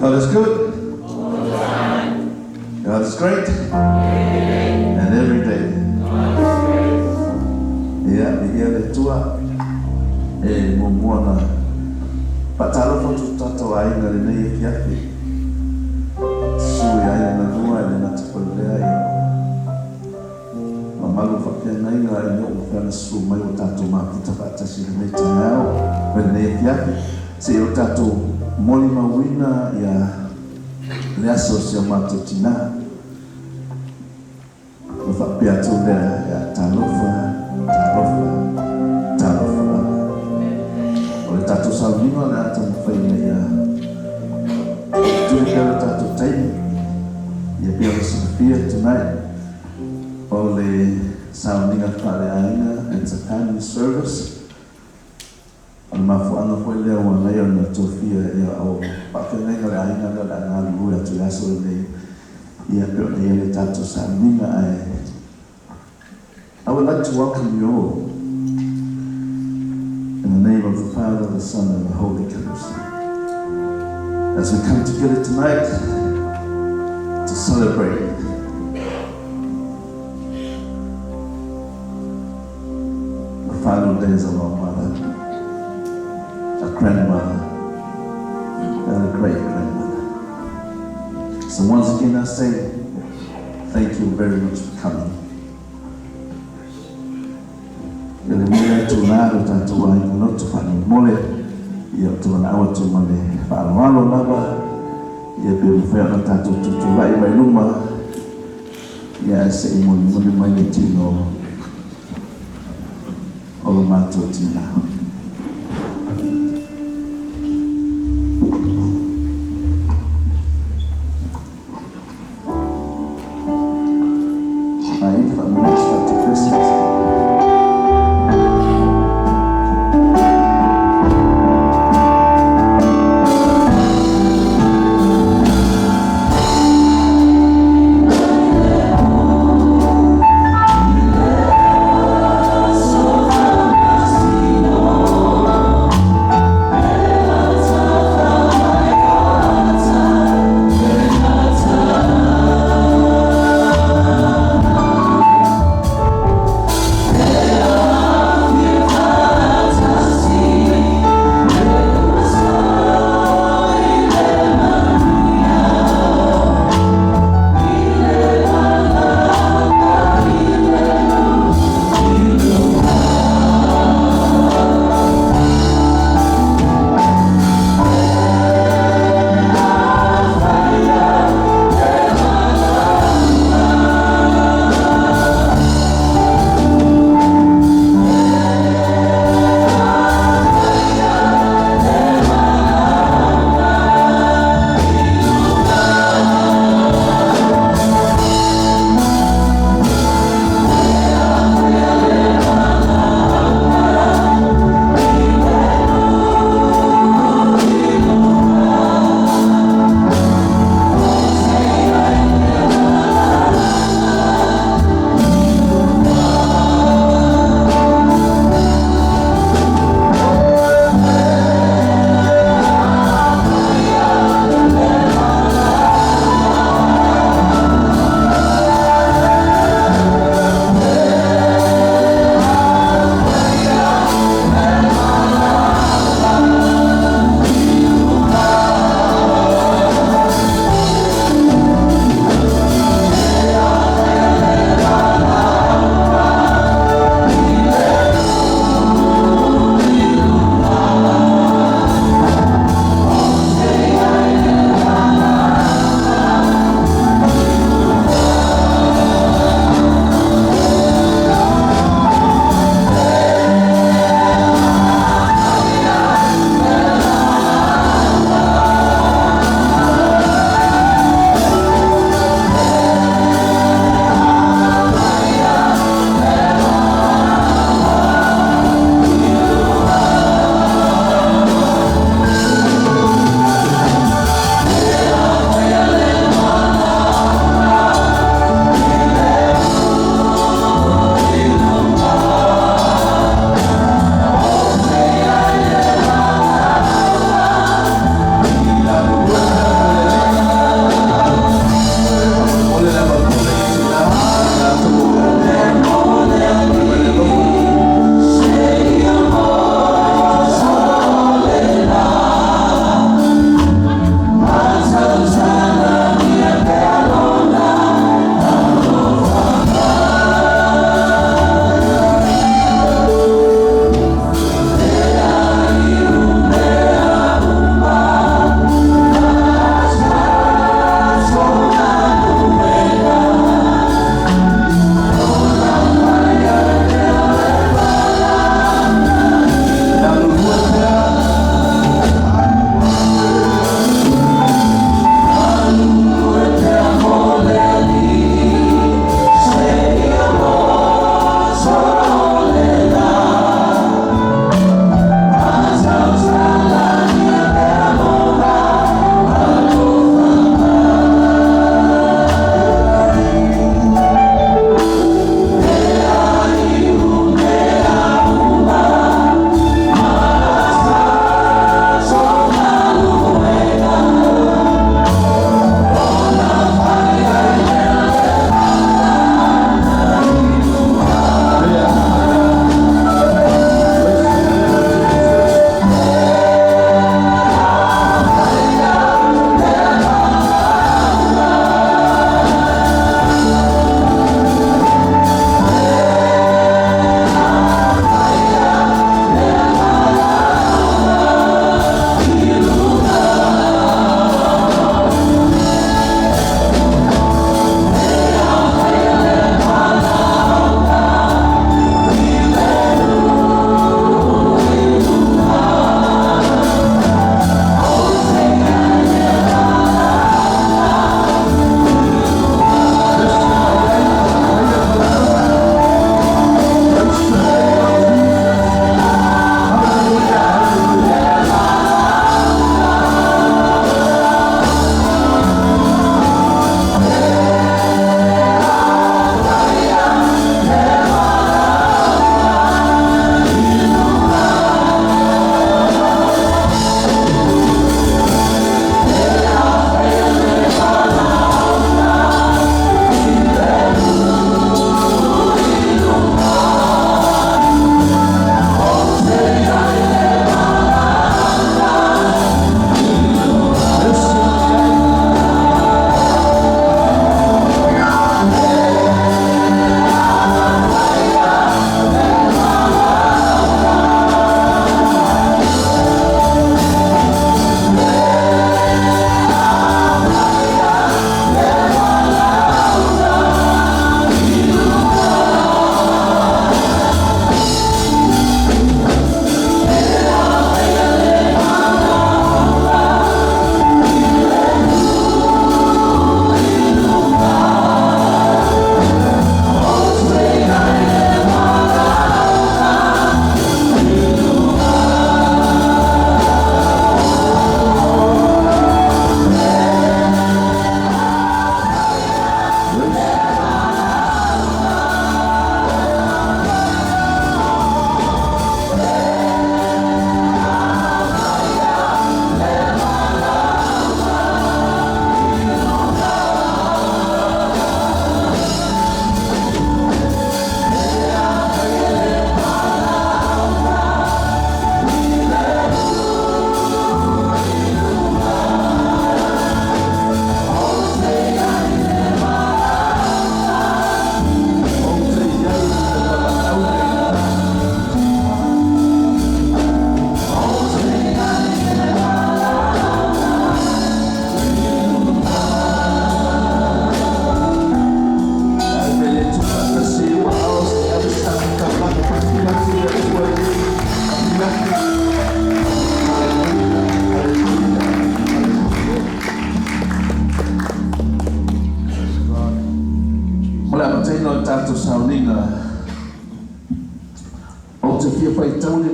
God is good. God is great. And every day. Ia, viia le Atua. E muamua ona faatalofa atu i tatou aiga i lenei afiafi. Susu i aiga na lua e le gata foi i lea, ia mamalu faafeagaiga i le oo mafai ona susu mai ua tatou mafuta faatasi i lenei taeao ma lenei afiafi seia o tatou molimauina ia le aso o si o matou tina. Ona faapea atu lea, Ia talofa, talofa, talofa lava. O le tatou sauniga o le a taumafai ina ia tuli pea lo tatou taimi. Ia pei ona silafia tonight, o le sauniga faaleaiga, it's a family service. O le mafuaaga foi lea ua ala ai ona tofia ia o faafeagaiga o le aiga lea o le a galulue atu i le aso lenei, ia pei ona i ai le tatou sauniga. Ae I would like to welcome you all in the name of the Father, the Son and the Holy Ghost as we come together tonight to celebrate the final days of our mother, our grandmother, and a great grandmother. So once again I say thank you very much for coming. I le momoli atu la lo tatou aiga loto faamolemole, ia ou te valaau atu ma le faaaloalo lava, ia pe mafai ona tatou tutulai mai luma, ia ae se i molimoli mai le tino o lo matou tina.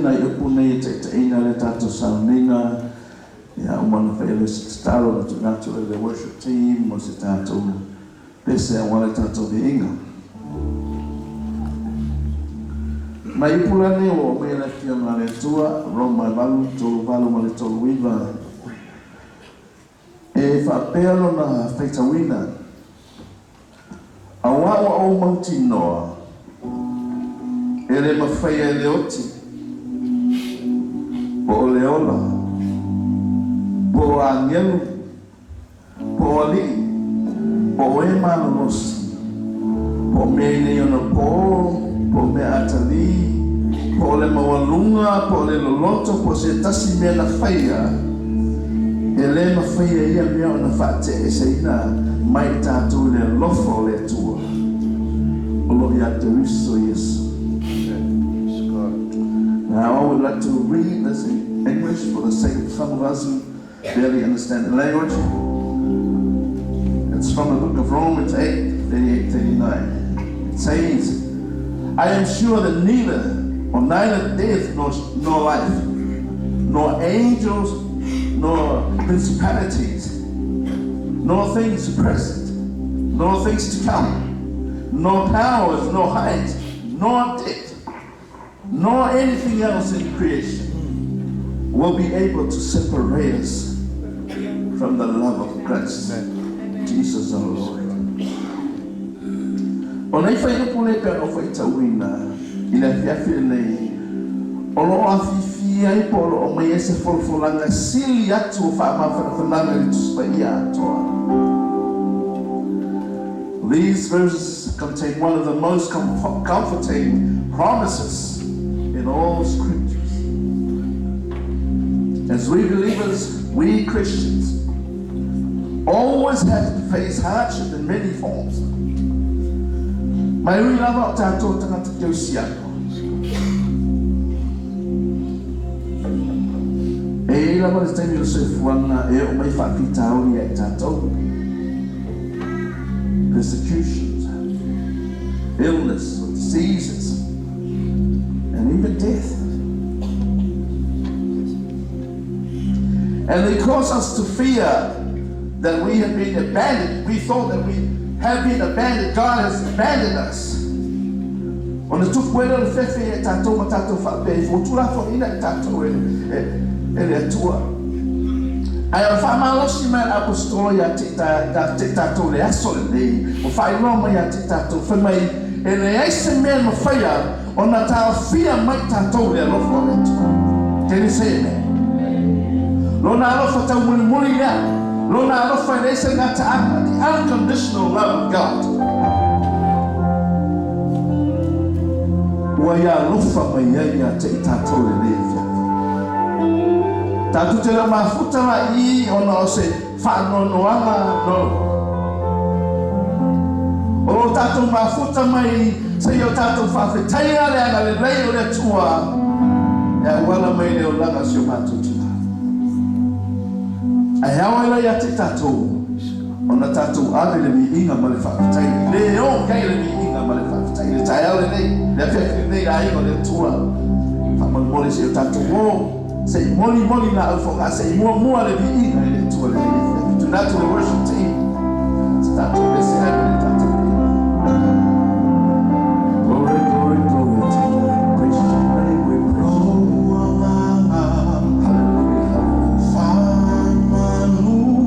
Nai upu nei e taitaiina le tatou sauniga. Ia, uma ona faia le se tatalo na tuuina atu i le worship team mo se tatou pese aua le tatou viiga. Nai upu la nei ua aumaia e le Afioga a le Atua, Roma e 8, 38 ma le 39, e faapea lona faitauina, Auā ua ou mautinoa, e le mafaia e le oti, po o le ola, po o agelu, po o alii, po o e malolosi, po o mea i nei ona pō, po o mea atalī, po o le maualuga, po o le loloto, po o se tasi mea na faia, e lē mafaia ia mea ona faateʻeseina mai i tatou i le alofa o le Atua o loo iā Keriso Iesu. Now I would like to read this in English for the sake of some of us who barely understand the language. It's from the book of Romans 8, 38, 39. It says, I am sure that neither or neither death nor life, nor angels, nor principalities, nor things present, nor things to come, nor powers, nor height, nor depth, nor anything else in creation will be able to separate us from the love of Christ, Jesus our Lord. O nei fuaiupu nei pei ona ou faitauina i le afiafi lenei, o lo o afifi ai po o lo o aumai ai se folafolaga sili atu o faamafanafanaga i le Tusi Paia atoa. These verses contain one of the most comforting promises in all scriptures. As we believers, we Christians, always have to face hardship in many forms. Mai ui lava o tatou tagata kerisiano, e i ai lava le taimi o le soifuaga e oo mai faafitauli ia i tatou. Persecutions, illness or diseases, and even death. And they cause us to fear that we have been abandoned. We thought that we have been abandoned. God has abandoned us. Ona tupu ai lea o le fefe ia i tatou ma tatou faapea ifo, ua tulafonoina i tatou e, e, e le Atua. Ae o le faamalosi mai a le Aposetolo ia te, ia te tatou i le aso lenei, ua faailoa mai ia te tatou, fai mai, e leai se mea e mafaia ona taofia mai tatou i le alofa o le Atua. Can you say amen? Lona alofa taumulimuli lea, Lona alofa e leai se gataaga, the unconditional love of God. Ua ia alofa mai ai ia te i tatou i lenei afiafi. Tatou te le o mafuta la i i ona o se faanoanoaga no. O lo tatou mafuta mai seia o tatou faafetaia le agalelei o le Atua e auala mai le olaga o si o matou Tina. Ae ao ai la ia te tatou ona tatou ave le viiga ma le faafetai i le o i ai le viiga ma le faafetai i le taeao lenei, le afiafi lenei, le aiga o le Atua. Faamolemole se i o tatou o, se i molimoli laau fogaa, se i muamua le viiga i le Atua i lenei afiafi. Tuuina atu le worship team, se tatou pese ave le tatou viiga. Glory, glory, glory to you. Praise your name, we praise you. Hallelujah, hallelujah.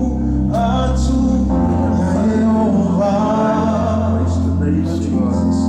Praise the name of Jesus.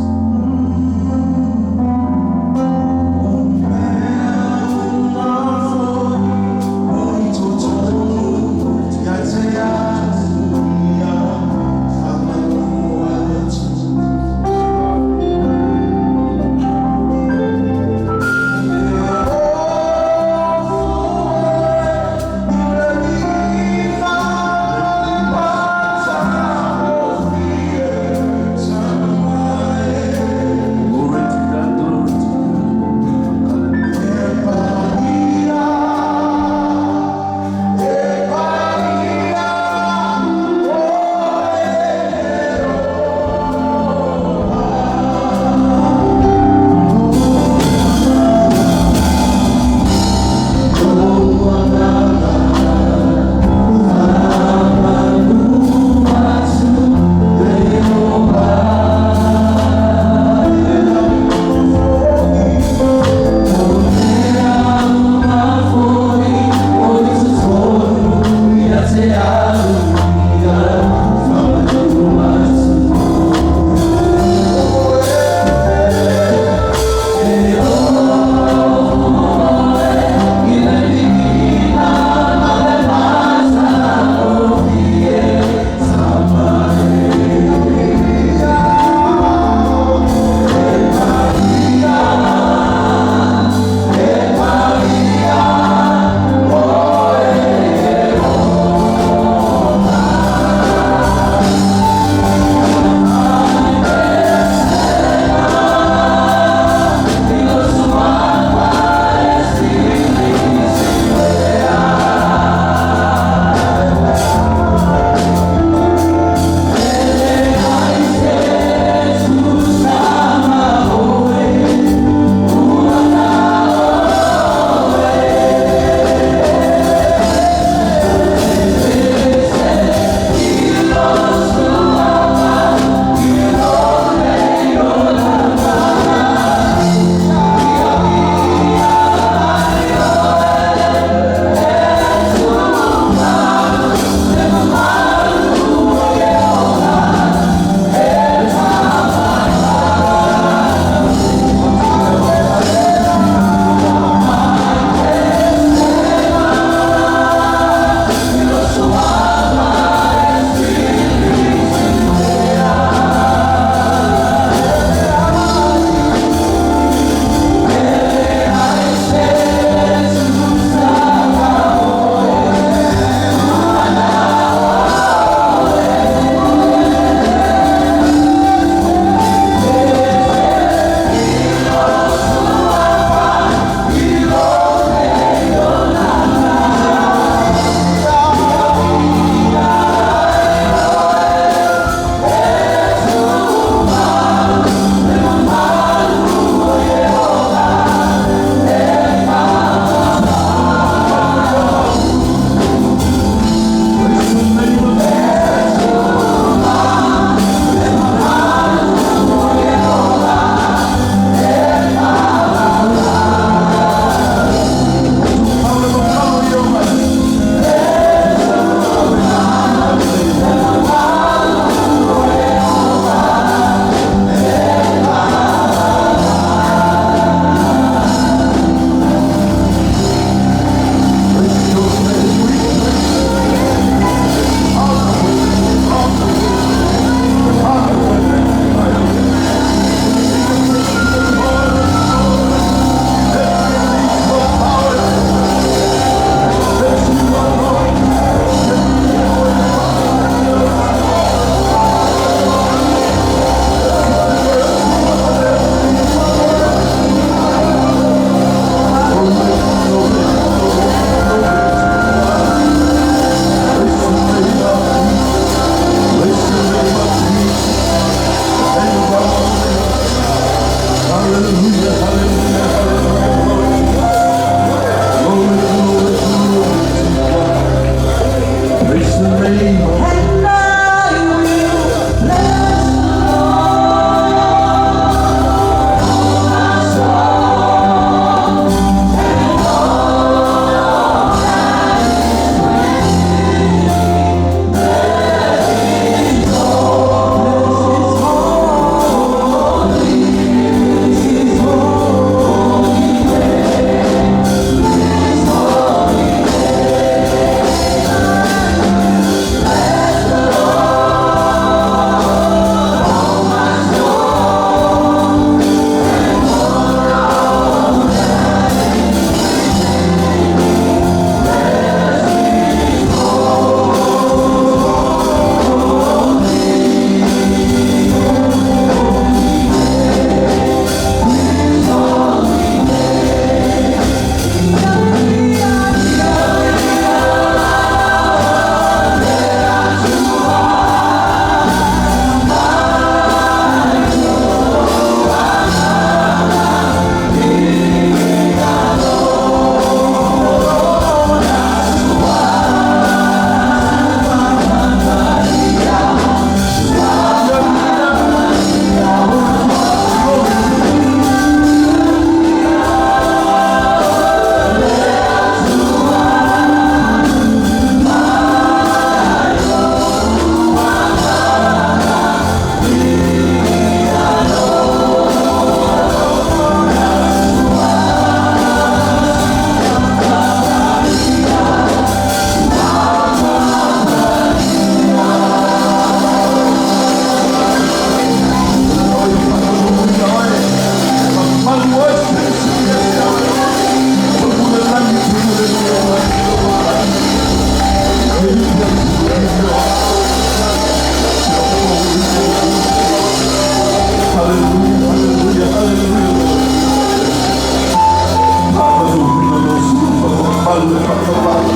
faavavau.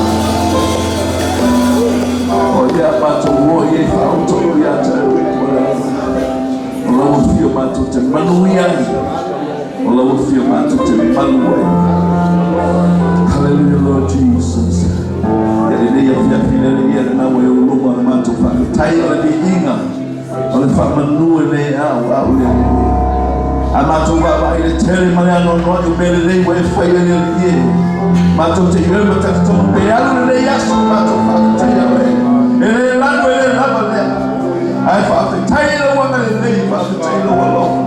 O ia matou o i ai faaoto ia te oe o le Atua. O lau afio matou te manuia ai. O lau afio matou te malu ai. Hallelujah, Lord Jesus. Ia lenei afiafi le Alii ia lena ua i ou luma le matou faafetai o le viiga o le faamanu e le auau le Alii. A matou vaavaai i le tele ma le anoanoai o mea lelei ua e faia le Alii e. Matou te ioe ma talitonu pe alu lenei aso matou faafetaia oe. E le lanu e le lava lea. Ae faafetai i lau agalelei, faafetai i lou alofa.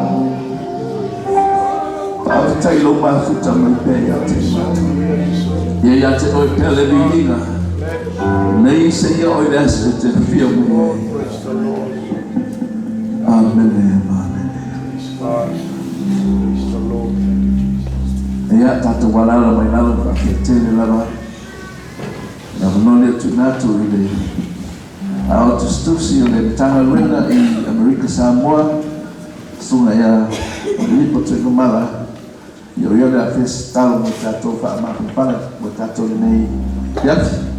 Faafetai i lou mafuta mai pea ia te matou. Ia ia te oe pea le viiga. Nei seia oe le aso e te afio mai ai. Amene, amene. Ia, tatou alaala mai lalo faafetele lava. Le avanoa lea tuuina atu i le ao tusitusi o le Matagaluega i Amerika Samoa, Susuga ia Filipo Tuigamala, ia o ia le a fia tatalo mo tatou faamafanafana mo tatou lenei afiafi.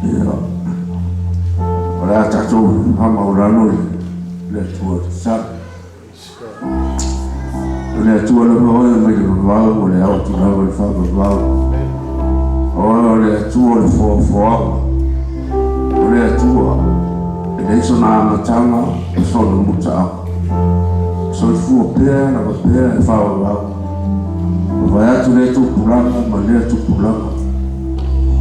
Ia, o le a tatou faamaualalo i le Atua tatalo. O le Atua lava oe mai le vavau, o le ao atu lava i le faavavau. O oe o le Atua o le foafoaga. O le Atua e leai sona amataga ma sona mutaaga. Soifua pea lava pea e faavavau. Mavae atu lea tupulaga ma lea tupulaga,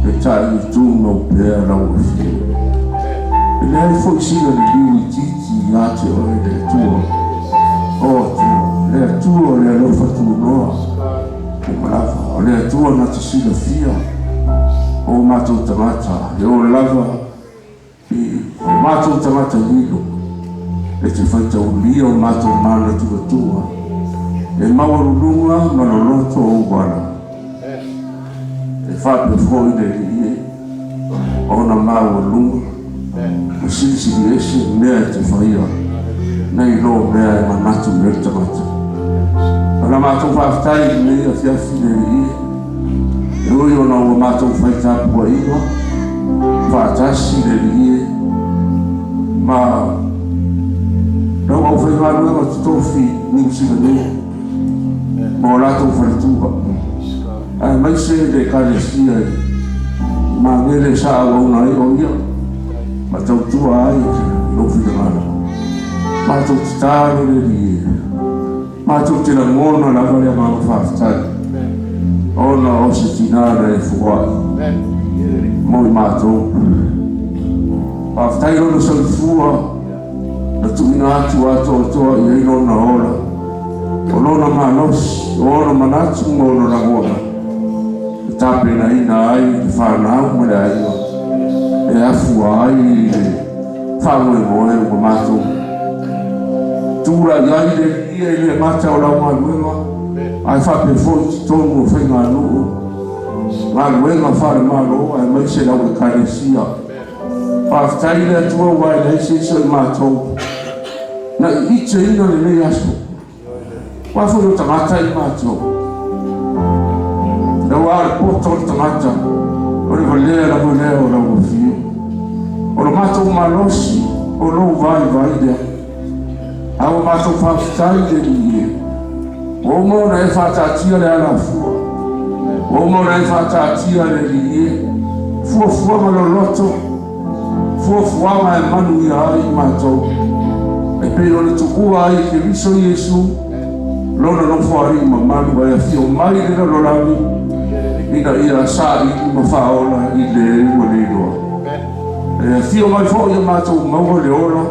peitai i tumau pea lau Afioga. E leai foi sina liliu itiiti ia te oe le Atua. O Atua, le Atua o le alofa tunoa uma lava, o le Atua na te silafia o matou tagata e oo lava i o matou tagata lilo, e te faitaulia o matou manatunatuga, e maualuluga ma loloto ou ala. E faapea foi le Alii e, ona maualuga ma silisili ese mea e te faia nei lo mea e manatu i ai le tagata. O la matou faafetai i lenei afiafi le Alii e, e ui ona ua matou fai tapuaiga faatasi le Alii e, ma lau aufaigaluega totofi Niu Sila nei ma o latou faletua, aemaise le Ekalesia i Magele sa auauna ai o ia ma tautua ai i lou finagalo. Matou tatalo le Alii e, matou te lagona lava le agaga faafetai ona o se tina na e foai mo i matou. Faafetai lona soifua na tuuina atu atoatoa i ai lona ola, o lona malosi, o ona manatu ma ona lagona, e tapenaina ai le fanau ma le aiga e afua ai le faamoemoe ua matou tulai ai le Alii e le gata o lau galuega, ae faapea foi i totonu o faiganuu, galuega faale-Malo aemaise lau Ekalesia. Faafetai i le Atua ua e leai se isi o i matou na iiteina lenei aso. Aua foi o tagata i matou. Aua o le poto o le tagata, o le valea lava lea o lau afio. O lo matou malosi, o lou vaivai lea. A ua matou faafetai i le Alii e. Ua uma ona e faataatia le alafua. Ua uma ona e faataatia le Alii e. Fuafuaga loloto, fuafuaga e manuia ai i matou. E pei ona tuua ai e Keriso Iesu lona Nofoalii mamalu ae afio mai i le lalolagi ina ia saili ma faaola i le ua le iloa. E afio mai foi ia matou maua le ola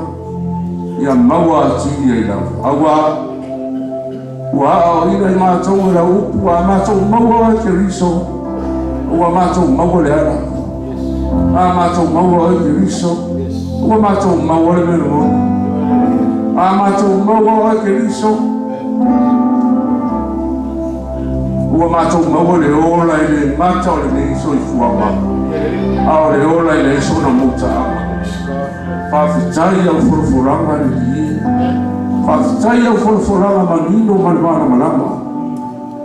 ia maua atili ai lava, auā ua aoaoina i matou e lau upu, a matou maua oe Keriso, ua matou maua le ala, a matou maua oe Keriso, ua matou maua le mea moni. A matou maua oe Keriso, ua matou maua le ola e le gata o lenei soifuaga, a o le ola e leai sona mutaaga. Faafetai i au folafolaga le Alii e. Faafetai i au folafolaga manino ma le malamalama.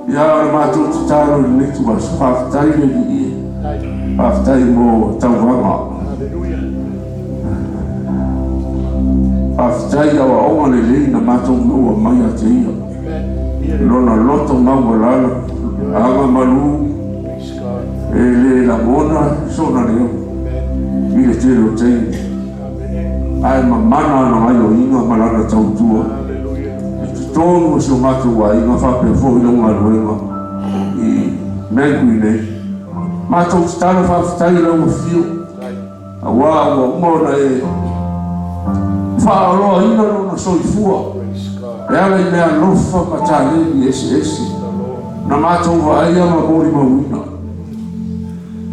Ia, o le matou tatalo i lenei ituaso, faafetai le Alii e. Faafetai mo tauvaga. Faafetai i aoaoga lelei na matou maua mai ia te Ia. Lona loto maualalo, aga malu, e le lagona sona leo i le tele o taimi, ae mamana ana gaioiga ma lana tautua i totonu o si o matou aiga faapea foi lau galuega i Mercury nei. Matou tatalo faafetai i lau afio, auā ua uma ona e faaoloaina lona soifua e ala i meaalofa ma taleni eseese na matou vaaia ma molimauina.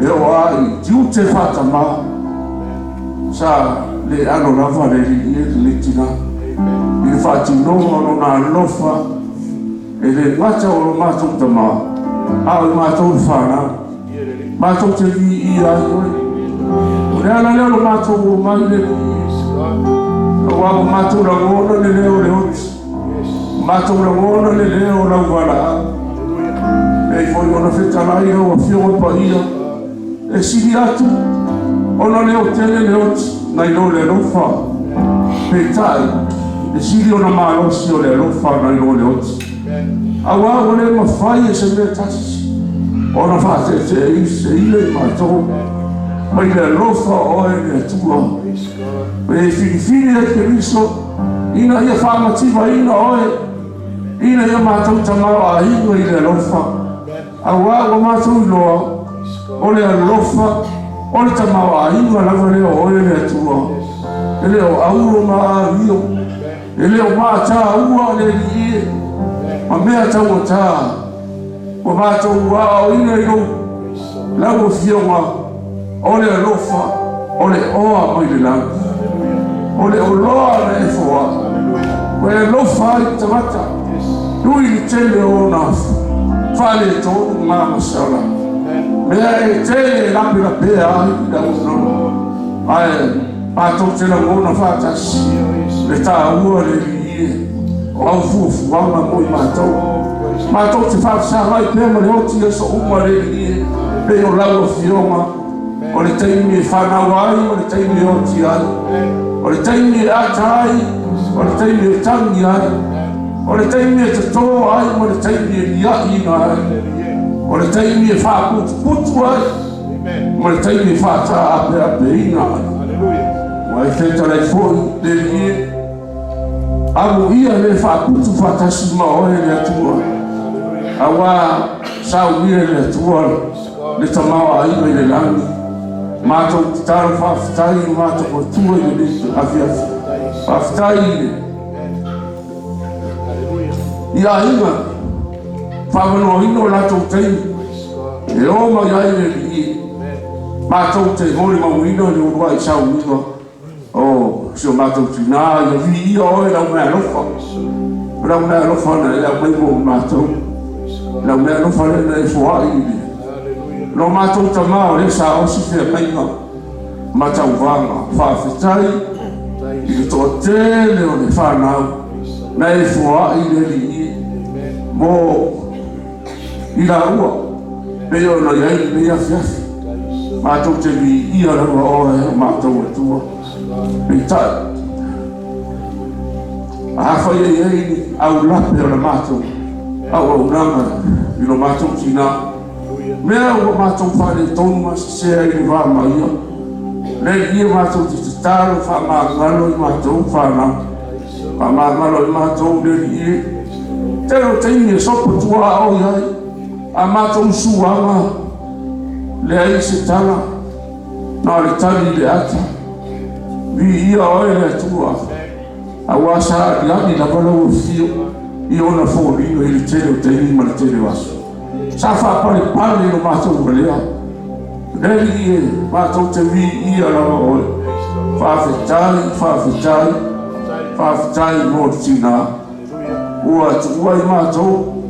E oo lava i tiute faatamā, sa le alo lava le alii e lenei tinā i le faatinoga o lona alofa e le gata o lo matou tamā, a o i matou le fanau. Matou te viia ai oe. O le ala lea o lo matou omai le alii, auā ua matou lagona le leo o le oti. Matou lagona le leo o lau valaau. Pei foi ona fetalai lau Afioga Paia, e sili atu ona leo tele le oti nai lo le alofa. Peitai, e sili ona malosi o le alofa nai lo le oti. Auā ua le mafai e se mea tasi ona faateeteeseina i matou mai le alofa o oe le Atua. E filifili e Keriso ina ia faamativaina oe, ina ia matou tamaoaiga i le alofa, auā ua matou iloa o le alofa o le tamaoaiga lava lea o oe le Atua. E le o auro ma amio, e le o mataua le Alii e, ma mea taugata ua matou aoaoina i lou lau Afioga, o le alofa o le oa mai le lagi, o le oloa na e foai, ua e alofa ai i le tagata, nui le tele o ona faaletonu ma masala, mea e tele e lapelapea ai le auaunaga, ae matou te lagona faatasi le taua le Alii e o au fuafuaga mo i matou. Matou te faafesagai pea ma le oti i aso uma le Alii e, pei o lau Afioga, o le taimi e fanau ai ma le taimi e oti ai, o le taimi e ata ai, o le taimi e tagi ai, o le taimi e totō ai ma le taimi e liaʻiina ai, o le taimi e faaputuputu ai ma le taimi e faataapeapeina ai. Ua e fetalai foi le Alii e, amuia le faaputu faatasi ma oe le Atua, auā saunia e le Atua le tamaoaiga i le lagi. Matou tatalo faafetai i lo matou Atua i lenei afiafi. Faafetai i le i aiga faavanoaina o latou taimi e o mai ai le Alii. Matou te molimauina le uluai sauniga o si o matou tinā, ia viia oe lau meaalofa. O lau meaalofa na e aumai mo matou. Lau meaalofa lea na e foai i le lo matou tamā o lea sa osi feagaiga ma tauvaga. Faafetai i le toatele o le fanau na e foai i le Alii mo i laua pei ona i ai lenei afiafi. Matou te viia lava oe o matou Atua. Peitai, afai e i ai ni aulape o le matou auaunaga i lo matou tinā, mea ua matou faaletonu ma sesē ai le va ma ia, le Alii e matou te tatalo faamagalo i matou fanau, faamagalo i matou le Alii e. Tele o taimi e sopo tuaoi ai a matou suaga, leai se tala, na o le tali i le ata, Viia oe le Atua, auā sa aliali lava lau afio i ona foliga i le tele o taimi ma le tele o aso. Sa faapalepale i lo matou valea, le Alii e, matou te viia lava oe. Faafetai, faafetai. Faafetai mo le tinā ua tuua i matou,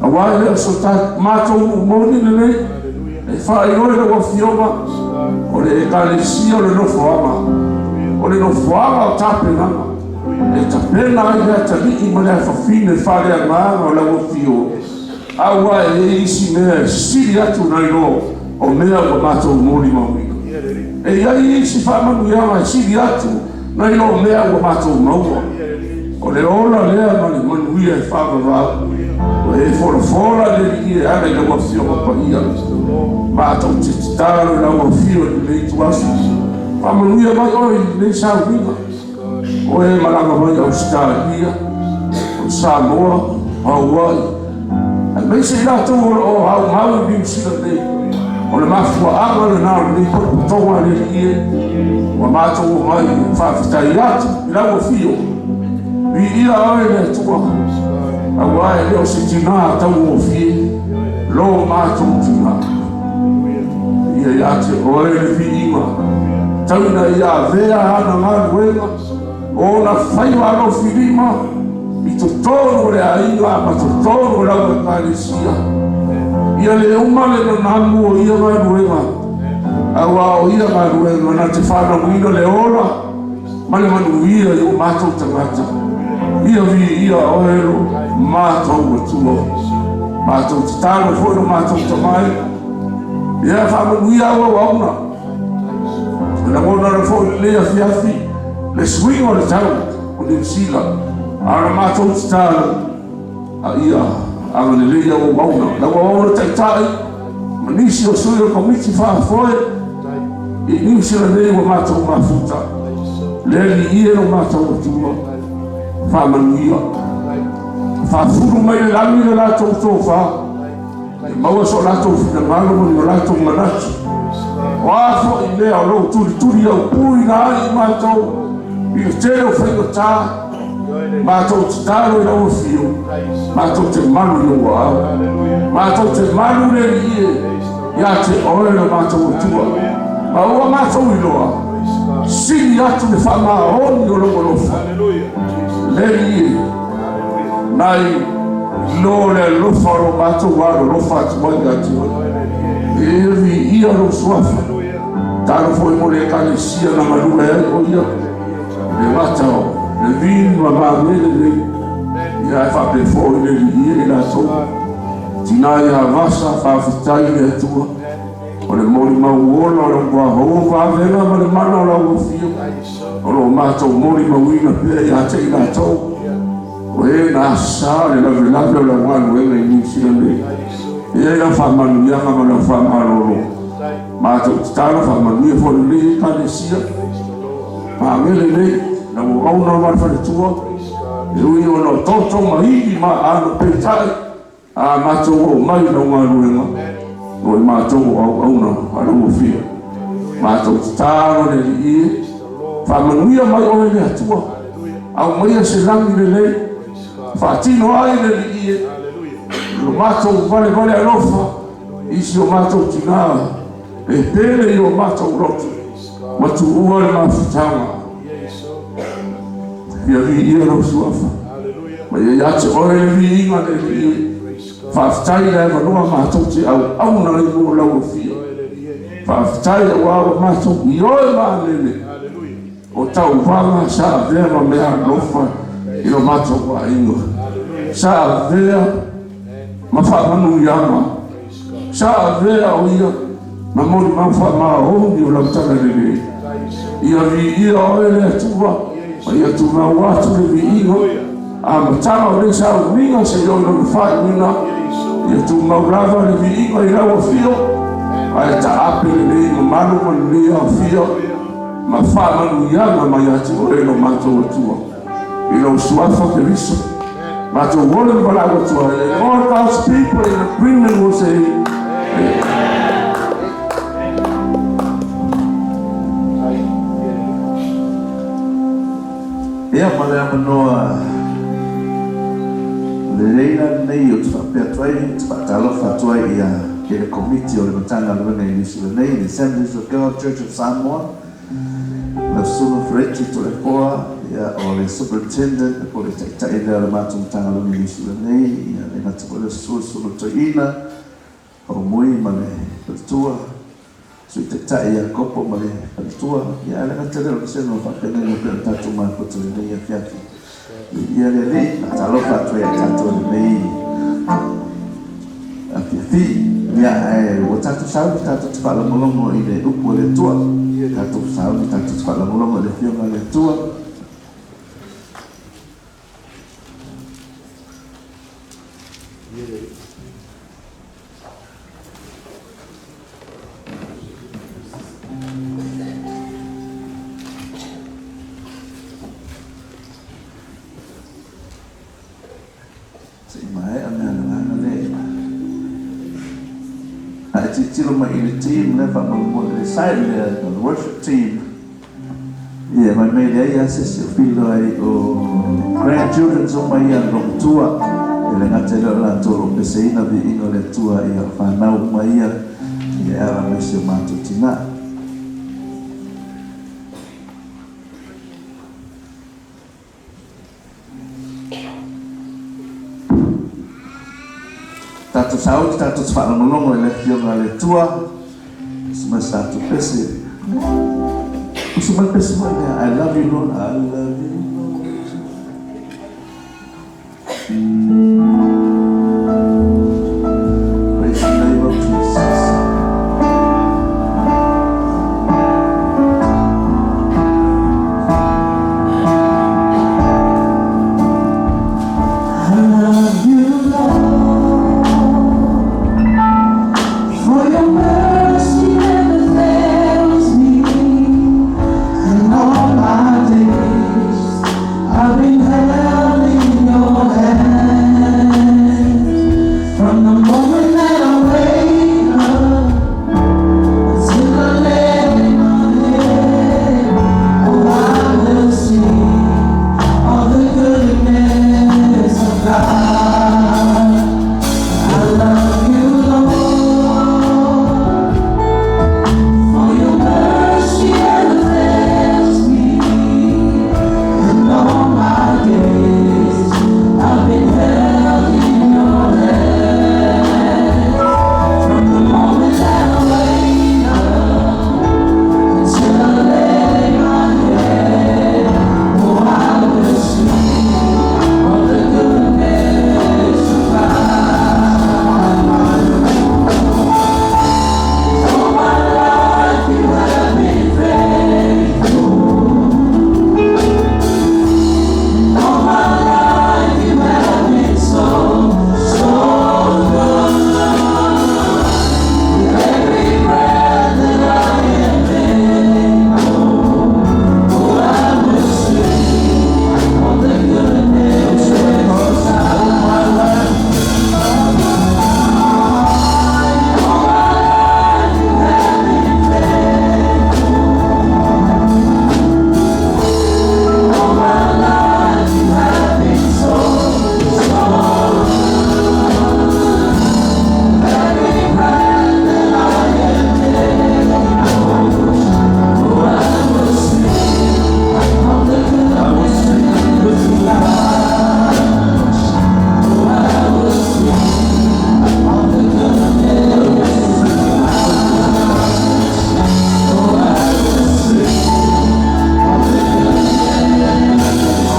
aua e le o so matou nuu moni lenei, e faailoa i lau Afioga, o le Ekalesia o le nofoaga, o le nofoaga o tapenaga, e tapena ai le atalii ma le afafine faaleagaga o lau Afio, aua e i ai isi mea e sili atu nai lo o mea ua matou molimauina. E i ai isi faamanuiaga e sili atu nai lo o mea ua matou maua. O le ola lea ma le manuia e faavavau, ua e folafola le Alii e ala i lau Afioga Paia. Matou te tatalo i lau Afio i lenei ituaso. Faamanuia mai oe i lenei sauniga. O e malaga mai Ausetalia, o Samoa, Hawaii, aemaise i latou o lo o aumau i Niu Sila nei. O le mafuaaga lena o lenei potopotoga a le Alii e, ua matou omai e faafetai atu i lau afio. Viia oe le Atua, aua e le o se tinā taugofie lo matou tinā. Ia ia te oe le viiga, tau ina ia avea ana galuega, ona faiva alofilima i totonu o le aiga ma totonu o lau Ekalesia. Ia le uma le nanamu o ia galuega, aua o ia galuega na te fanauina le ola ma le manuia i o matou tagata. Ia viia oe lo matou Atua. Matou tatalo foi lo matou tamai. Ia faamanuia au auauna. E lagona le foi lenei afiafi le suiga o le tau o Niu Sila. A o le matou tatalo, a ia agalelei au auauna. Lau auauna taitai ma nisi o sui o le komiti faafoe i Niu Sila nei ua matou mafuta. Le Alii e lo matou Atua, faamanuia. Faafulu mai le lagi le latou tofa, e maua so latou finagalo ma ni o latou manatu. O a foi mea o lou tulituli au puina ai i matou i le tele o faigata, matou tatalo i lau afio, matou te malu i lou aao, matou te malu le Alii e ia te oe lo matou Atua. Ma ua matou iloa, sili atu le faamaoni o lou alofa, le Alii e, nai lo le alofa o lo matou alolofa atu ai ia te oe. E viia lou suafa, talo foi mo le Ekalesia na galue ai o ia, le gata o le vin ma mamele nei, ia e faapea foi le Alii e i latou. Tina ia Vasa, faafetai i le Atua, o le molimau ola o lau hova avega ma le mana o lau afio, o lo matou molimauina pea ia te i latou, o e na asa le lavelave o lau galuega i Niu Sila nei. Ia i lau faamanuiaga ma lau faamalolo. Matou tatalo faamanuia foi lenei Ekalesia. Maagele nei, lau auauna ma le faletua, e ui ona o toto ma ivi ma aano peitai, a matou oo mai i lau galuega, o i matou o auauna a lau afio. Matou tatalo le Alii e, faamanuia mai oe le Atua, aumaia se lagi lelei, faatino ai le Alii e, lo matou valevale alofa, i si o matou tinā, e pele i o matou loto, ma tuua le mafutaga. Ia viia lau suafa, ma ia ia te oe le viiga le Alii e. Faafetai le avanoa matou te auauna ai mo lau afio. Faafetai aua ua matou ioe ma amene o tauvaga sa avea ma mea alofa i lo matou aiga. Sa avea ma faamanuiaga, sa avea o ia ma molimau faamaoni o lau talalelei. Ia viia oe le Atua, ma ia tumau atu le viiga, amataga o nei sauniga seia oo i lona faaiuina. Ia tumau lava le viiga i lau afio, ae taape lenei mamalu ma lenei aofia ma faamanuiaga mai ia te oe lo matou Atua. I lou suafa Keriso, matou ole ma valaau atu ai. And all God's people in agreement will say, Amen. Ia, ma le avanoa lelei la lenei ou te faapea atu ai, ou te faatalofa atu ai ia i le Komiti o le Matagaluega i Niu Sila nei, the Assemblies of God Church of Samoa, lau Susuga Fereti Toleafoa, Ia, o le superintendent po o le taitai lea o le matou Matagaluega i Niu Sila nei, ia, le gata foi o le susu le Susuga Toeaina, Faumui ma le faletua, Sui Taitai Iakopo ma le faletua, ia, ae le gata lea o le vasega o faafeagaiga e pei ona tatou mafuta i lenei afiafi. Ia le Alii, faatalofa atu ai ia tatou i lenei afiafi. Ia, ae ua tatou sauni tatou te faalogologo i le upu a le Atua. Tatou sauni tatou te faalogologo i le Afioga a le Atua. Se i maea mea le vaega lea. A e tilotilo mai i le team lea faamolemole, le side lea, the worship team. Ia, mai mai leai lava se isi o filo ai o grandchildren uma ia a lou matua. E le gata i lea o latou o lo o peseina viiga o le Atua, ia o fanau uma ia, ia e ala mai si o matou tinā. Tatou sauni, tatou te faalogologo i le Afioga a le Atua. Usu mai sa tatou pese. Usu mai pese mai lea. I love you, Lord. I love you, Lord. Praise the name of Jesus. I love you, Lord, for your mercy never fails me. And all my days I've been held in your hands. From the moment that I wake up until I lay my head, oh, I will sing of the goodness of God. I love you, Lord, for your mercy never fails me. And all my days I've been held in your hands. From the moment that I wake up until I lay my head, oh, I will sing of the goodness of God. All my life you have been faithful. All my life you have been so, so good. With every breath that I am able, oh, I will sing of the goodness of God. All my life you have been faithful. All my life you have been so, so good. Every breath that I am able, oh, I will sing of the goodness of God. Oh, I will sing of the goodness of God. Oh, I will sing of the goodness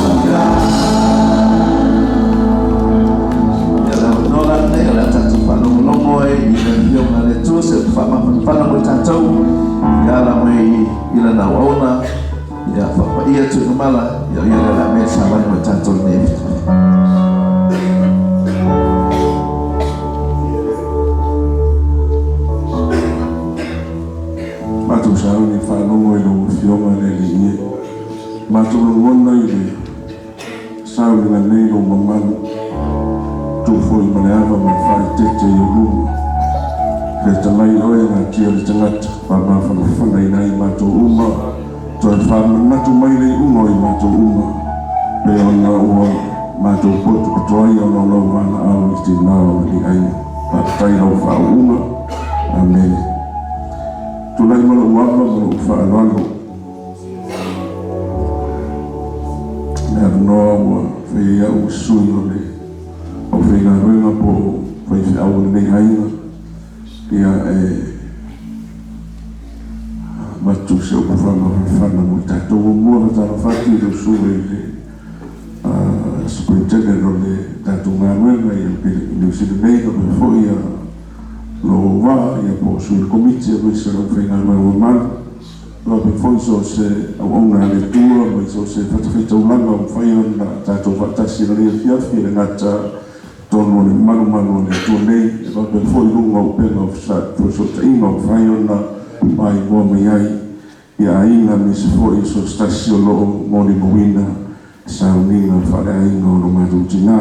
of God. Ia le avanoa la lenei o le a tatou faalogologo ai i le Afioga a le Atua se upu faamafanafana mo i tatou ia ala mai i lana auauna ia faapaia Tuigamala ia o ia lea o le a mea savali mo i tatou i lenei afiafi. Matou sauni faalogo i lau Afioga le Alii e. Matou lagona i le sauniga nei lou mamalu, tu foi ma le ava ma le faaeteete i ou luma. Fetalai oe e natia le tagata, faamafanafana ai matou uma, toe faamanatu mai le iuga o i matou uma, pe ona ua matou potopoto ai ona o lau valaau i tinā o alii aiga. Faafetai lau faauuga. Amene. Tulai ma lou ava ma lou faaaloalo. avanoa ua fai ai a'u ma sui o le aufaigaluega po o faifeau o lenei aiga, ia e avatu se upu faamafanafana mo i tatou. Muamua, faatalofa atu i lau Susuga i le Superintendent o le tatou galuega i Niu Sila nei, faapea foi lou auvaa po o sui o le Komiti aemaise o le aufaigaluega mamalu, faapea foi so o se auauna a le Atua mai so o se fatafaitaulaga ua mafai ona tatou faatasi i lenei afiafi, e le gata i totonu o le malumalu o le Atua nei, e faapea foi i luga o upega o fesootaiga ua mafai ona maimoa mai ai aiga aemaise foi so o se tasi o lo o molimauina sauniga faaleaiga o lo matou tinā.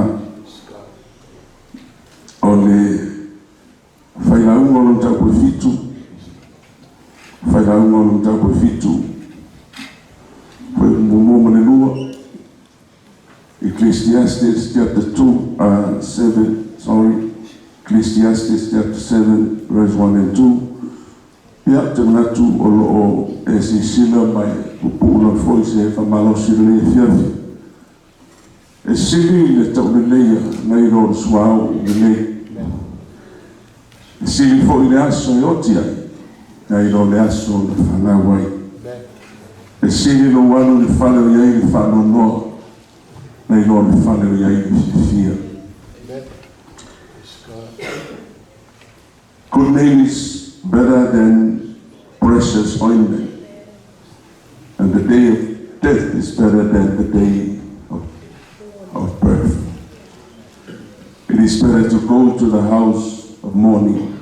O le failauga o le mataupu e 7, failauga o le mataupu e 7, fuaiupu 1 ma le 2, Ecclesiastes chapter 2, 7, sorry, Ecclesiastes chapter 7, verse 1 and 2. Ia, ou te manatu o lo o e silasila ma e puupuu lava foi se faamalosi i lenei afiafi. E sili le tauleleia nai lo le suauu lelei. E sili foi le aso e oti ai nai lo le aso na fanau ai. E sili lou alu i le fale o i ai le faanoanoa nai lo le fale o i ai le fiafia. Good name is better than precious ointment, and the day of death is better than the day of birth. It is better to go to the house of mourning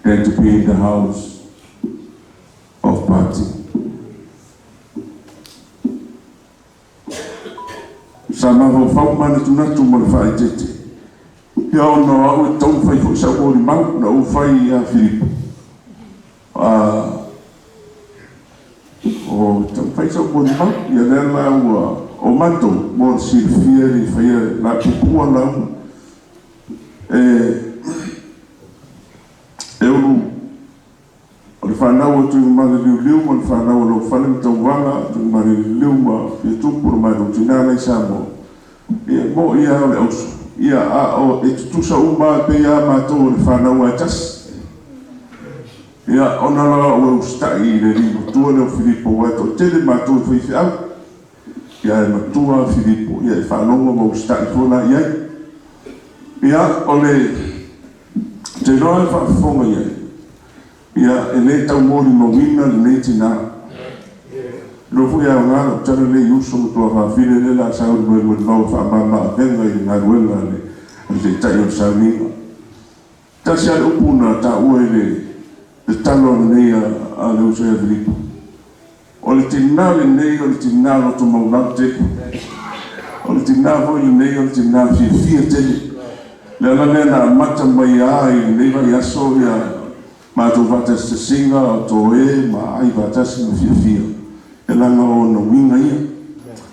than to be in the house of party. Sa mafaufau manatunatu ma le faaeteete, ia ona o au e tatau ona fai foi sau molimau na ou fai ia Filipo. O taumafai sau molimau, ia lea la ua o matou mo le silafia e le i faia la puupuu a lauga. E ulu o le fanau a Tuigamala Liuliu ma le fanau a Laufale ma Tauvaga, Tuigamala Liuliu ma Fiatupu, le matou tinã la i Samoa. Ia mo ia o le auso, ia a o e tutusa uma lava pei lava matou o le fanau lava e tasi. Ia ona la ua usitai i le alii matua lea o Filipo aua e toatele matou e faifeau. Ia ae matua lava Filipo, ia e faalogo ma usitai foi la i ai. Ia o le te iloa e faafofoga i ai, ia e le tau molimauina lenei tinã. Iloa foi e aoga lau tala lea i uso ma tuafafine lea o le a sauni mai molimau e faamama-avega i le galuega a le Taitai o le sauniga. Tasi lava le upu na taua i le talo a lenei a le uso ia Filipo. O le tinã lenei o le tinã loto maualalo tele. O le tinã foi lenei o le tinã fiafia tele. O le ala lea na amata mai lava i lenei vaiaso ia matou faatasitasiga o toe ma ai faatasi ma fiafia, e leaga o ona uiga ia.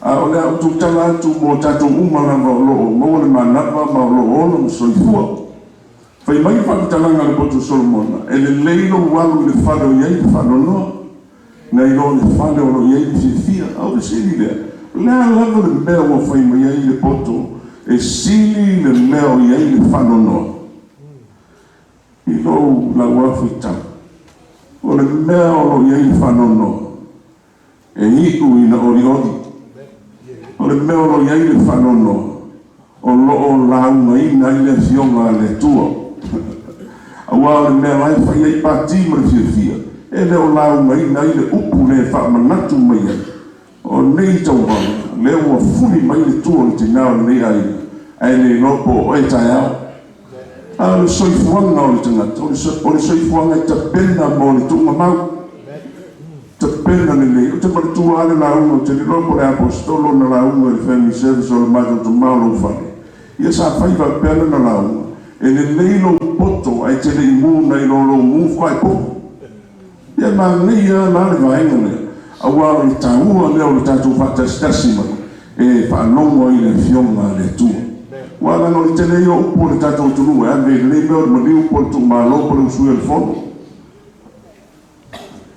A o le a ou tautala atu mo tatou uma lava o lo o maua le manava ma o lo o ola ma soifua. Fai mai le faamatalaga a le poto Solomona, e lelei lou alu i le fale o i ai le faanoanoa, nai lo le fale o lo o i ai le fiafia. A o le fesili lea, o le a lava le mea ua fai mai ai le poto e sili le mea o i ai le faanoanoa? I lou lau faitau, o le mea o lo o i ai le faanoanoa, e iu ina olioli. O le mea o lo o i ai le faanoanoa, o lo o laugaina ai le Afioga a le Atua. Aua o le mea la e fai ai pati ma le fiafia, e le o laugaina ai le upu lea e faamanatu mai ai. O nei tauvaga, lea ua fuli mai le tua o le tinã o lenei aiga, ae le iloa po o oe taeao. A o le soifuaga o le tagata, o le soifuaga e tapena mo le tuugamau. Tapena lelei. Ou te manatua lava le lauga, ou te le iloa po o le Aposetolo na lauga i le family service o le matou tama o Loufale. Ia sa fai faapea lana lauga, e lelei lou poto ae te le i mu nai lo lou mu faatoa e poto. Ia manaia lava la le vaega lea, aua o le taua lea o le tatou faatasitasi mai e faalogo ai i le Afioga a le Atua. Aua leaga o le tele ia o upu a le tatou atunuu e ave i lenei mea o le maliu po o le tuumalo po o le usuia o le fono.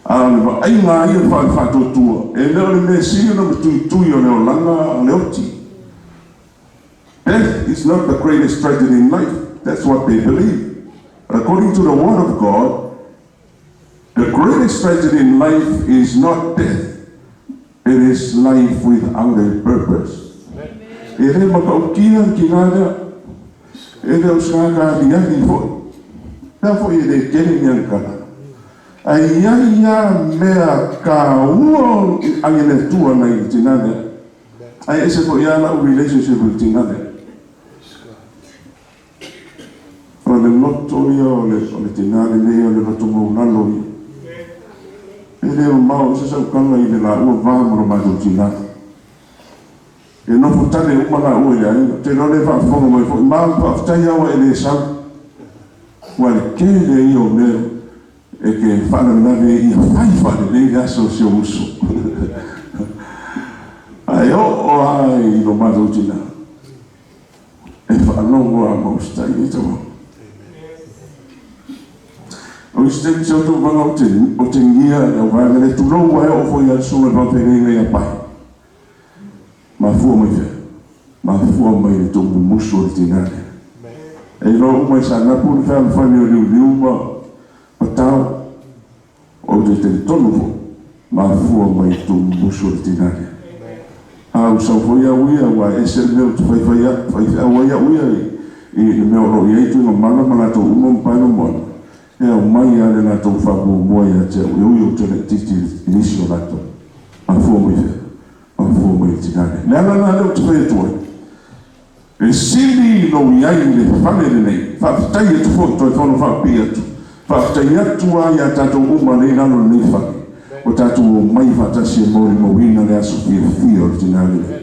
A o le vaaiga lava ia faale-faatuatua, e le o le mea sili ona matuitui o le olaga o le oti. Death is not the greatest tragedy in life. That's what they believe. But according to the Word of God, the greatest tragedy in life is not death. It is life without a purpose. E le matautia le tina lea, e le o se tagata aliali foi, pea foi e le tele ni ana tala. Ae i ai lava mea taua agi le Atua nai le tina lea. Ae ese foi lava lau relationship i le tina lea. O le loto ia o le tina lenei o le loto maulalo ia. E le mamao i se sautaga i le laua va ma lo matou tina. E nofo tale uma laua i le aiga. Ou te iloa o lea e faafofoga mai foi. Ma faafetai lava ua e le sau. Ua le tele ia o mea e te faalavelave ai ia fai faalelei le aso o si ou uso. Ae oo lava i lo matou tina, e faalogo lava ma usitai i le tauau. O isi taimi sa outou vaga ou te gia i lau vaega lea, tulou ae oo foi i le susuga i le faafeagaiga ia Pai. Mafua mai fea? Mafua mai le tou mumusu o le tina lea. E iloa uma i Saanapu le fealofani o Liuliu ma Patao. Ou te talitonu foi, mafua mai le tou mumusu o le tina lea. A ua sau foi au ia, aua e ese le mea ou te faifai faifeau ai au ia i le mea o lo o i ai Tuigamala ma latou uma ma Pae ma Moana, e aumai lava le latou faamuamua ia te au, e ui ou te laitiiti i nisi o latou. Mafua mai fea? Mafua mai le tina lea. Le ala la lea ou te fai atu ai, e sili lou i ai i le fale lenei. Faafetai atu foi, toe fono faapipii atu. Faafetai atu lava ia tatou uma lea i lalo o lenei fale, ua tatou omai faatasi e molimauina le aso fiafia o le tina lenei.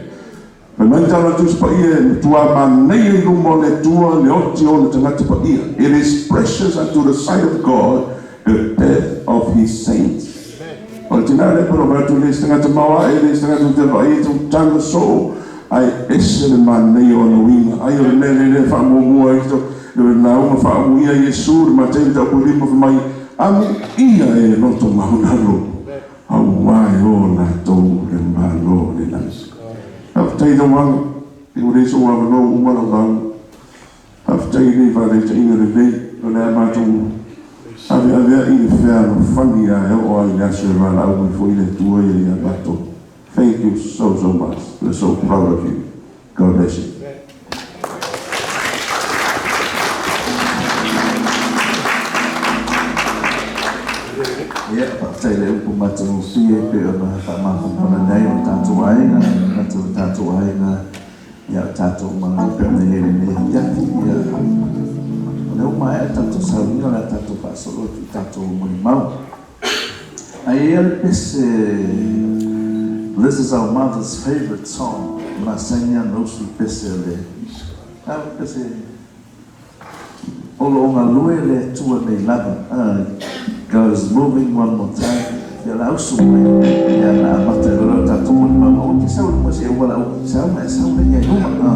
Fai mai le tala a le Tusi Paia, e matua manaia i luma o le Atua le oti o ona tagata paia. It is precious unto the sight of God the death of his saints. O le tina lea pe vaai atu e le se tagata maoae, e le se tagata ou te vaai ai tautala soo, ae ese le manaia o ana uiga. Ai o le mea lea e faamuamua ai le lauga faaamuia Iesu i le Mateu mataupu e lima fai mai, Amuia e loto maulalo, auā e o latou le Malo o le lagi. Faafetai lau aga, i ua leai sou avanoa ua uma lau lauga. Faafetai i lenei faataitaiga lelei, o le a matou aveaveai le fealofani a e oo lava i le aso e valaau mai foi le Atua ia ia matou. Thank you so so much. We're so proud of you. God bless you. Ia, faafetai i le upu matagofie e pei ona faamafanafana nei o le tatou aiga, manatu o le tatou aiga, ia o tatou uma lava e pei ona i ai lenei afiafi. Ia, o lea ua maea le tatou sauniga, o le a tatou faasolo atu i tatou molimau. Ae i ai le pese This is our mother's favourite song masani ana usu le pese o le a le pese o lo o galue le Atua nei lava God is moving one more time ia la usu mai ia na amata ai loa le tatou molimau aua te sau i luma se ua la u sau ma e sau lea i luma o lo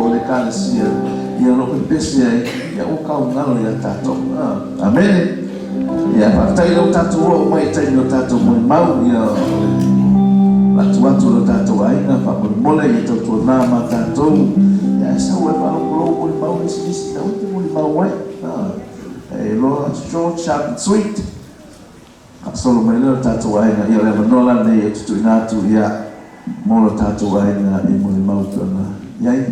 po o le Ekalesia ia o lo o pepesi ai, ia ua kaugalo ia tatou. Amene. Ia, faafetai lea ua tatou oo mai i taimi o tatou molimau, ia o le latu atu o le tatou aiga faamolemole ia tautuana ma tatou, ia ae sau ai faalogologo molimau nisi nisi na ute molimau ai. E loa short, sharp and sweet. Faasolo mai lea o le tatou aiga, ia o le avanoa la lenei ou te tuuina atu ia mo lo tatou aiga i molimau e pei ona i ai.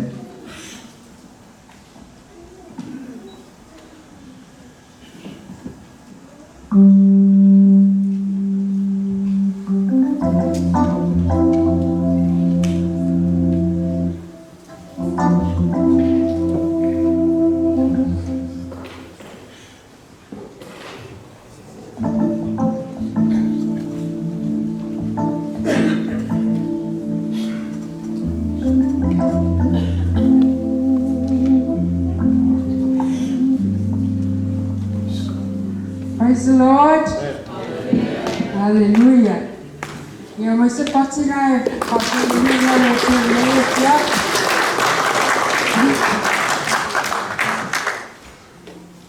Praise the Lord. Hallelujah. Ia mai se pati na e whakapūmina le tū nei e kia.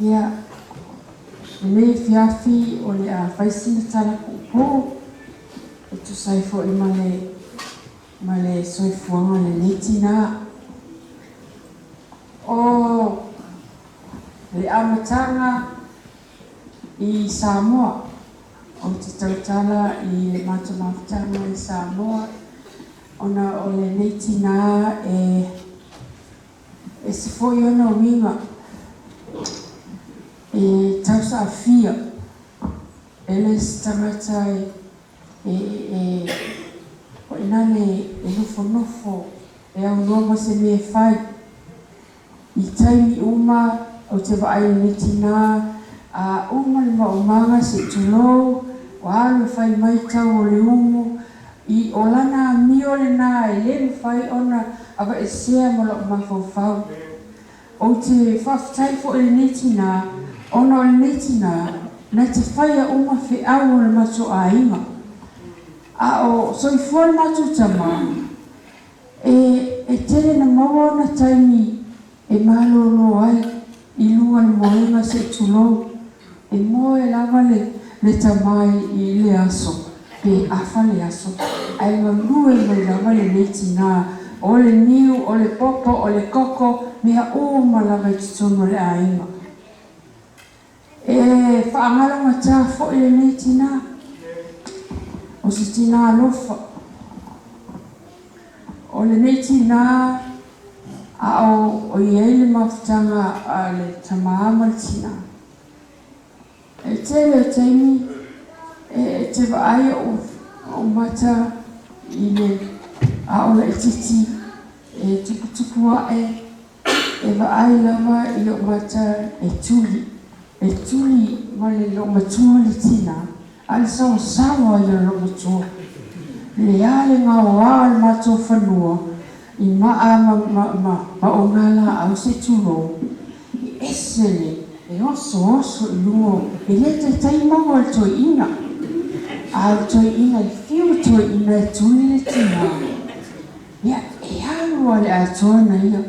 Ia, lenei afiafi o le a fai sina tala puupuu e tusa ai foi ma le, ma le soifuaga o lenei tinā. O le amataga i Samoa, ou te tautala i le matou mafutaga i Samoa, ona o lenei tinā e Ese foi ona uiga e tausaafia e le isi tagata e e koinale e nofonofo e aunoa ma se mea e fai. I taimi uma ou te vaai i lenei tinā, a uma le maumaga se i tulou, ua alu e fai mai tau o le umu, I o lana amio lena e le mafai ona aveesea ma lou mafaufau. Ou te faafetai foi i lenei tinā, ona o lenei tinā na te faia uma feau o le matou aiga. A o soifua le matou tama, e, e tele na maua ona taimi e malolo ai i luga o le moega se i tulou, e moe lava le le tama i le aso pe afa le aso, ae galue mai lava lenei tinā, o le niu, o le popo, o le koko, mea uma lava i totonu o le aiga. E faagalogatā foi lenei tinā, o se tinā alofa. O lenei tinā a o i ai le mafutaga a le tamā ma le tinā. E tele o taimi e te vaai ou mata i le a o laitiiti e tuputupu ae E vaai lava i lou mata e tuli, e tuli ma le loomatua le tina, a le saosaoa ia o loomatua. Le a le gaoa o le matou fanua i maa ma, ma, ma, ma ogalaau se tulou, e ese le, e osooso i luga o, e le taitai maua e le toeaina. A o le toeaina, e fiu le toeaina e tuli le tina. Ia, e alu a le atoa na ia.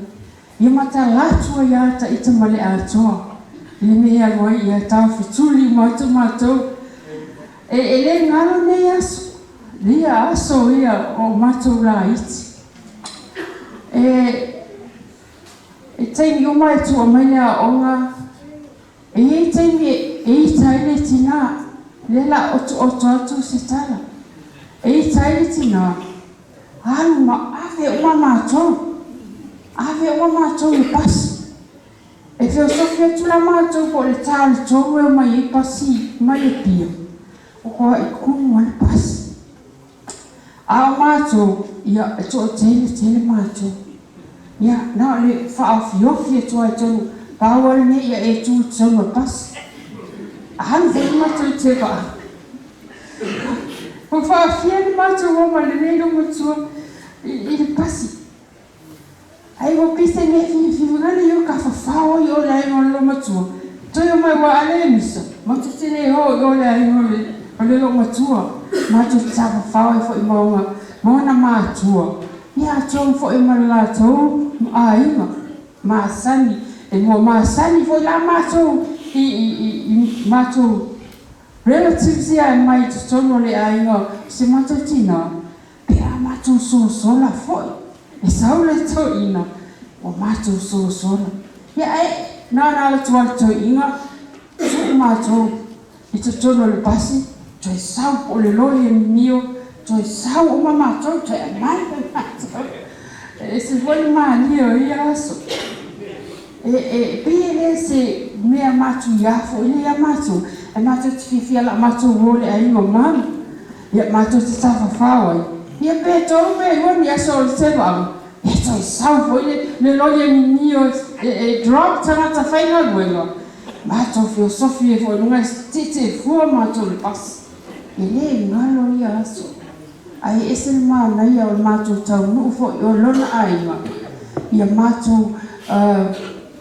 Ia matala atu ai a ta ita ma le atoa. I le mea e alu ai ia taofi tuli uma atu matou. E, e le galo nei aso. Ia aso ia o matou laiti. E, e taimi uma e tua mai le aoga, e i ai taimi e, e ita ai le tinā. Lea la otooto atu se tala. E ita ai le tinā. Alu ma ave uma matou. Ave uma matou i le pasi. E feosofi atu la matou po o le ta o le tolu e omai ai pasi mai Apia, ua i kumu ai le pasi. A o matou, ia, e toatele tele matou. Ia, na o le faaofiofi atu lava i totonu, pau lava lenei ia e tu i totonu o le pasi. Alu foi matou i Teva'a. Ua faafia le matou o ma lenei loomatua i le pasi. Ai ua pei se mea fiafiaga le o ka fafao ai o le aiga o le loomatua. Toe o mai ua ale misa, matou te le o i o le aiga o le o le loomatua. Matou te tafafao ai foi ma ona ma ona matua. Ia atonu foi ma le latou aiga masani, e ua masani foi la matou i i i matou relatives ia e mai i totonu o le aiga o si matou tina, pe a matou sosola foi, e sau le toeaina ua matou sosola. Ia ae na ona alu atu lava le toeaina tuu matou i totonu o le pasi, toe sau po o le loli e mimio, toe sau uma matou, toe aumai foi matou. E ese foi le malie o ia aso. E, e, pei e le se mea matuia foi lea ia matou, ae matou te fiafia o le a matou o i le aiga o mama. Ia matou te tafafao ai, ia pe tolu pe lua ni aso o le tevaaga, ia toe sau foi le, le loli e mimio e, e drop tagata faigaluega, Matou feosofi ai foi i luga e tietie fua matou i le pasi. E le galo ia aso. Ae ese le manaia o le matou taunuu foi o lona aiga ia matou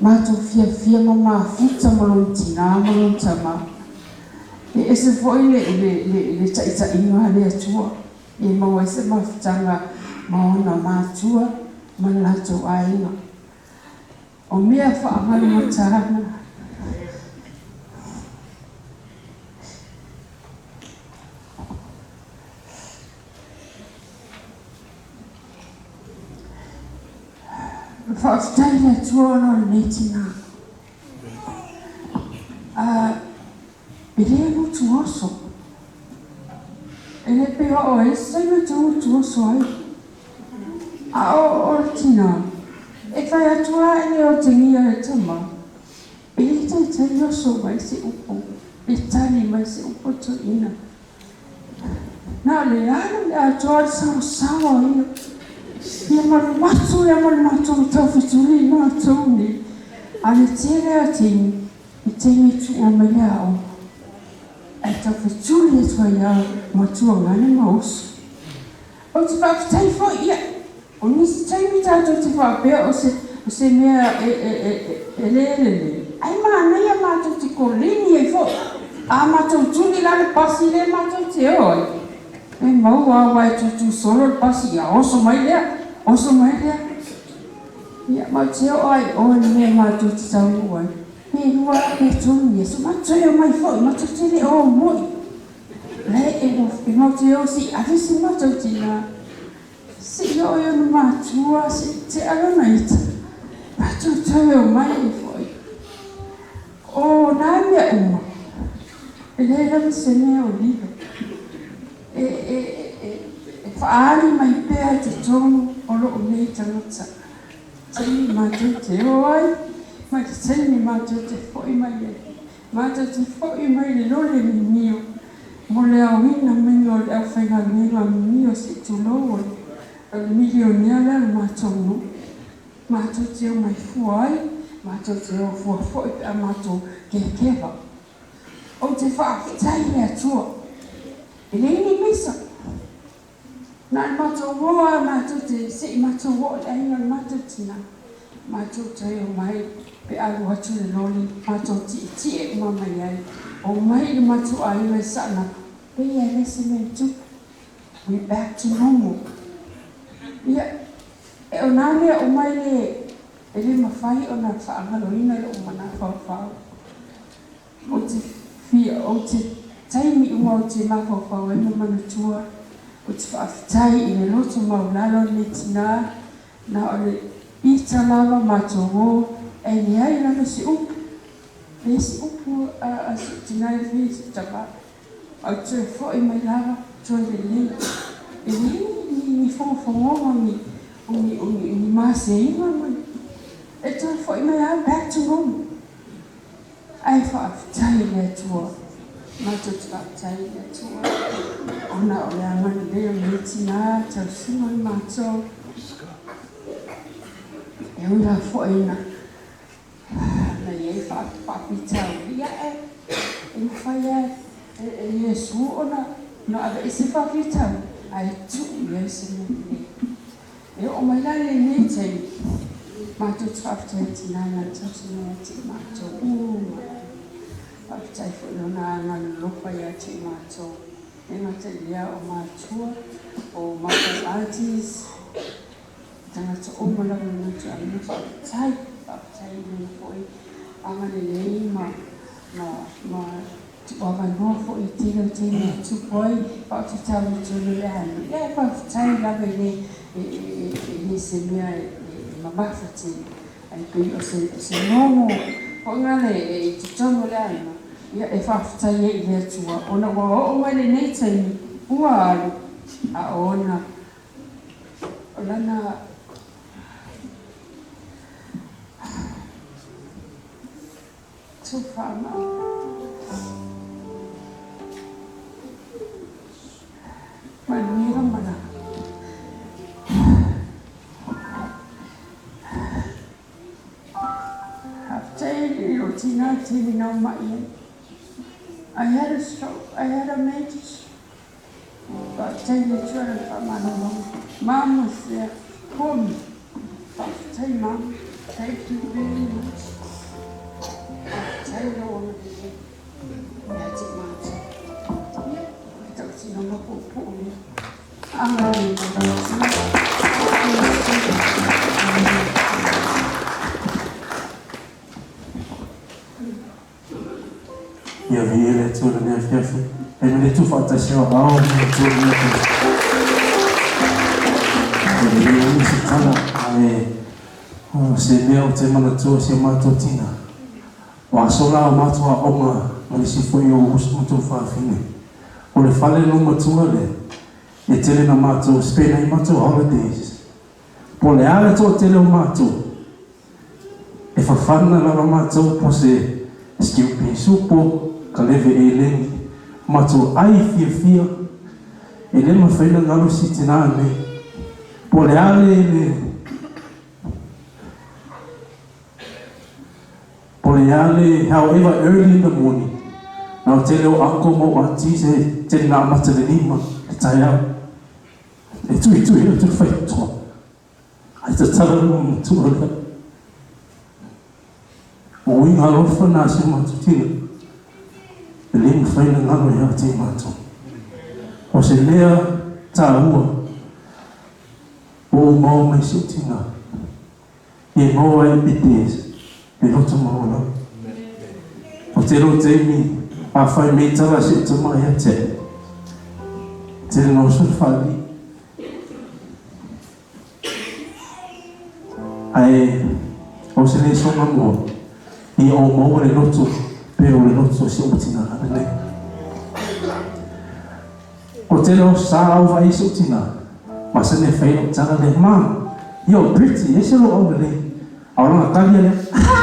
matou fiafia ma mafuta ma lona tina ma lona tama. E ese foi le le le le taitaiga a le Atua e maua ai se mafutaga ma ona matua ma le latou aiga. O mea faamalumatana. Faafetai i le Atua ona o lenei tina. E le gutu oso. E le pei o oe, se taimi e te gutu oso ai. A o le tina, e fai atu lava e le otegia e tama, e le taitai oso mai se upu, e tali mai se upu toeaina. Na o le alu le atoa le saosaoa ia. Ia malumatu ia malumatu taufetuli matou nei. A le tele a taimi, i taimi e tuua mai le aoga, ae taufetuli atu ai lava matua gane ma oso. Ou te faafetai foi, ia, o nisi taimi tatou te faapea o se, o se mea e, e, e, e le lelei, ae manaia matou te koleni ai foi. A matou tuli la le pasi lea matou te o ai, e maua aua e tutu solo le pasi, ia oso mai lea, oso mai lea. Ia, matou te oo lava i o i le mea matou te taunuu ai, pe lua pe tolu ni aso, matou toe omai foi, matou te le o moi. Leai, e matou te o se i ave se matou tina, se i oo i ona matua, se i tea lona ita, matou toe omai ai foi. O nā mea uma, e leai lava se mea o lilo. E, e, e, e faaali mai pea i totonu o lou nei tagata. Taimi matou te o ai, ma le taimi matou te foi mai ai. Matou te foi mai le lole mimio mo le aoina maiga o le aufaigaluega mimio se i tulou o le milionea lea o le matou nuu. Matou te omai fua ai, matou te o fua foi pe a matou kekeva. Ou te faafetai i le Atua. E leai ni misa. Na o le matou o lava matou te se i matou oo i le aiga o le matou tina, matou toe omai pe alu atu le loli, matou tietie uma mai ai, omai i le matou aiga i Saanapu, pei e le se mea e tupu. We back to normal. Ia, e o nā mea uma e le, e le mafai ona faagaloina i lou manafaufau. Ou te fia, ou te taimi uma ou te mafaufau ai ma manatua, ou te faafetai i le loto maulalo o lenei tina, na o le ita lava matou o, ae leai lava se upu, leai se upu a si ou tina e fia i si ou tama. Ae ou te toe foi mai lava, toe lelei. E leai ni, ni fogofogoga, ni, ni, ni, ni maseiga ma ni, e toe foi mai lava, back to normal. Ae faafetai i le Atua, matou te faafetai i le Atua, ona o le agalelei o lenei tina tausiga o le matou. E ui lava foi ina na i ai faafitauli, ia e mafai lava e Iesu ona aveese faafitauli, ae tuu i ai se mea lelei. E oo mai la lenei taimi, matou te faafetai i tina na tausi mai ia te i matou uma. Faafetai foi i lona aga lolofa ia te i matou, e gata i lea o matua, o matou aunties. tagata uma lava o le matou aiga. Faafetai, faafetai i Lona foi agalelei ma, ma, ma tuuavanoa foi i tele o taimi e tupu ai faafitauli i totonu o le aiga. Ia ae faafetai lava e le, e, e, e le se mea e, e mamafa tele, ae pei o se, o se gogo foi lale i totonu o le aiga, ia e faafetai ai i le Atua ona ua oo mai lenei taimi ua alu a o ona o lana tofa manuia lau malaga. Faafetai i lou tina i taimi na omai ai. I had a stroke, I had a major stroke. Faafetai i le Atua i lana faamalologa. Mama sea, Komi. Faafetai mama. Thank you very much. Faafetai lou agalelei ia te matou. Ia, o le tautinoga puupuu lea. Agalelei mai le Atua. Amen. Ia viia le Atua i lenei afiafi. E ma le Atua faatasi ao ao ma le Atua i lenei afiafi. E lelei ai se tala, ae o se mea ou te manatua i si o matou tina. O aso la o matou aoga ma nisi foi o uso ma tuafafine. O le fale lou matua lea, e tele na matou spend ai matou holidays. Po o le a le toatele o matou, e fafana lava matou po se skiupi supo, ka leve eleni, matou ai fiafia, e le mafai na galo si tina nei. Po o le a le le Po o le a le however early in the morning, na o tele o uncle ma o aunties e tele na amata le lima le taeao. E tuitui atu le faitotoa, ae tatala lona matua lea. O uiga alofa na a si o matou tina, e le mafai ona galo ia te i matou. O se mea taua, ua ou maua mai si ou tina, e maua ai pete le loto maualalo. O te lou taimi, afai mei tala si ou tama ia te au, tele na oso le faalii. Ae o se lesona mua, ia ou maua le loto pe o le loto o si ou tina lenei. O tele o sa au vaai si ou tina, masani e fai lou tala lea, Mom, you're pretty, ese lou aulelei. A o lana tali ia lea, Ah!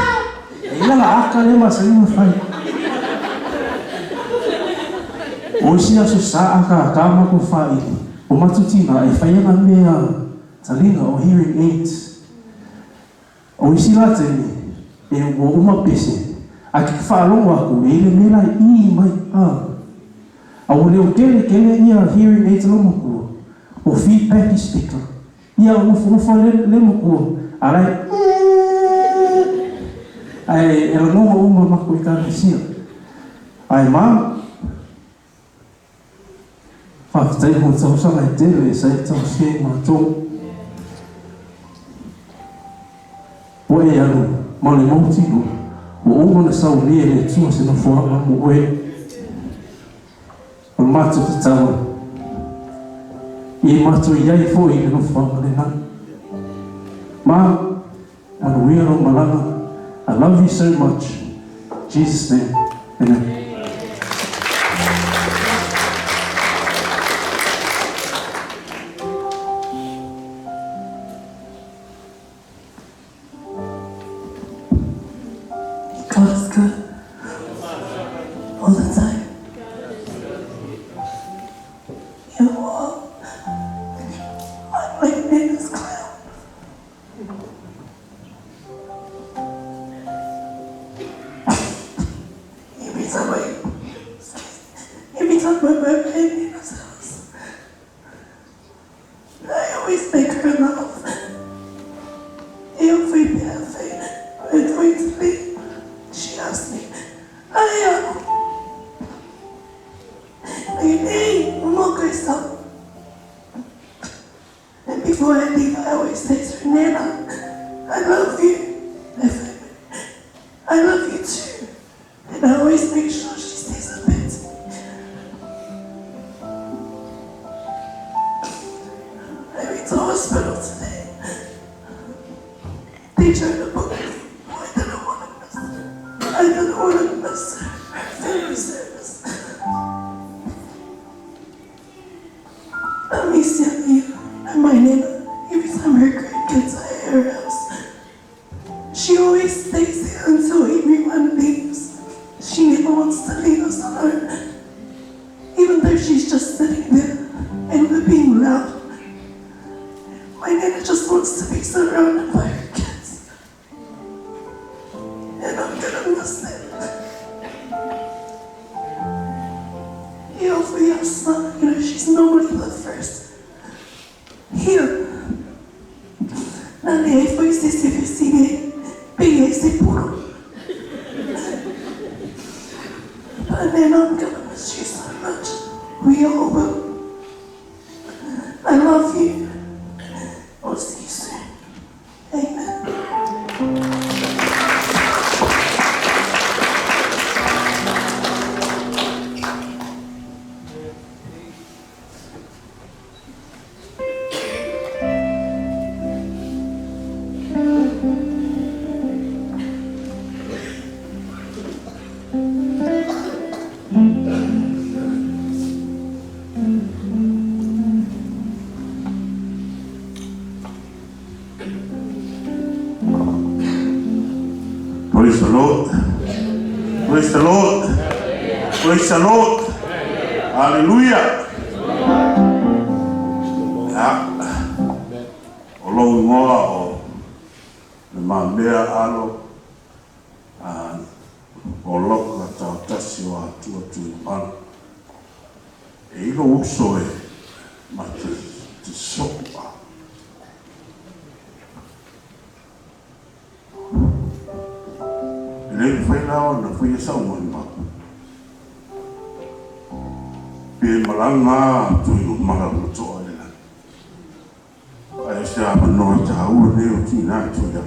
E i lana aka lea masani ona fai. O isi aso sa aka kā matou whaili, o matou tina e fai ana mea talinga o hearing aids. O isi la taimi, e ua uma pese, a ke faalogo aku e i le mea la i mai, ah. A ua leo kele kele ia hearing aids lo makua, o feedback i speaker. Ia nofonofo le le makua, a la e eeeeee ae e lagona uma makou ekalesia. Ae ma, faafetai mo tausaga e tele sa e tausia i matou. Ua e alu ma le mautino, ua uma ona saunia e le Atua se nofoaga mo oe. O le matou tatalo, ia matou i ai foi i le nofoaga lena. Ma, manuia lou malaga. I love you so much. Jesus name, amen. God is good all the time. You know what? I'm like Nana's clown. Every time I, every time I'm at Nana's house, I always make her laugh. Every birthday, she asks me, I am. And before I leave, I always say to her, She always stays here until everyone leaves. She never wants to leave us alone. Even though she's just sitting there and we're being loud. My nana just wants to be surrounded by her kids. And I'm gonna miss that. Yeah, you know, she's normally the first here. Na leai foi se se fesili pe i ai se polo. But Nana, I'm gonna miss you so much. We all will. I love you. I'll see you soon. Amen. Praise the Lord. Praise the Lord. Praise the Lord. Hallelujah. Ia, o lou igoa o Le Mamea Alo, a o Loka Taotasi o Atua Tuimala. E i lou uso e ma te te soo a. E le mafai la ona faia sau molimau. Pe malaga a Tuigamala ma toa i le lagi. Ae o se avanoa taua lenei o tuuina atu ia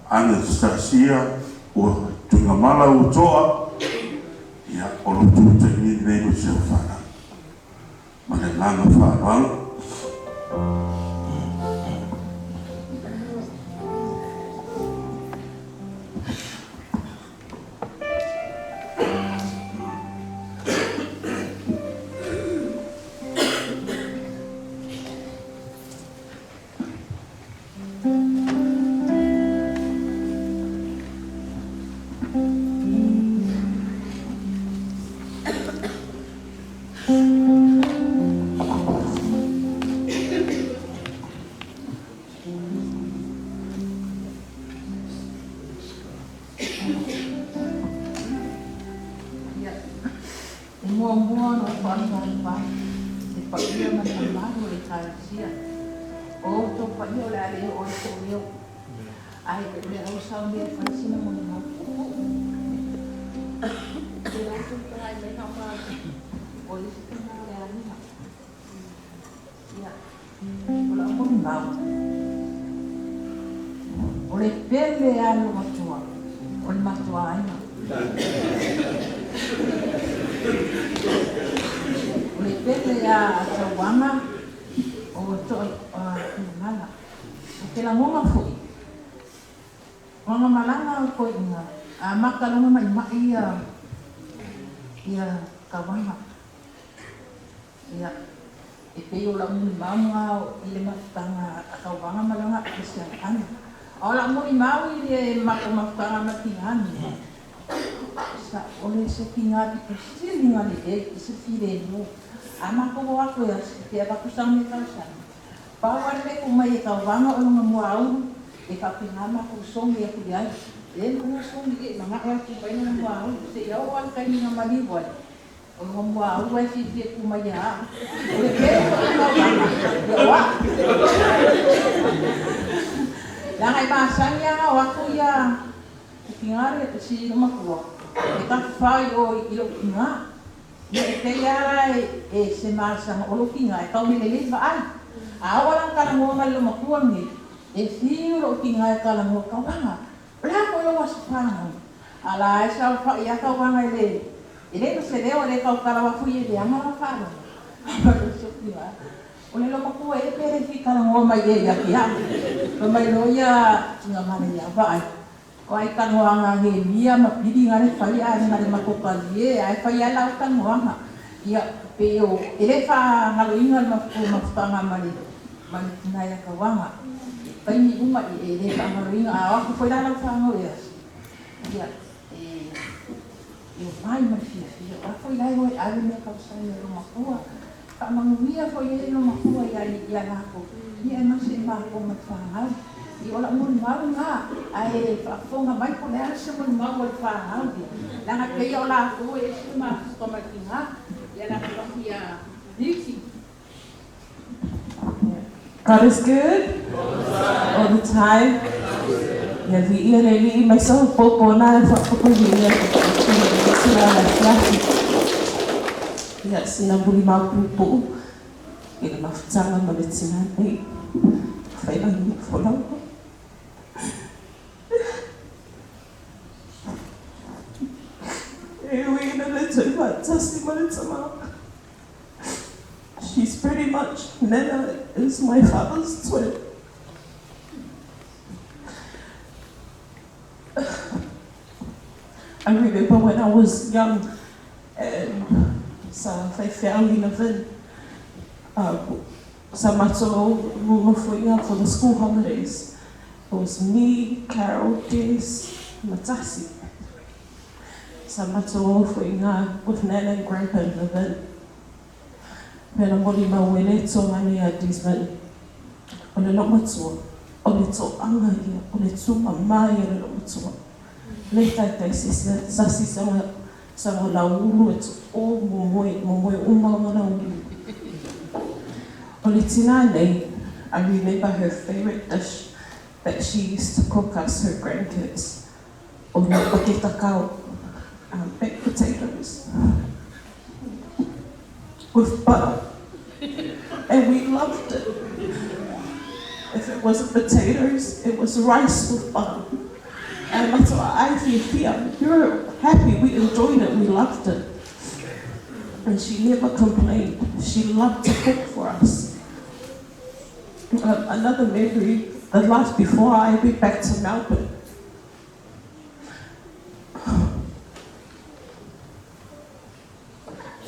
Anastasia ua Tuigamala ua toa, ia o lo outou taimi lenei o si au fanau. Ma le agaga faaaloalo. Ia, e muamua ona ou faafetai i le paia ma le mamalu o le Ekalesia. O outou paia o le a le oo ai sou leo, ae o le au sao mea e fai sina molimau puupuu. E la outou tagai mai na o o le isi tama o le aiga. Ia, o lau molimau, o le pele a le matua, o le matuaina. O le pele a Tauaga o toa Tuimala. O ke lagona foi, o malaga o koiʻina, a maka lona maʻimaʻi ia ia Tauaga. Ia, e pei o lau molimau i le mafutaga a Tauvaga ma lana Kerisiano. A o lau molimau i le matou mafutaga ma Tigani, sa o le se tiga pito sili ona lelei i se filemu. A matou o atu e pe avatu sau mea tausaga, pau lava le mea e tuu mai e Tauvaga o lona muaulu e faapena matou sogi atu i ai. E lua sogi e manao e tuu mai lona muaulu seia oo lava i le taimi na maliu ai. O lona muaulu e fiafia tu mai ia au. O le pele foi o Tauvaga, ia o au. Leaga e masani lava ona o atu ia tiga le si matua e tafafao i o i lou tiga. Ia e pei lava la e se masaga o lou tiga e tau mea lelei vaai. A oo la ina talanoa mai le loomatua lenei, e fiu lou tiga e talanoa, Tauvaga, O le a foi lou aso fanau? A la e saofai lava Tauvaga e le e le ma se leo, e le tautala atu i e leaga lana faalogo. O le loomatua ea pe le fia talanoa mai ea ia te au. Fai mai loa ia Tuigamala ia vaai, o ai talanoaga a Nehemia ma Pili na le fai ae na le matou talie ae fai lava lau talanoaga. Ia, pei o, e le faagaloina le mafutaga ma le Ma le tina ia Tauaga. I taimi uma e le faagaloina, a o atu foi la lau fanau i aso, ia, e e omai ma le fiafia. O a foi la e o e ave meatausami a loomatua, faamanuia foi i ai loomatua ia ia latou, ia aemaise i matou ma le fanau. Ia o lau molimau lena, ae faafofoga mai po o le a se molimau a le fanau ia, leaga e pei o latou e ese le mafuta mai tina, ia le atu atu ia Niki. God is good all the time. Ia viia le Alii mai sa popo na e faapopo viia le sila la fiafi. Ia sina muli mapuupuu i le mafutaga ma le tina nei. Failangi folau. E ui ina le toe faatasi ma le tama. She's pretty much, Nana is my father's twin. I remember when I was young and sa faifeau i Levin, sa matou nonofo for the school holidays. It was me, Carol, Des, Matasi. Sa matou nonofo with Nana and Grandpa in Levin. Pena moli mau e le tonga nei a Desmond. O le loomatua, o le toaga ia, o le tumama ia le loomatua. Le taitai se sasi sanga sanga laulu e o momoe, momoe uma o laulu. O le tina nei, I remember her favorite dish that she used to cook us, her grandkids. O le paketa kao, baked potatoes with butter. And we loved it. If it wasn't potatoes, it was rice with butter. And that's why I feel we were happy, we enjoyed it, we loved it. And she never complained. She loved to cook for us. Another memory, the last before I went back to Melbourne,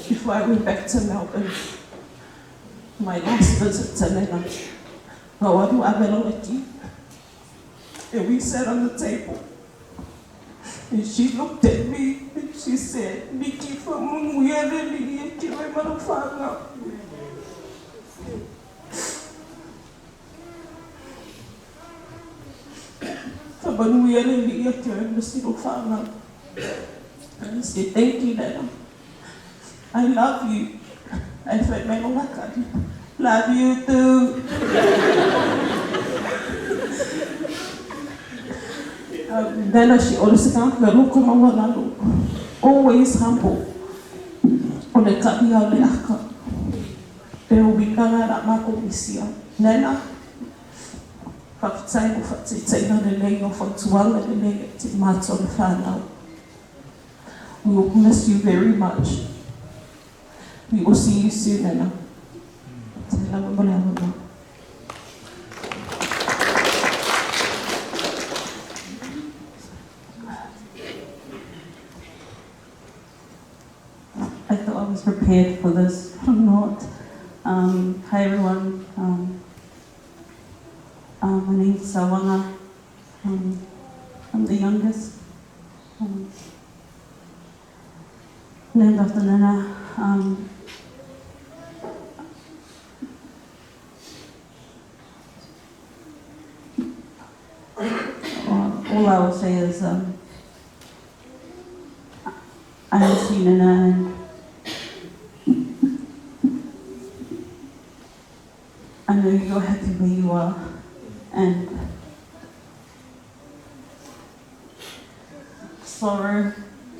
before I went back to Melbourne, my last visit to Nana, and we sat on the table, and she looked at me and she said, Niki faamanuia le Alii ki oe ma lau fanau. Faamanuia le Alii ki oe ma silo fanau. And I said, thank you, Nana. I love you. I felt my love you too. Nana, she always always humble. O le ka'i au le aka. Pe o wikanga ra mako isia. Nana, faafetai mo faataitaiga lelei o fautuaga lelei e te mātou le whānau. We will miss you very much. We will see you soon, Nana. Te lava mo le avanoa. I thought I was prepared for this, but I'm not. Hi everyone. My name's Sawanga. I'm the youngest. Named after Nana. All I will say is I miss you, Nana, and I know you're happy where you are, and sorrow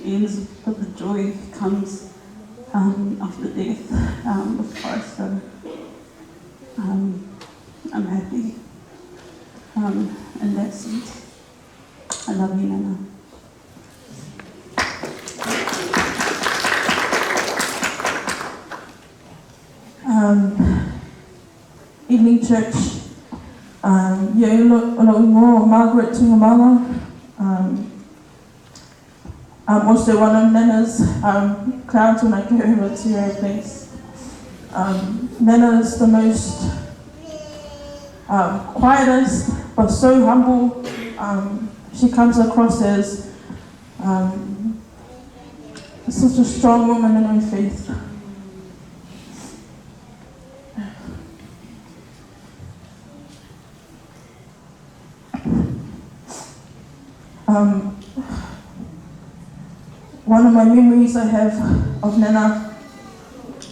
ends, but the joy comes after death with Christ. So I'm happy in that sense. I love you, Nana. Evening Church. Ia e o lau ingoa Margaret Tungamala. I'm also one of Nana's clients when I go over to her place. Nana is the most Quietest, but so humble. She comes across as such a strong woman in her faith. One of my memories I have of Nana,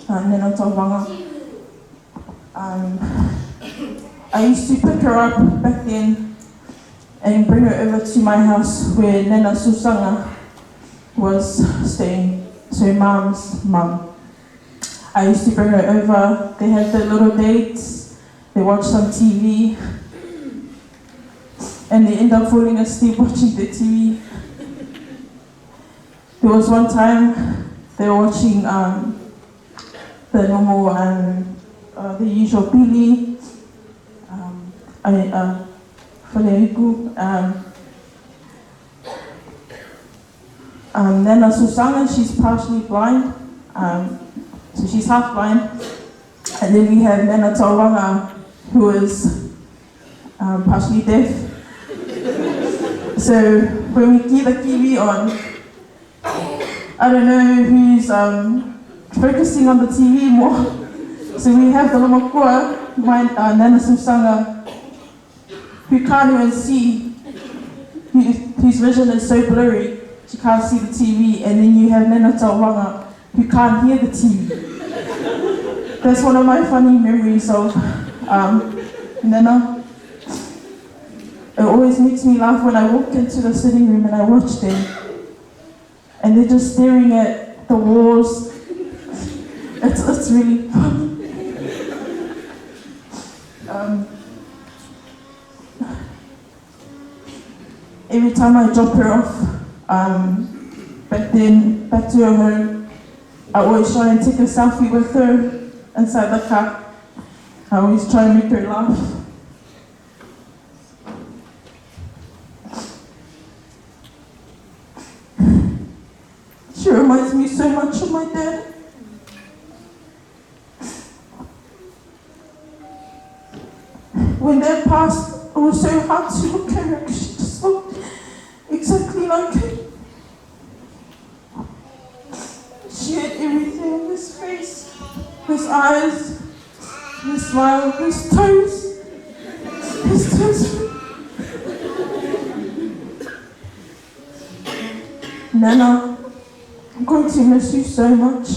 Nana Tauvaga, I used to pick her up back then and bring her over to my house where Nana Susanga was staying, so mom's mum. I used to bring her over, they had their little dates, they watched some TV, and they end up falling asleep watching the TV. There was one time they were watching the normal, the usual pili, Faleaiku. Nana Susana, she's partially blind, so she's half blind. And then we have Nana Tauvaga, who is partially deaf. So when we keep the TV on, I don't know who's focusing on the TV more. So we have the Lomakua, my Nana Susana, who can't even see, whose vision is so blurry, she can't see the TV. And then you have Nana Tauvaga, who can't hear the TV. That's one of my funny memories of Nana. It always makes me laugh when I walk into the sitting room and I watch them. And they're just staring at the walls. It's really funny. Every time I drop her off, back then, back to her home, I always try and take a selfie with her inside the car. I always try and make her laugh. She reminds me so much of my dad. When Dad passed, it was so hard to look at her because she just looked exactly like him. She had everything in his face, his eyes, his smile, his toes, his toes. Nana, I'm going to miss you so much.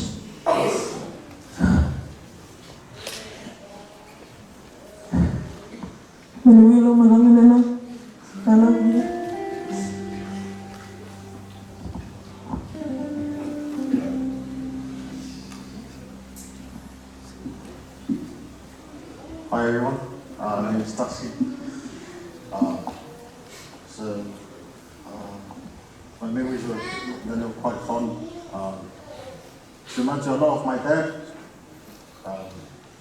Nana, I love you. Hi everyone, my name is Tasi. My memories of Nana were quite fond. She reminds me a lot of my dad.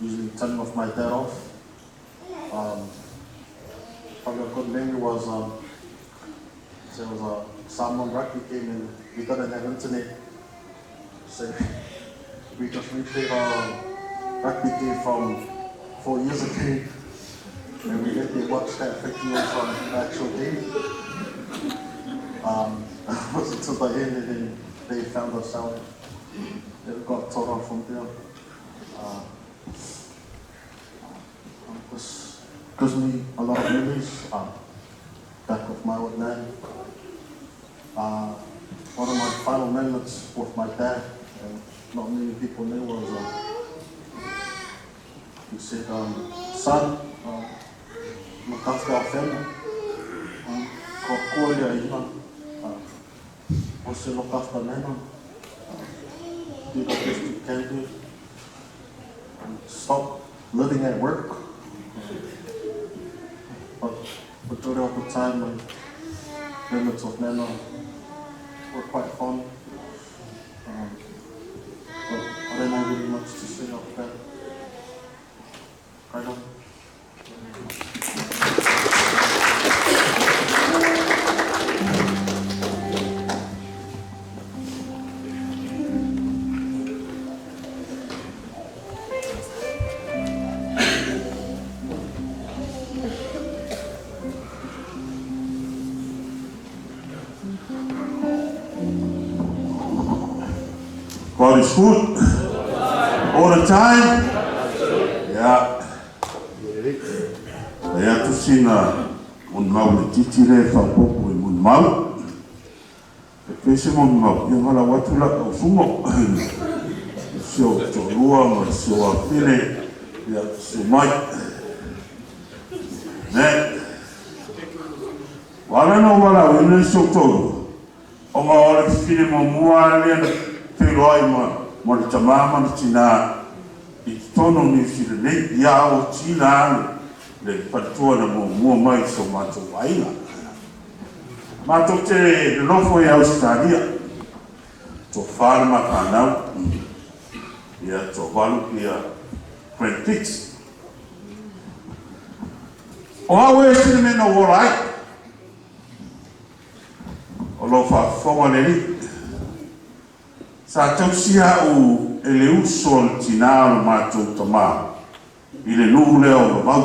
Usually telling off my dad off. Probably a good memory was there was a Samoan rugby game and we didn't have internet, so we just replayed our rugby game from 4 years ago, and we let them watch that video from the actual game. It wasn't until the end, and then they found us out. It got taught off from there. This gives me a lot of memories back with my old nan. One of my final moments with my dad, and not many people knew, was he said, son, look after our family. Also look after Nana. Do the best you can do. And stop living at work. But majority of the time, my moments of Nana were quite fun. But I don't have really much to say after that. Right on. God is good all the time. Ia. Fai atu sina molimau laitiiti lea e faaopoopo i molimau. E pei se molimau, ia valaau atu la tausumo i si ou toalua ma si ou afafine, ia susu mai. Amen. Ua ala ona ou valaauina si ou toalua, ona o le fafine muamua lava lea na feiloai ma le tama ma le tina i totonu o Niu Sila nei, ia a ua tina le faletua na muamua mai i so matou aiga. Matou te nonofo i Ausetalia, toafa le ma fanau, ia toavalu ia grandkids. O au e ese le mea na ou ola ai, o lo o faafofoga le Alii. Sa tausi au e le uso a le tinā o le matou tamā i le nuu lea o Vavau.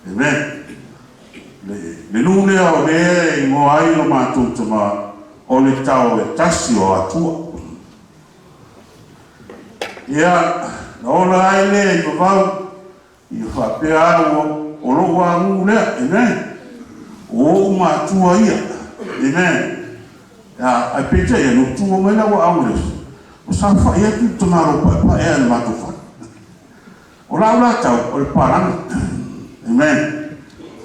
Amen. Le nuu lea o lea e igoa ai lo matou tamā o le tao e tasi o Atua. Ia, na ola ai lea i Vavau, ia faapea au o lou agū lea. Amen. O ou matua ia. Amen. Ia, ae peitai ane, ua tua mai lau aoga i le aso, ua saofai atu le tamaloa paepae a le matou fale. O lau la tau, o le papalagi. Amen.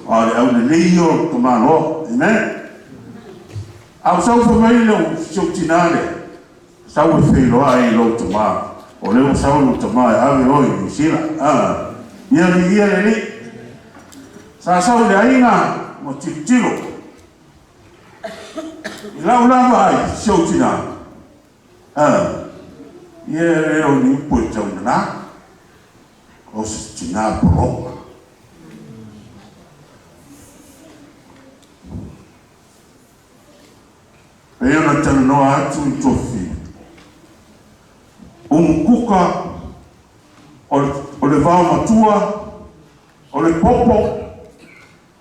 A o le aulelei ia o le tamaloa. Amen. A ua sau fai mai lou, si ou tinā lea, Sau e feiloai i lou tama, o lea ua sau lou tama e ave oe i Niu Sila. A, ia viia le Alii. Sa sau i le aiga ma tilotilo. I lau la vaai, si ou tinā, a, ia e le o ni upu e tau nanā, o se tinā poloka. Pei ona talanoa atu i tofi umukuka o le vao matua, o le popo.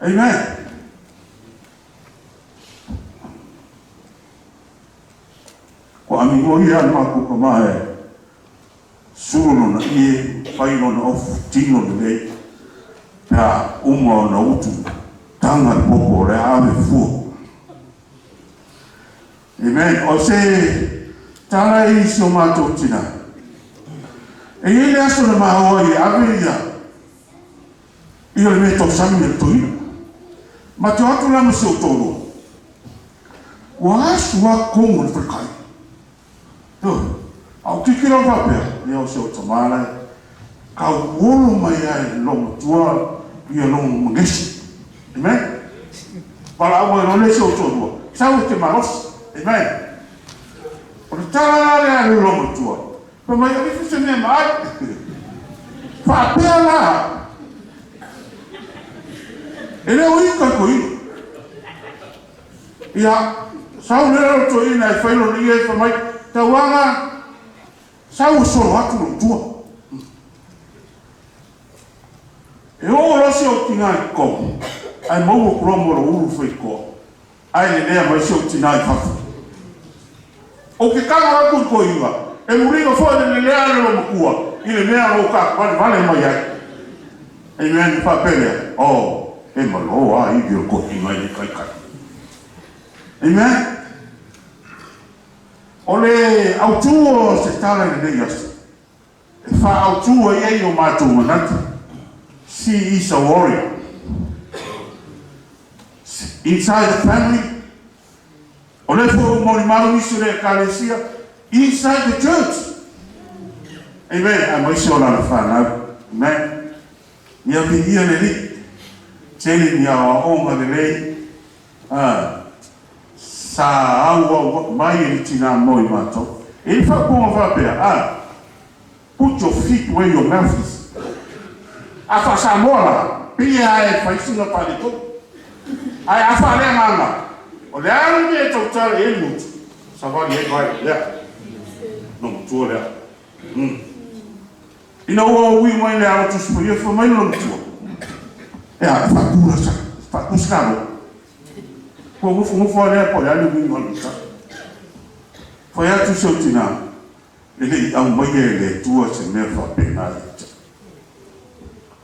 Amen. Ua amigo ia le matou tama e sulu lona ie, fai lona ofu tino lelei pe a uma ona utu taga le popo o le a ave fua. Amen. O se tala i si o matou tina. E i ai le aso na maua ai e ave ia ia le mea tausami a le toeaina. Ma te o atu la ma si ou toalua. Ua asu lava totonu o le falekai. Ioe. A o tilotilo faapea, ia o si ou tama la e tauolo mai lava i le loomatua ia lona magesi. Amen. Valaau mai loa lea i si ou toalua, sau e te malosi. Amen. O le tala la lea a le loomatua, fai mai, Avefe se mea ma ai. Faapea la, e le o ita i toeaina. Ia, sau lea o toeaina e fai lona ia e fai mai, Tauaga, sau e solo atu lou tua. E oo loa si ou tinā i totonu, ae maua atu loa ma lou ulu faitoa, ae lelea mai si ou tinā i fafo. Ou te tago atu i toeaina, e muliga foi le lelea a le loomatua i le mea o lo o taatuvalevale mai ai. Amen, faapea lea, oh, e malo lava ivi o le toeaina i le taitai. Amen. O le autū o se tala i lenei aso, e faaautu ai ai o matou manatu, she is a warrior. Inside the family, o lea foi ua molimau nisi o le Ekalesia, inside the church. Amen. Aemaise o lana fanau. Amen. Ia viia le Alii. Tele ni aoaoga lelei a sa auau mai e le tinā mo i matou. E i faaupuga faapea, a put your feet where your mouth is. A faa-Samoa la, pei lava e fai sina faaletonu. Ae a faaleagaga, o le a le mea e tautala i ai le motu, savali ai vae lea, no matua lea. Ina ua ui mai le alo Tusi Paia, fai mai lona matua, E a, e faatu la sa, faatu se kalo. Ua nofonofo lava lea po o le a le uiga o le tala. Fai atu si ou tinā, E le i aumaia e le Atua se mea faapena ia te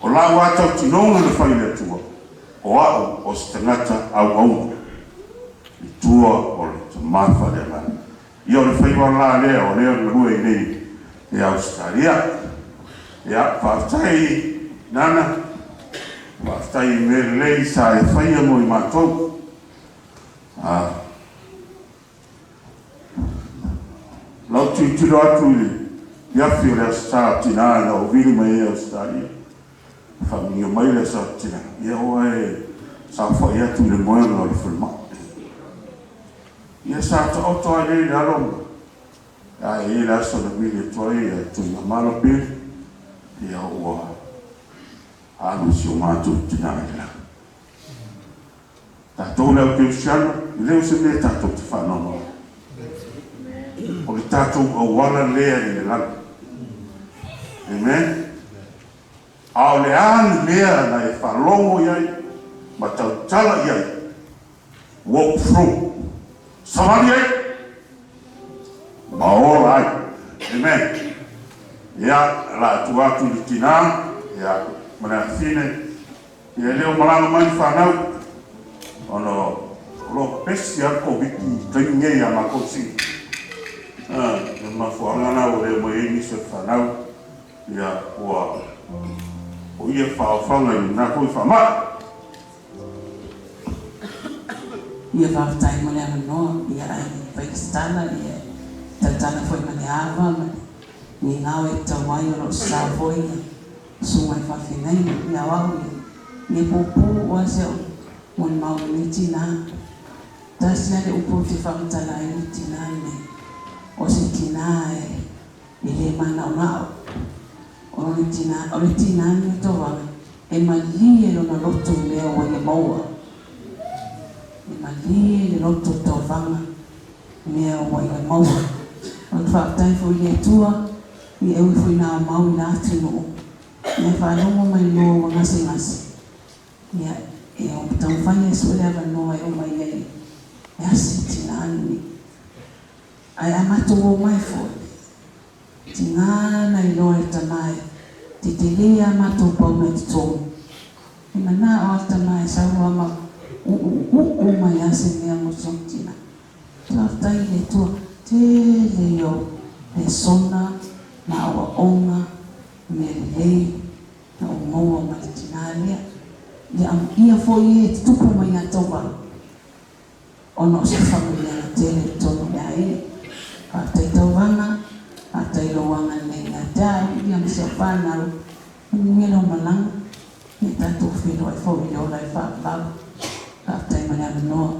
au. O lau lava tautinoga na fai i le Atua, o au o se tagata auauna i tua o le tama faaleagaga. Ia o le faiva la lea o lea galue ai nei i Ausetalia. Ia, faafetai Nana, faafetai i mea lelei sa e faia mo i matou. A. Lau tilotilo atu i le afi o le Aso Sa o Tina na ou vili mai ai i Ausetalia, faamanuia mai le Aso Sa o Tina, ia ua e saofai atu i le moega o le falemai. Ia sa taoto lava i le alo ma ae i ai le aso na vili atu ai ia Tuigamala Bill, ia ua alu si o matou tina i le lagi. Tatou le au kerisiano, e le o se mea tatou te faanoanoa ai. O le tatou auala lea i le lagi. Amen. A o le a le mea na e faalogo i ai ma tautala i ai, walk through, savali ai ma ola ai. Amen. Ia, o le a tuu atu i le tinā, ia, ma le afafine. Ia e le o malaga mai le fanau ona o lo o pepesi lava le Koviti i le taimi nei ia matou sini. O le mafuaaga lena ua le omai ai nisi o le fanau, ia ua o ia faaofaga i lena foi faamai. Ia faafetai mo le avanoa, ia ae fai se tala, ia tautala foi ma le ava ma le migao e tatau ai o lo o sao foi ia Susuga i faafeagaiga i aoao ia, ia puupuu oa se o molimau lenei tina. Tasi a le upu ou te faamatala ai le tina lenei, o se tina e le manaonao. O le tina, o le tina lenei o Tauaga, e malie lona loto i mea ua ia maua. E malie le loto o Tauvaga i mea ua ia maua. Ou te faafetai foi i le Atua I e ui foi na aumau i la atunuu, ia faalogo mai loa ua gasegase, ia e o taumafai e sue le avanoa e omai ai e asi tina lenei. Ae a matou omai foi, tiga na iloa e tama e tetele a matou pauna i totonu. E manao a le tama e sau loa ma uuuu mai a se mea mo si ona tina. Faafetai i le Atua, tele ia o lesona ma aoaoga mea lelei na ou maua mai le tina lea. Ia amuia foi e tutupu mai ia Tauvalu ona o se faamanuiaga tele i totonu o le aiga. Faafetai Tauvaga, faafetai i lou agalelei ia te au ia ma si au fanau, manuia lau malaga, ia tatou feiloai foi i le ola e faavavau. Faafetai mo le avanoa.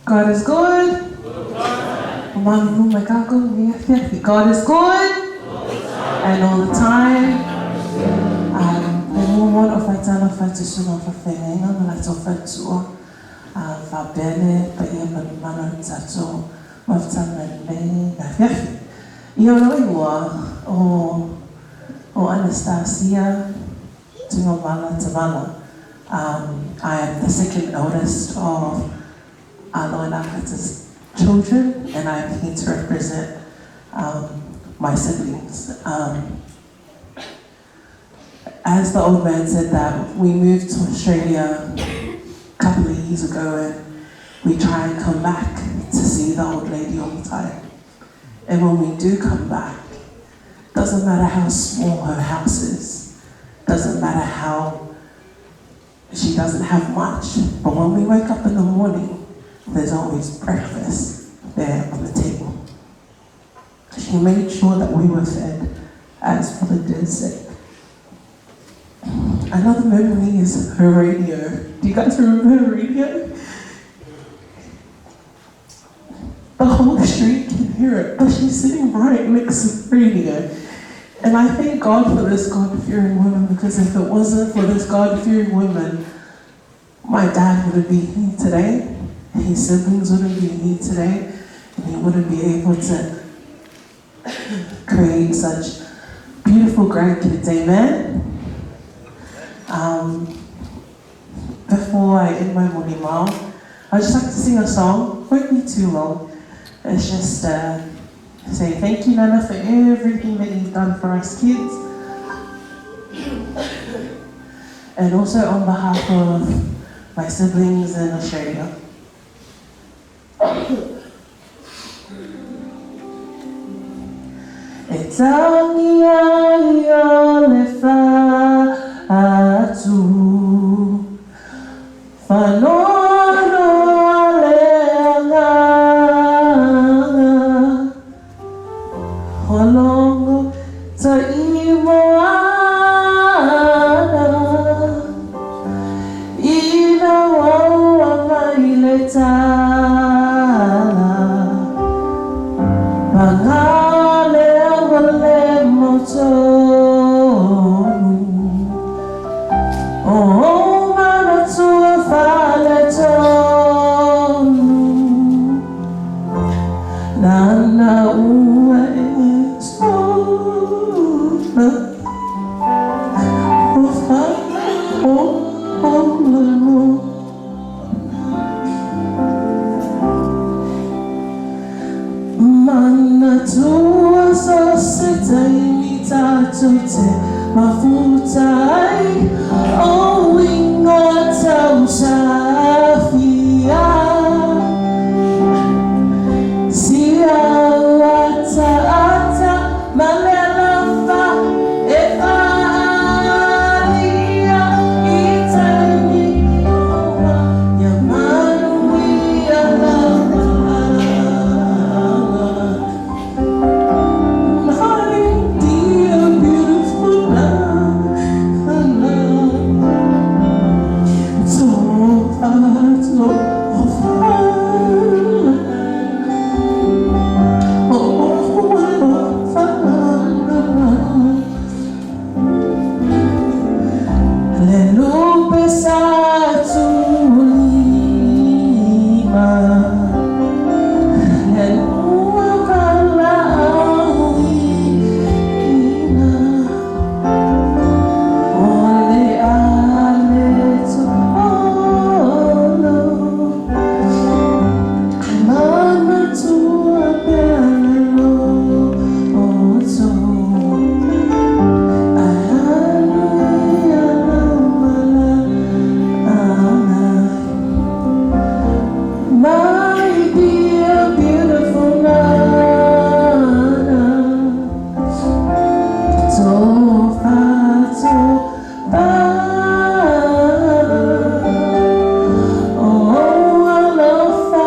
God is good. God is good. And all the time. E muamua ona ou faitala fatusuga o fafeagaiga ma latou faletua faapea le paia ma le mamalu o le tatou mafutaga i lenei afiafi. Ia o lou igoa o o Anastasia Tuigamala Tavala. I am the second eldest of Alo and Akata's children and I am here to represent um, my siblings. Um, as the old man said that we moved to Australia a couple of years ago and we try and come back to see the old lady all the time. And when we do come back, doesn't matter how small her house is, doesn't matter how she doesn't have much, but when we wake up in the morning, there's always breakfast there on the table. She made sure that we were fed, as Brother did say. Another memory is her radio. Do you guys remember her radio? The whole street can hear it, but she's sitting right next to the radio. And I thank God for this God-fearing woman, because if it wasn't for this God-fearing woman, my dad wouldn't be here today, his siblings wouldn't be here today, and he wouldn't be able to create such beautiful grandkids. Amen? Before I end my morning mao, I'd just like to sing a song. Won't be too long. It's just to say thank you, Nana, for everything that you've done for us kids. And also on behalf of my siblings in Australia. E tangi ai o le fatu Whanoanoa le agaga Holongo ta i moana Ina waua mai le tala Pagale ua le mautonu O ou manatu e faaletonu Nana ua e sola Ua faaola Manatua so se taimi tatou te mafuta ai O uiga tausafia Si au ataata ma le alofa e faaalia i taimi uma ia manuia lau malaga. My dear beautiful Nana, Tofa, tofa, oh, Le lupe sa tulima Le lua valaauina O le ale tuolo Manatua pea le loto Ae alu ia lau malaga My dear beautiful Nana, Tofa, tofa, oh, alofa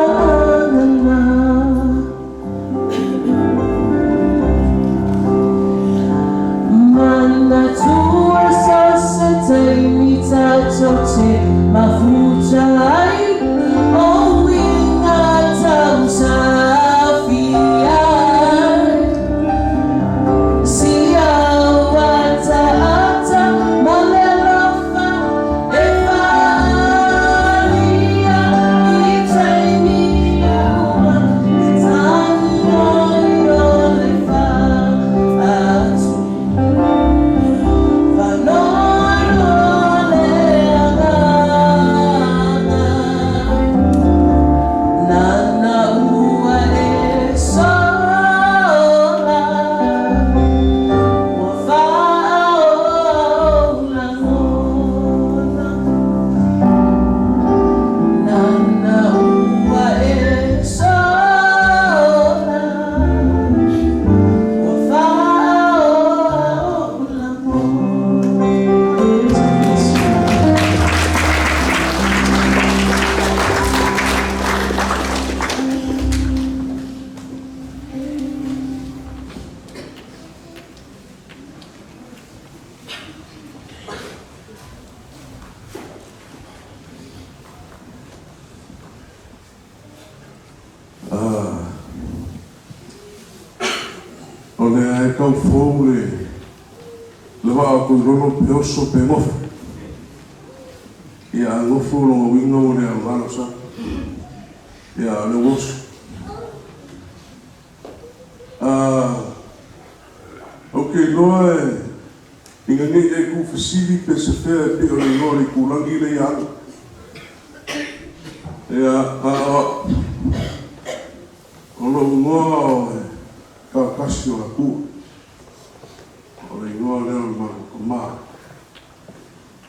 nana. Manatua so se taimi tatou te mafuta ai O uiga tausafia Si au ataata ma le alofa e faaalia i taimi uma e tagi ai o le fatu. Faanoanoa le agaga Nana ua e sola Ua faaola gona Nana ua e sola Ua faaola gona. O lea e tau fou le le vaa o Tuilono pe oso pe gofo. Ia a gofo o lona uiga ua le aoga lou sa. Ia a o lea ua oso. Ou te iloa e ina ne i e tuufesili pe se fea e pei o le igoa o le itulagi lea ia alu. Ia, a o, o lou lou igoa o le Kaukasi o Atua. O le igoa lea o le matou tama.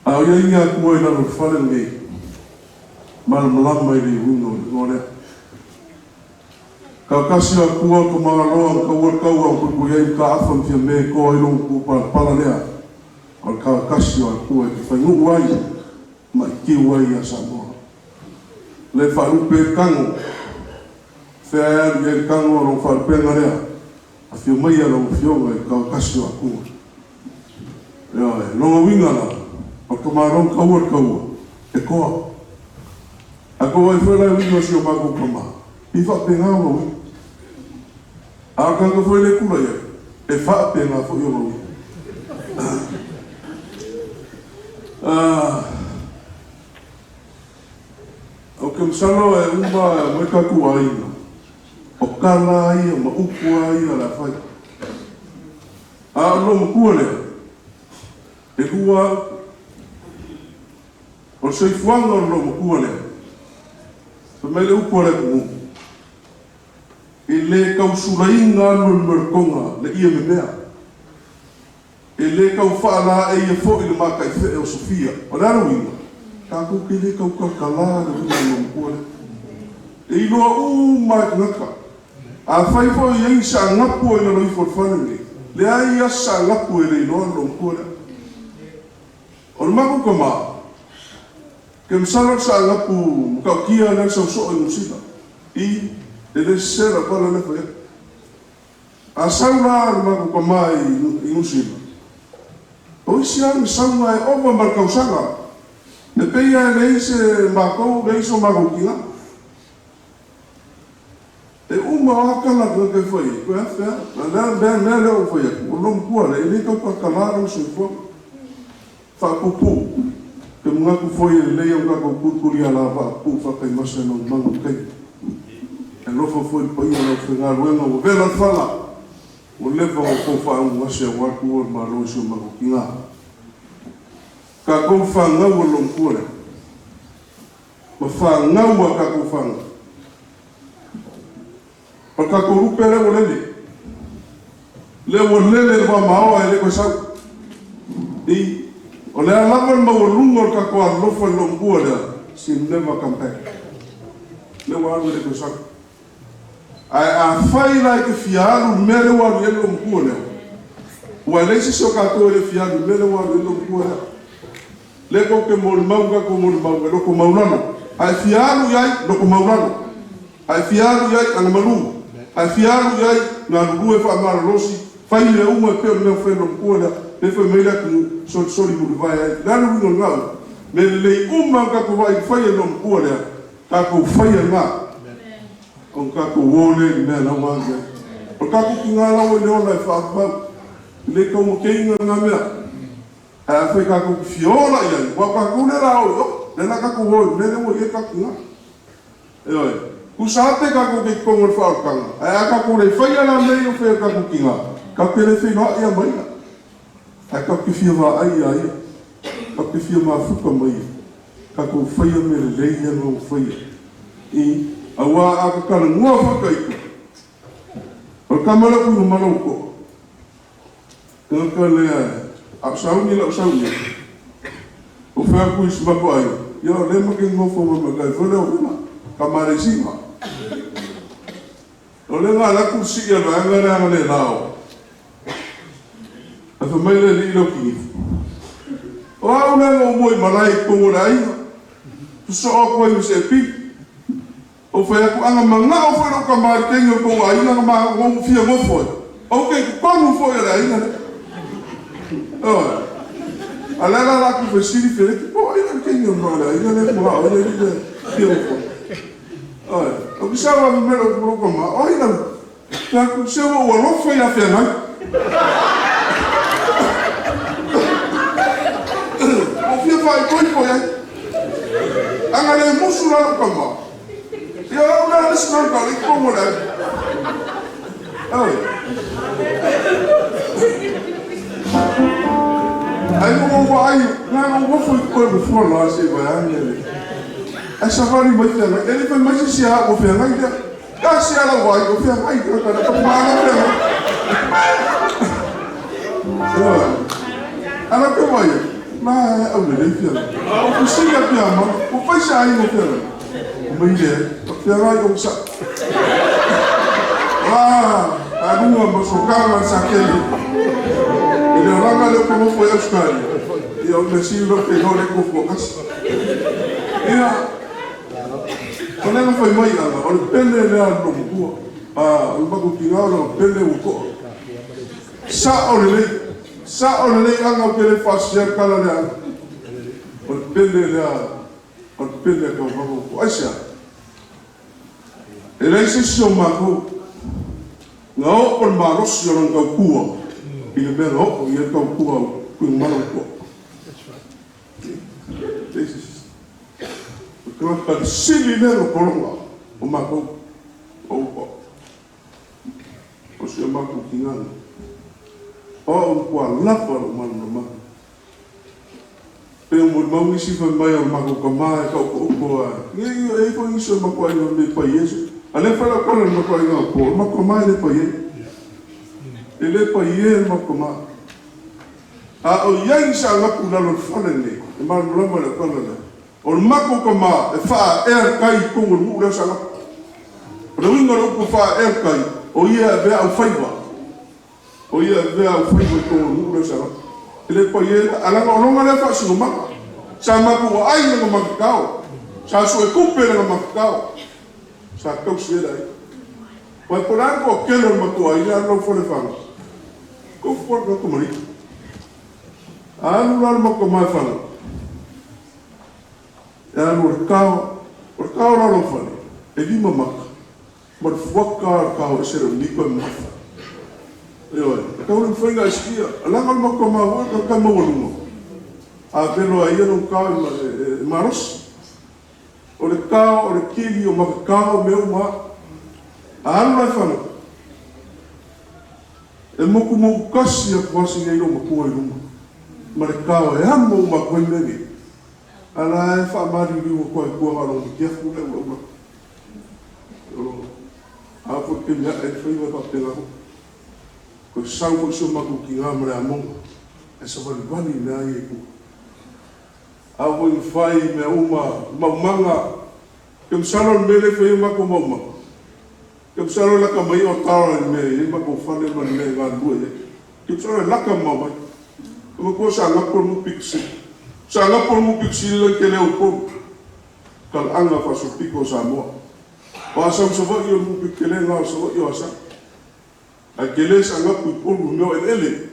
A o i ai ni Atua i lalo o le fale lenei, malamalama i le uiga o le igoa lea. Kaukasi o Atua o le tamaloa na taua le taua na puipui ai Mataafa ma Fiame e toa ai lona tuupalapala lea o le Kaukasi o Atua e te fainuu ai ma e tiu ai ia Samoa. Le faalupe ai le tago, fea e alu i ai le tago o lona faalupega lea, afio maia lau Afioga i le Kaukasi o Atua. Ioe, lona uiga la, o le tamaloa na taua le taua, e toa. A tou ai foi la e uiga o si o matou tama, pei faapena ona uiga. A o le tagata foi lea e tulai atu, e faapena foi ona uiga. Ou te masalo e uma e aumai tatou aiga, o tala lava ia ma upu lava ia o le a fai. A o le loomatua lea, e lua lava upu. O le soifuaga o le loomatua lea, fai mai le upu a le atunuu, e le tausulaina alu e le moeletoga le ie memea. E le tau faalaeia foi le mataifee o Sofia. O le a le uiga? Tatou te le tau talatala le uiga o le loomatua lea. E iloa uma e tagata. Afai foi e i ai ni saagapu o i lalo ifo o le fale lenei, leai lava se saagapu e le iloa le loomatua lea. O le matou tama, ke masalo le saagapu matautia lea na sau soo i Niu Sila, i e le sese lau tala lea fai atu. A sau la le matou tama i Niu Sila, o isi lava na sauga e ova ma le tausaga, e pei lava e leai se matou, leai so matou tiga. E uma lava tala a tagata e fai ai, toe afe lava. O le a le mea lea ua ou fai atu, o le loomatua lea, e le tau talatala lona soifuaga. Faapuupuu, te manatu foi e lelei ona tatou tulituli alavaa pupuu faataimasa i magumagu o le taimi. E alofa foi i le paia o le aufaigaluega ua vela le fala, ua leva ona outou faaugugase aua le tuua o le Malo i si o matou tiga. Tatou fanau a le loomatua lea, ma fanau a tatou fanau. O le tatou lupe lea ua lele. Lea ua lele le vamaoa e le toe sau. I, o le a lava le maualuga o le tatou alolofa i le loomatua lea, she'll never come back. Lea ua alu e le toe sau. Ae afai la e te fia alu i le mea lea ua alu i ai le loomatua lea, ua e leai se isi o tatou e le fia alu i le mea lea ua alu i ai le loomatua lea. Lea tou te molimau ma tatou molimau e loto maulalo, a e fia alu i ai, loto maulalo, a e fia alu i ai, agamalu, a e fia alu i ai, galulue faamalolosi, fai mea uma e pei o le mea ua fai e le loomatua lea, lea fai mai le atunuu, solisoli mulivae ai. Le a le uiga o lena upu? Mea lelei uma na tatou vaai fai e le loomatua lea, tatou faia lena, ona tatou o lea i le mea la ua alu i ai. O le tatou tiga la ua i le ola e faavavau, e le taumateina lena mea. Ae afai tatou te fia ola i ai, aua o tatou lea o le a o i o, lea o le a tatou o i le mea lea ua i ai tatou tina. Ioe. Tusa lava pe tatou te i totonu o le faaolataga, ae a tatou le faia la mea ia ua fai e tatou tina, tatou te le feiloai lava ma ia. Ae tatou te fia vaai ia ia, tatou te fia mafuta ma ia, tatou faia mea lelei ia na ua faia. I, aua a ta talanoa foi ta ita, o le tama lea o Tuigamala ua toa. Tagata lea a o sauni lau sauni o fai atu i si matou aiga, ia o lea ma ke nofo mai ma kai foi lea o vela ka maleisiga. O lea na ala atu le sii a le vaega lea ana le lao. Ae fai mai le alii lea o Kinifu, o au lea na ou mua i malae i totonu o le aiga, sosoo atu ai ma se epili. Ou fai atu, Ana manao foi lou tama i le teine o le tou aiga na ou fia nofo ai, ou te i totonu foi o le aiga lea. Ioe. A o le a la latou fesili Feleki, po o ai la le teine o le aiga lea e manao ai le alii lea e fia nofo ai. Ioe. Ou te sau lava fai mai lou tama, o ai lau? Fai atu, se ua ou alofa ia Feagai. Ua ou fia faaipoipo i ai. Ana le musu la lou tama, ia o au lea le isi tagata o lea i totonu o le aiga. Ioe. Ai na ou vaai, na ona ou nofo i totonu o le nofoa la se i vaeane le. Ae savali mai Feagai. E le i fai mai se isi ia au o Feagai lea. Tasi ala wai o fia ngai ka ka ka mana fia. Ioe. Ala pe wai. Ma au le le fia. O kusina fia ma. O faisa ai mo fia. O mai le. O fia ngai o sa. Ah, alunga ma sokanga sa kele. E le oranga le ko mo foi Australia. Ia o le silo ke no le ko ko kasi. Ia o le fai mai anga o le pele lea lo matua. Ah, o le maku tinga o le pele ua to'a. Sa o le lei. Sa o le lei anga o ke le faasia kala lea. O le pele lea o le pele ka o ko. Ai sea. E leai se isi o matou na oo le malosi o lana tautua i le mea na oo i ai le tautua o Tuimala ua to'a. Leai se isi. O le tagata le sili lea na pologa o matou o upa. O si o matou tigana. O au matua lava lou malamalamaga. Pe o molimau nisi fai mai o le matou tama e taoto'oto a e i ai foi nisi o le matou aiga mea pai ai. A lea fai lau tala i le matou aiga o po, o le matou tama e le pai ai. E le pai e le matou tama. A o i ai ni saagapu i lalo o le fale lenei, e malamalama i lau tala lea. O le matou tama e faaea le tai i totonu o le nuu lea o Saagapu. O le uiga o le upu faaea le tai, o ia e avea aufaiva. O ia e avea aufaiva i totonu o le nuu lea o Saagapu. E le pai ai la, a leaga o lona lea faasinomaga. Sa matou aai lana makakao. Sa suetupe lana makakao. Sa tausi ai le aiga. Uae po o le a le toatele o le matou aiga alu lau fale fana. Tofu lava le tagata malii. A alu la le matou tama e fana. E alu o le kao, o le kao la lau fale, e 5 maka. Ma le fuaka o le kao ese le umi koe mamafa. Ioe, e tau le mafai ona e sikia. A leaga o le matou tama foi o le tagata maualuga. A velo ai ia lou kao e malosi. O le kao, o le kili, o makakao, mea uma lava. A alu la e fana, e motumotu kasi atu lava si nei lou matua i luma ma le kao e amo uma atu ai mea nei. A la e faamaliliu atu lava i tua na o lou mutiafu le ulaula. A foi le taimi ae le faiva e faapena foi. Toe sau foi si o matou tiga ma le amoga ae savalivali i mea ia i tua. A foi na fai mea uma maumaga, ke masalo le mea lea e fai ai matou maumaga. Ke masalo e laka mai o tala i le mea e i ai matou fale ma le mea e galulue i ai. Ke masalo e laka mamao mai. E matua sa gapo le mu pito sili. Sa gapo le mu pito sili le tele o Upolu. Talaaga faasolopito o Samoa. O Asau i Savaii o le mu pito tele na o Savaii o Asau. Ae tele sa gapo i Upolu i mea o eleele.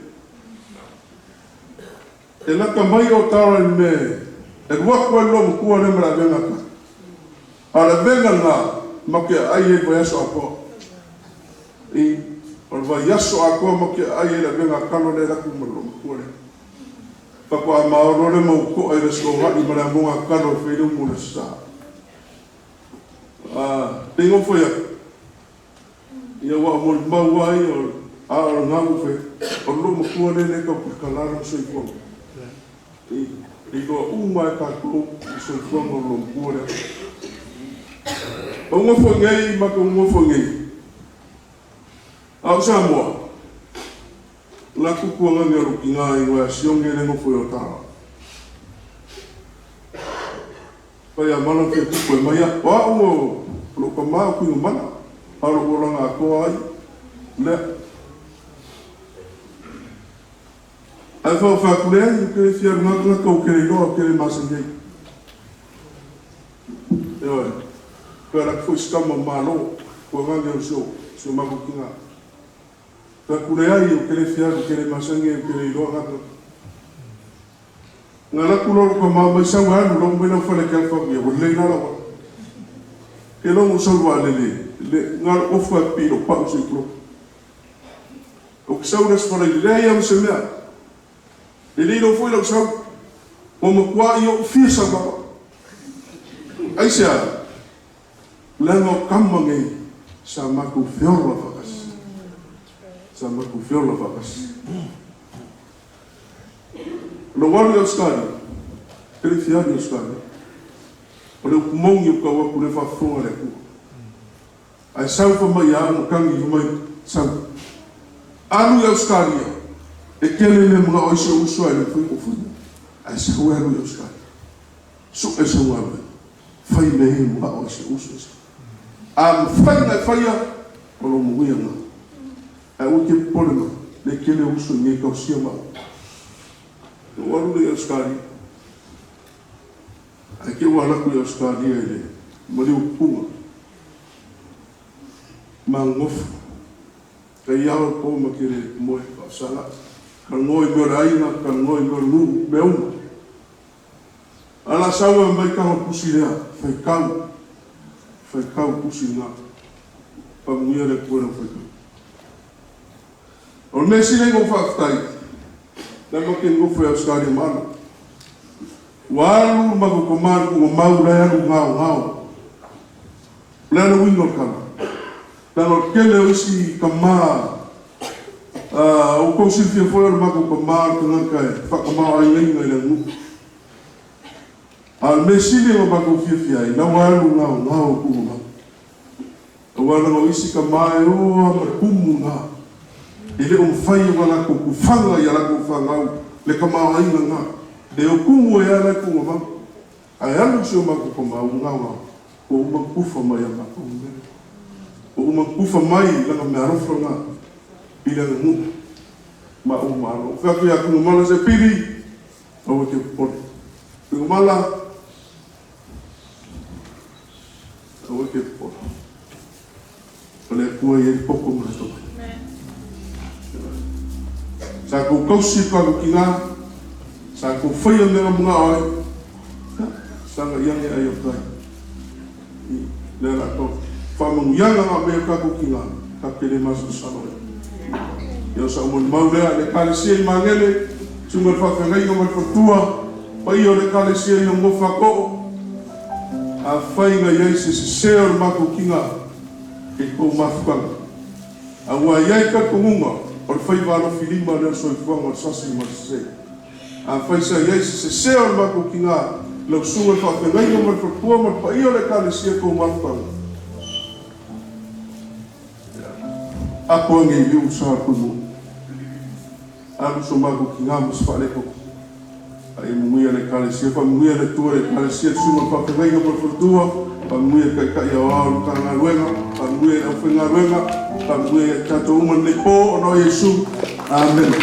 E laka mai o tala i le mea e alu atu ai le loomatua lea ma le avega a tala. A o le avega lena ma te aai ai le vaiaso atoa. I, o le vaiaso atoa ma te aai ai le avega a talo lea e alu atu ma le loomatua lea. Faatoa maolo le mau to'a i le aso ga'i ma le amoga a talo e fai le umu o le Aso Sa. A, pei ona ou fai atu, ia ua ou molimau ai o, a o le galu fai, o le loomatua lea le tau takalā lona soifuaga. I, e iloa uma e tatou le soifuaga o le loomatua lea. O nofo i nei, matou nofo i nei, a o Samoa, la tupu agage o lou tiga i goe a Sione le nofo i o tala. Fai a mala fia tupu e mai a, o au o lou tama o Tuigamala, a o lou olaga atoa ai lea. Ae faofai atu leai, ou te le fia alu nga tagata ou te le iloa, ou te le masani ai. Ioe, toe alu atu foi si tama o Malo, tuagage o si o matou tiga. Fai atu leai, ou te le fia alu, ou te le masani ai, ou te le iloa nga tagata. Na alu atu loa lou tama mai sau e alu, lau mai lau fale ke alu fai atu ia, ua lelei la lau alu. Ke logo ou sau i le vaalele, le, na o lou ofu lava e pipii i lou pau se i tulou. Ou te sau i le aso Faraile, leai lava ma se mea. E le iloa foi lau sau. Ua matuai ou fia sau lava. Aisea? Leaga o tama nei sa matou feola faatasi. Sa matou feola faatasi. Na ou alu i Ausetalia, e le fia alu i Ausetalia. O le upu moni ou tau atu lea faafofoga le Atua. Ae sau fai mai ia au ma kagi fai mai, Sau. Alu i Ausetalia, e tele mea manao ai si ou uso ae le mafai ona ou faia. Ae sau e alu i Ausetalia. Sue sau galuega, fai mea ia e manao ai si ou uso e sau. A mafai ona e faia, o lou manuia lena. Ae aua e te popole mai, le tele o uso i inei e tausia ma au. Na ou alu lea i Ausetalia. Ae te i ua alu atu i Ausetalia i le maliu pupuga. Magogofo. Tai ao le po ma te le moe faafesala'i. Talanoa i mea o le aiga, talanoa i mea o le nuu, mea uma. A la sau e mai tago pusi lea, faitau, faitau pusi lena. Faamanuia le Atua i lau faitau. O le mea sili ai ona ou faafetai, na ma te nofo i Ausetalia ma Alu. Ua alu le matou tama i le tuugamau la e alu gaogao. O le a le uiga o le tala? Leaga o le tele o isi tama, ua outou silafia foi o le matou tama o le tagata e faatamaoaigaina i le aganuu. A o le mea sili ona matou fiafia ai, la ua alu gaogao i tuugamau. Aua leaga o isi tama e o lava ma le kumu lena, e le o mafai ona latou tufaga i a latou fanau le tamaoaiga lena, e o kumu ai lava la e tuugamau. Ae alu si o matou tama ua gaogao, ua uma ona tufa mai ia matou le mea lea. Ua uma ona tufa mai lana meaalofa lena i le aganuu ma ou malo. Ou fai atu ia Tuigamala, Se Pili, aua e te popole. Tuigamala, aua e te popole. O le Atua e i ai le poto ma le atomai. Sa tou tausi le tatou tina, sa tou faia mea na manao ai, saga i ane ai o tai. Lea la tou faamanuiaga na aumai e tatou tina, tatou te le masalosalo ai. Ia o sau molimau lea, le Ekalesia i Magele, susuga i le faafeagaiga ma le faletua, paia o le Ekalesia i Nogofakoo, Afai na i ai se sese o le matou tina i le tou mafutaga, a ua i ai talitonuga o le faiva alofi lima lea o le soifuaga o le sasi ma le sese. Afai sa i ai se sese o le matou tina i lau susuga i le faafeagaiga ma le faletua ma le paia o le Ekalesia i le tou mafutaga, apo ane i liu le sa o le Tuimua. Alu so matou tina ma se faalepoto. A ia manuia le Ekalesia, faamanuia le Atua i le Ekalesia, le Susuga i le Faafeagaiga ma le Faletua, faamanuia i le Taitai Aoao o le Matagaluega, faamanuia i le aufaigaluega, faamanuia ia i tatou uma i lenei po ona o Iesu. Amene.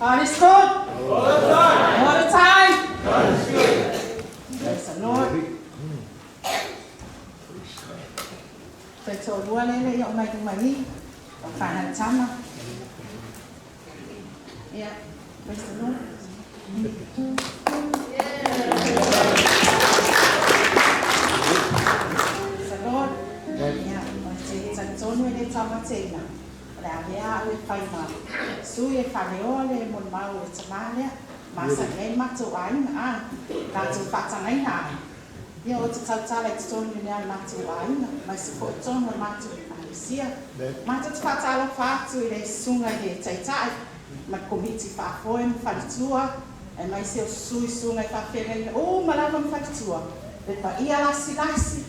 God is good. All the time. All the time. God is good. Praise the Lord. Toe toalua lea le i oo mai luma i i, o whanau tama. Yeah, praise the Lord. Praise the Lord. Ia, o te talitonu e le taumateina, o le a avea au e fai ma sui e faleoa le molimau o le tamā lea, masani ai le matou aiga, a, latou faatagaina ai. Ia, ou te tautala i totonu i mea a le matou aiga, aemaise foi i totonu o le matou Ekalesia. Matou te faatalofa atu i le Susuga i le Taitai ma le Komiti Faafoe ma Faletua, aemaise o sui susuga i faafeagaiga uma lava ma faletua, le paia lasilasi,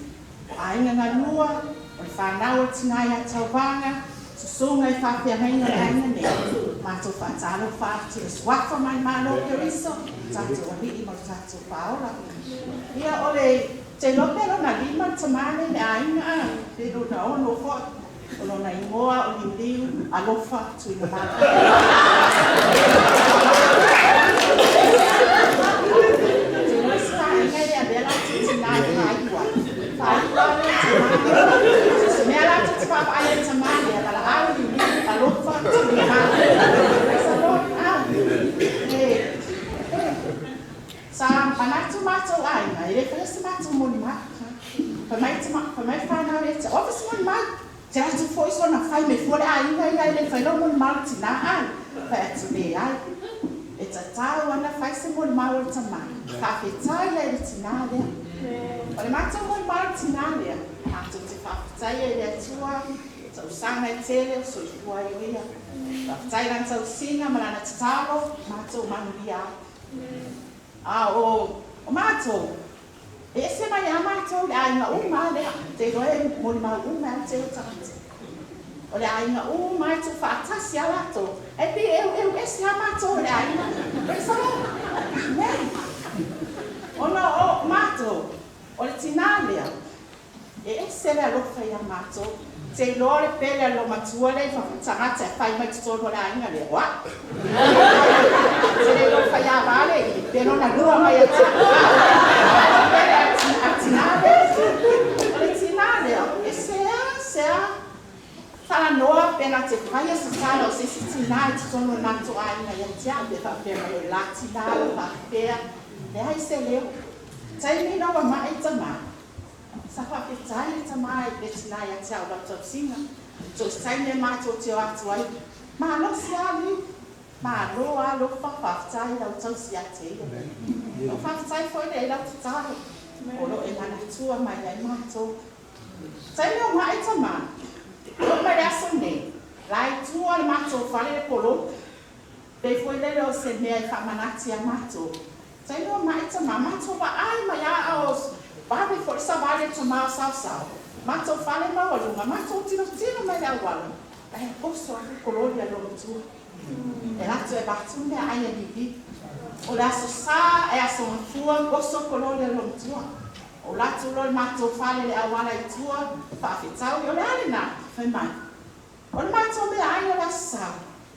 o aiga galua, o le fanau o le tina ia Tauvaga, susuga i faafeagaiga o le aiga nei, matou faatalofa atu i le Suafa ma le Malo o Keriso, lo tatou Alii ma lo tatou Faaola. Ia, o le te iloa pe lona lima le tama lea i le aiga a, pe lona ono foi. O lona igoa o Liuliu Alofa Tuigamala. Te iloa isi vaega e le avea latou tina e faaiu ai. Faaiu lava lea i le tama lea. So se mea latou te vaavaai ai i le tama lea, valaau Liuliu Alofa Tuigamala. Praise the Lord. Ah, e, sa manatu matou aiga, e le faia se matou molimau. Fai mai fai mai le fanau ia te au, Ofa se molimau! Te atu foi sona fai mai fua le aiga ia e le fai lau molimau le tina a! Fai atu, Leai. E tatau. tatau ana fai se molimau a le tamā, faafetai ai i le tinā lea. O le matou molimau i le tinā lea, matou te faafetaia i le Atua, tausaga e tele o soifua ai o ia. Faafetai i lana tausiga ma lana tatalo, matou manuia ai. A o matou, e ese mai lava matou i le aiga uma lava lea, ou te iloa e molimau uma ai lava le tele o tagata. O le aiga uma lava e tuufaatasi lava latou, ae pei e eueu ese lava matou e le aiga. Praise the Lord. Amen. Ona o matou, o le tinā lea, E ese le alofa ia matou. Te iloa le pele a le loomatua lea i tagata e fai mai totonu o le aiga lea, o a'u. Te le iloa faiava le i pe lona lua mai ia te a'u. A o le pele a tinā lea. O le tinā lea, e seasea talanoa pe na te faia se tala o se isi tinā i totonu o le matou aiga ia te a'u pe faapea mai o le la tinā ua faapea. Leai se leo. Taimi ina ua ma'i tamā. Sa faafetai le tama i le tina ia te au lau tausiga, so o se taimi e matou te o atu ai, malosi a liu, malo alofa, faafetai lau tausi ia te ia. Ua faafetai foi le lau tatalo o lo o e manatua mai ai matou. Taimi o ma'i tama, oo mai le aso nei, la i tua o le matou fale le poloka, pei foi lele o se mea e faamanati ia matou. Tailo mai tama, matou vaai mai a ao vave foi le savali a tama o saosao, matou fale maualuga, matou tilotilo mai le auala, ae oso atu kololi a loomatua. E latou e avatu le meaai a Livi. O le aso Sa e aso Gafua, oso kololi a loomatua. O latou loa le matou fale le auala i tua, faafetaui, o le a lena? Fai mai. O le matou meaai o le Aso Sa,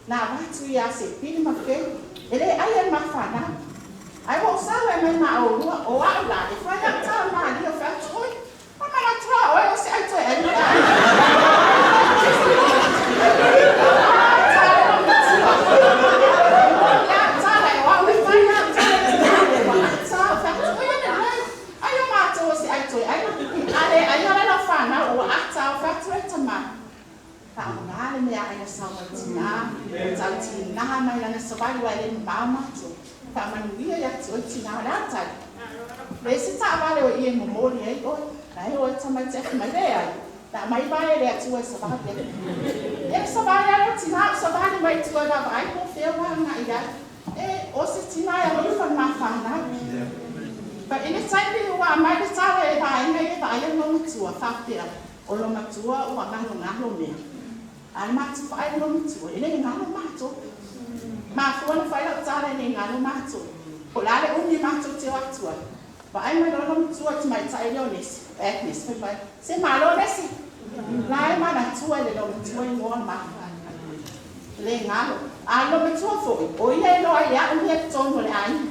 na avatu ia Sepili ma Feu, e le ai e le mafanau. Ae ua ou sau e aumai ma oulua, o a'u la, e fai a'u tala malie o featu oe. O le manatu la oe o se ai toe ai ma le Ai o matou o se ai toe ai, a le ai ala lau fanau, ua ata o featu e tama. Faaaoga le meaai na sau mai tinā, ua tau tinaha mai lana savali aua e le mamao matou. Faamanuia ia te oe tinā o le a le tali? Le isi taavale o i e momoli ai oe, la e oe tamaiti atu mai leai, na aumai vae e le Atua e savali ai. Ia le savali a lea tinā o savali mai tua e vaavaai po o fea ua agai ai. E, o se tinā e alofa i le mafanau. But i le taimi ua aumai le tala e vaega ia e vaai ai lona matua, faapea, O lo matua ua galogalo mea. A le matou vaai i lo matua, e le galo matou. Mafua ona fai lau tala e le galo matou. Po o le a le umi matou te o atu ai. Vaai mai loa lo matua i tamaitai lea o Nesi, Agnes, fai mai, Se malo Nesi! La e manatua e le lo matua igoa o le matou. Le galo. A lo matua foi, o ia e iloa ai e a'u mea i totonu o le aiga.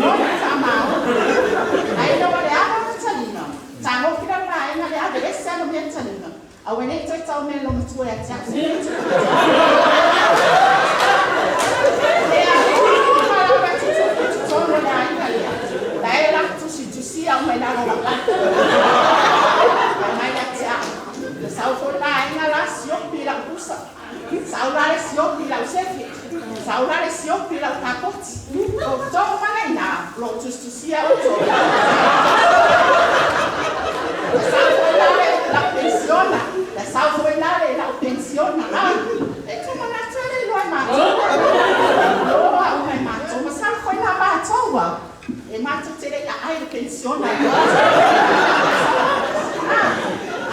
Moni ma faamaoni. Ae ina ua leaga lona taliga, tagofi la le vaega lea aveese ana mea taliga, aua ne i toe tau mea i lo matua ia te a'u. Le uma lava e tutupu i totonu o le aiga lea, la e latou tusitusia uma i lalo o lau lapa. Fai mai ia te a'u, Na sau foi le vaega la sioki i lau pusa. Sau la le sioki i lau sefe. Sau la le sioki i lau kakoti. O outou mana inā, o lo o tusitusia outou i lau Na sau foi la le lau penisiona. Na sau foi la le lau penisiona. A, e tumanatu e le iloa e matou. Iloa uma e matou. Masalo foi la matou a e matou te le i aai i le penisiona i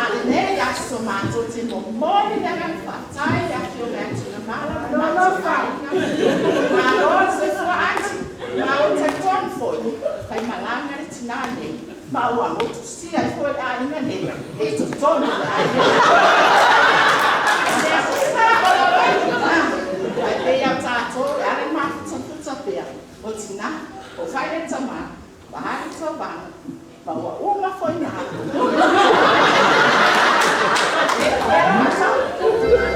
A lenei aso matou te momoli le agaga faafetai i le Afioga ia Tuigamala ma le matou aiga. Malo le soifua aunty, ma ou talitonu foi, faimalaga le tinā nei, ma ua motusia ai foi le aiga nei i totonu o le aiga. Le aso Sa o le vai, ae pei a tatou e ala i mafutafuta pea. O tinā, o fai le tamā, ua alu tauvaga, ma ua uma foi na.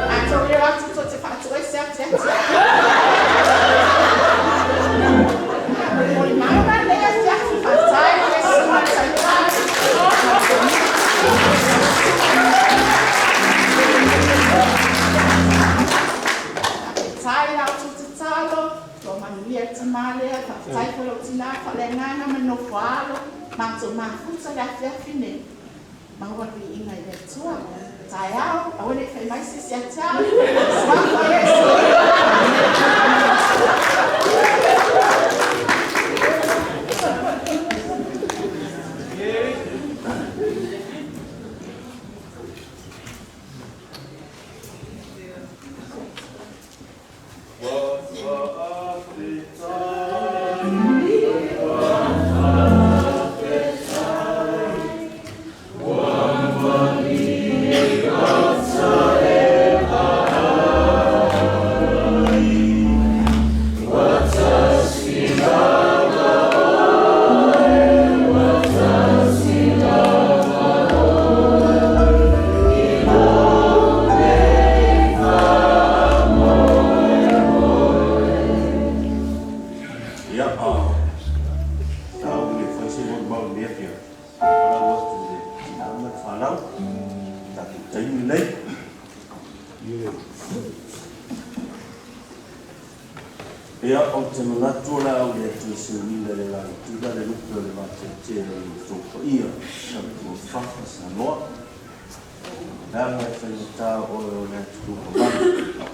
A tou leo atu tou te faatoese atu ia te au. Molimau la lenei afiafi, faafetai i le susuga i le Taitai. Faafetai i la outou tatalo. Soifua manuia le tamā lea, faafetai foi i lou tinā faaleagaga ma le nofo a alo, matou mafuta i le afiafi nei. Maua le viiga i le Atua. Taeao, aua ne i fai mai se isi ia te au, Suafa o Iesu. Ia, sa ou le fai se molimau i lenei afiafi, valaau atu i le tina ma le fanau, i le tatou taimi lenei. Ia, ou te manatu o le a ou le toe seuina i le lagatila le lupe o le vateatea i lo outou paia, Saletuafafa Samoa, leaga e faigata oe o le atunuu mamalu.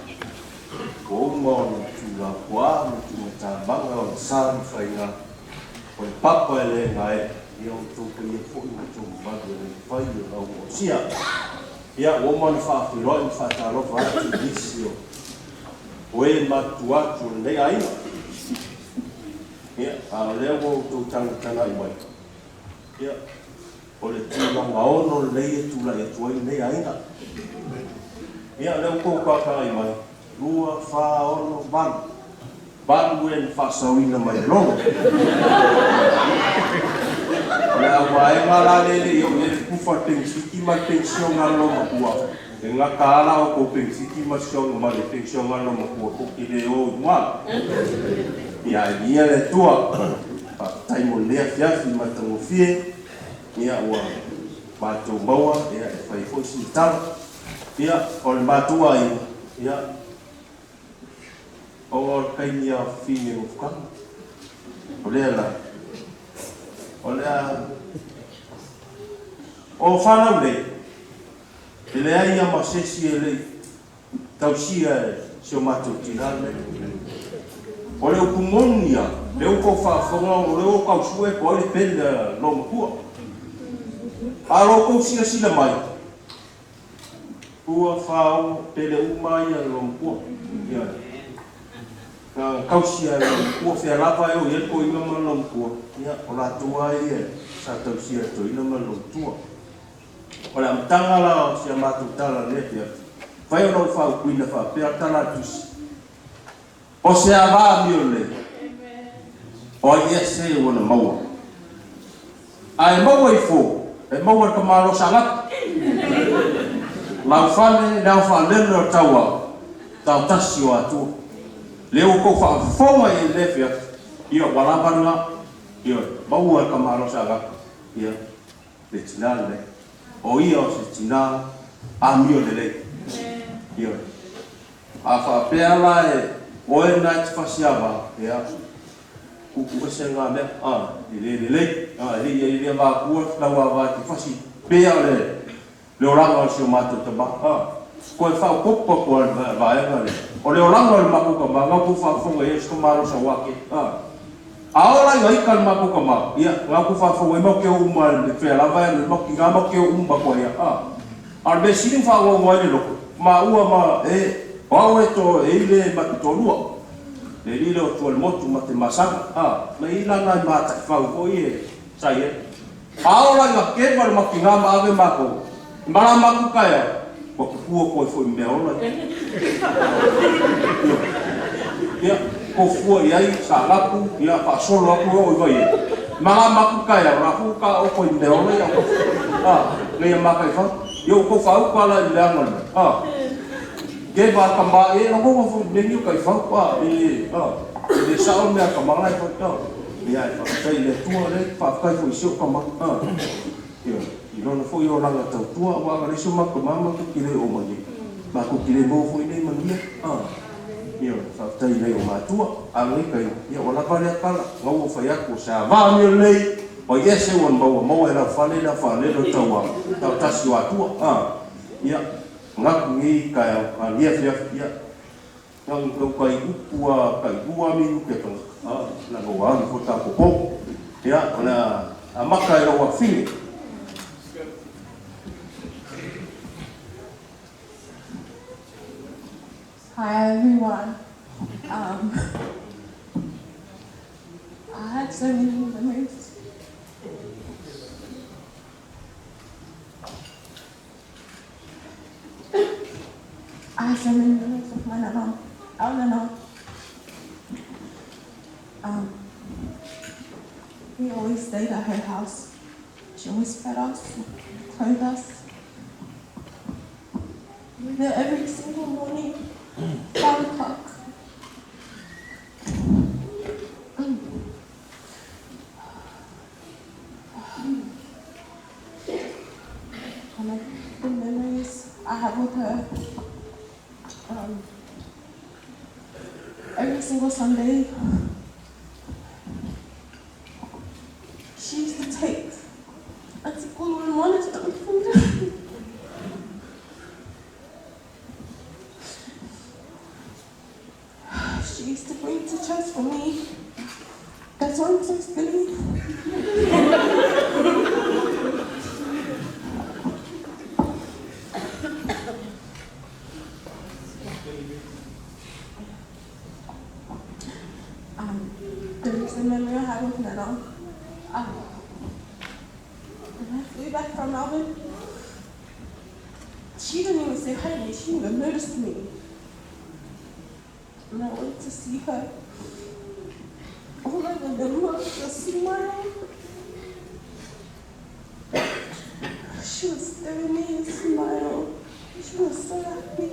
Ua uma ona tulafoa ma tumatamaga ona sa ma faiga, o le papa e le gaee, ia outou paia foi ma outou mamalu e le mafai ona auoosia. Ia, ua uma ona faafeiloai ma faatalofa atu i nisi o e matutua atu o lenei aiga. Ia, a o lea ua outou tagatagai mai, ia, o le tulaga ono lenei e tulai atu ai lenei aiga. Ia, o lea ua outou tagatagai mai, 2, 4, 6, 8. Valu e na faasaoina mai e Logo. O le auvaega la lea e le i oo i ai le kufa o le penisiti ma le penisione a le loomatua, e gata lava la outou penisiti ma le penisione a le loomatua tou te le o i luga. Ia ae viia le Atua. Faafetai mo lenei afiafi matagofie. Ia ua matou maua ia e fai foi sina tala. Ia o le matou aiga, ia Ona o le taimi a fafine mafutaga. O lea la, o le a, o fanau nei, e leai lava ma se isi e le i tausia e si o matou tina lenei. O le upu moni lava, lea ua tou faafofoga, o lea ua tau sue atu ai le pele a loomatua. A o lo outou silasila mai, Ua faaogo pele uma ia loomatua. Ioe. Na tausia e loomatua, fea lava e o i ai le toeaina ma le loomatua, ia, o latou lava ia sa tausia e le toeaina ma le loomatua. O le amataga la o si a matou tala i lenei afiafi, fai ona ou faaupuina faapea le tala a le Tusi, O se ava amio lelei, o ai ea se ua na maua? A e maua ifo, e maua i le tamaloa Saanapu. Laufale le ao faalele o le taua taotasi o Atua. Lea ua tou faafofoga i ai i lenei afiafi, ia ua lava lena, ioe, maua i le tamaloa Saanapu, ia, le tina lenei. O ia o se tina amio lelei. Ioe. A faapea la e oe lena e te fasi ava, ia, tuutuuese lena mea, a, e le lelei, a, e le i e le avatua lau ava e te fasi pea o le, le olaga o si o matou tama, a. Toe faaopoopo atu lava i le vaega lea, o le olaga o le matou tama, na outou faafofoga i ai o se tamaloa sauake, a. A ola i ita le matou tama, ia, na outou faafofoga i ai matou te o uma i le fea lava e alu ai, matou tiga matou te o uma atu ai lava, a. A o le mea sili ua faaauau ai le loto, maua ma e, o au e to e i le ma te toalua, le alii lea o Tualemotu ma te Masaga, a, ma i la nai mataifau foi e sa i ai. A ola ina keva le makiga ma ave matou, e malama atu taeao, ua tupu atu ai foi ma mea ola ia. Ia, tofua i ai, saalapu, ia, faasolo atu e oo i Vaiee. Malama atu taeao, la foi ua taooto i mea ola ia, a, na ia mataifau. Ia ua tofauta la i le leaga o le mea, a. Keva a tama, e lagona foi i mea nei o taifau, a, e, a, e le sao le mea a tama la e fai, a. Ia, e faafetai i le Atua lea, faafetai foi i si ou tama, a. Ioe, i lona foi olaga tautua, aua a leai so matou tama matou te le oo mai ai, matou te le maua foi nei manuia, a. Ioe. Faafetai i nai ou matua, alo ai kai, ia ua lava lea tala, gau ua fai atu o se ava mea lelei, pai ese ua maua maua e lau fale lea faalele o tau tau tasi o atua. Ia, manatu lenei taeao, lenei afiafi, ia, na ona tau tai upu lava tai 2 minute a tagata, leaga ua alu foi le tatou po. Ia, o le a amata e lou afafine. Hi everyone. I had so many memories. I have so many memories of my nana, our nana. We always stayed at her house. She always fed us, clothed us. We were there every single morning, 5 o'clock. And the memories I have with her, every single Sunday, she used to take Auntie Kulu and Monastery food. She used to bring to church for me. That's why I'm so skinny. There is a memory I have with Nana. When I flew back from Melbourne, she didn't even say hi to me. She didn't even notice me. And I went to see her. All I remember was a smile. She was staring at me and smile. She was so happy.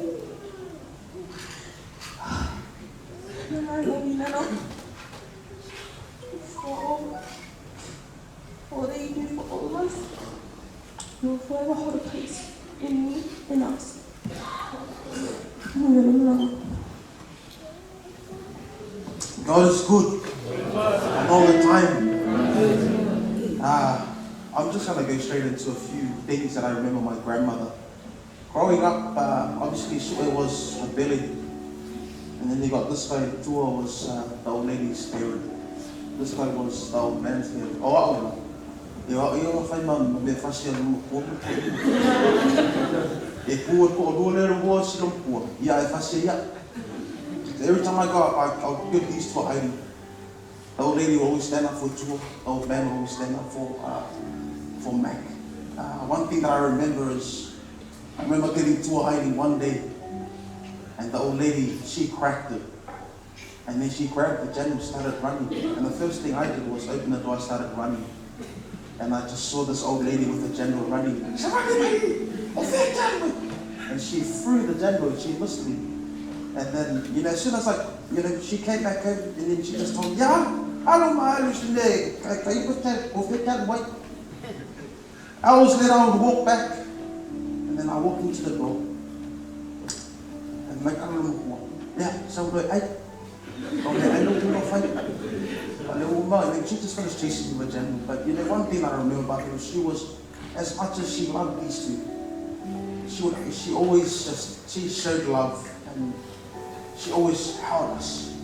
And I love you, Nana. For all that you do for all of us. You will forever hold a place in me, in us. God is good, and all the time. I'm just going to go straight into a few things that I remember my grandmother. Growing up, obviously Sue was a belly. And then you got this guy, Tua was the old lady's favorite. This guy was the old man's favorite. Oh, I don't know. Ia whai ma me whasi a luma kua. E kua ko o lua lero hua si luma kua. Ia e whasi ia. Every time I go up, I'll get these two hiding. The old lady will always stand up for Tua. The old man will always stand up for Mac. One thing that I remember is, I remember getting Tua hiding one day, and the old lady, she cracked it. And then she grabbed the jam and started running. And the first thing I did was open the door, I started running. And I just saw this old lady with the jandal running. She said, and she threw the jandal and she missed me. And then, you know, as soon as I, you know, she came back home and then she just told me, yeah, I don't mind. Hours later, I would walk back. And then I walk into the door. And like, I don't know, yeah, so I, okay, I don't know if I, and then she just finished chasing me with jandal. But you know, one thing I remember about her, she was, as much as she loved these two, she always just, she showed love and she always held us.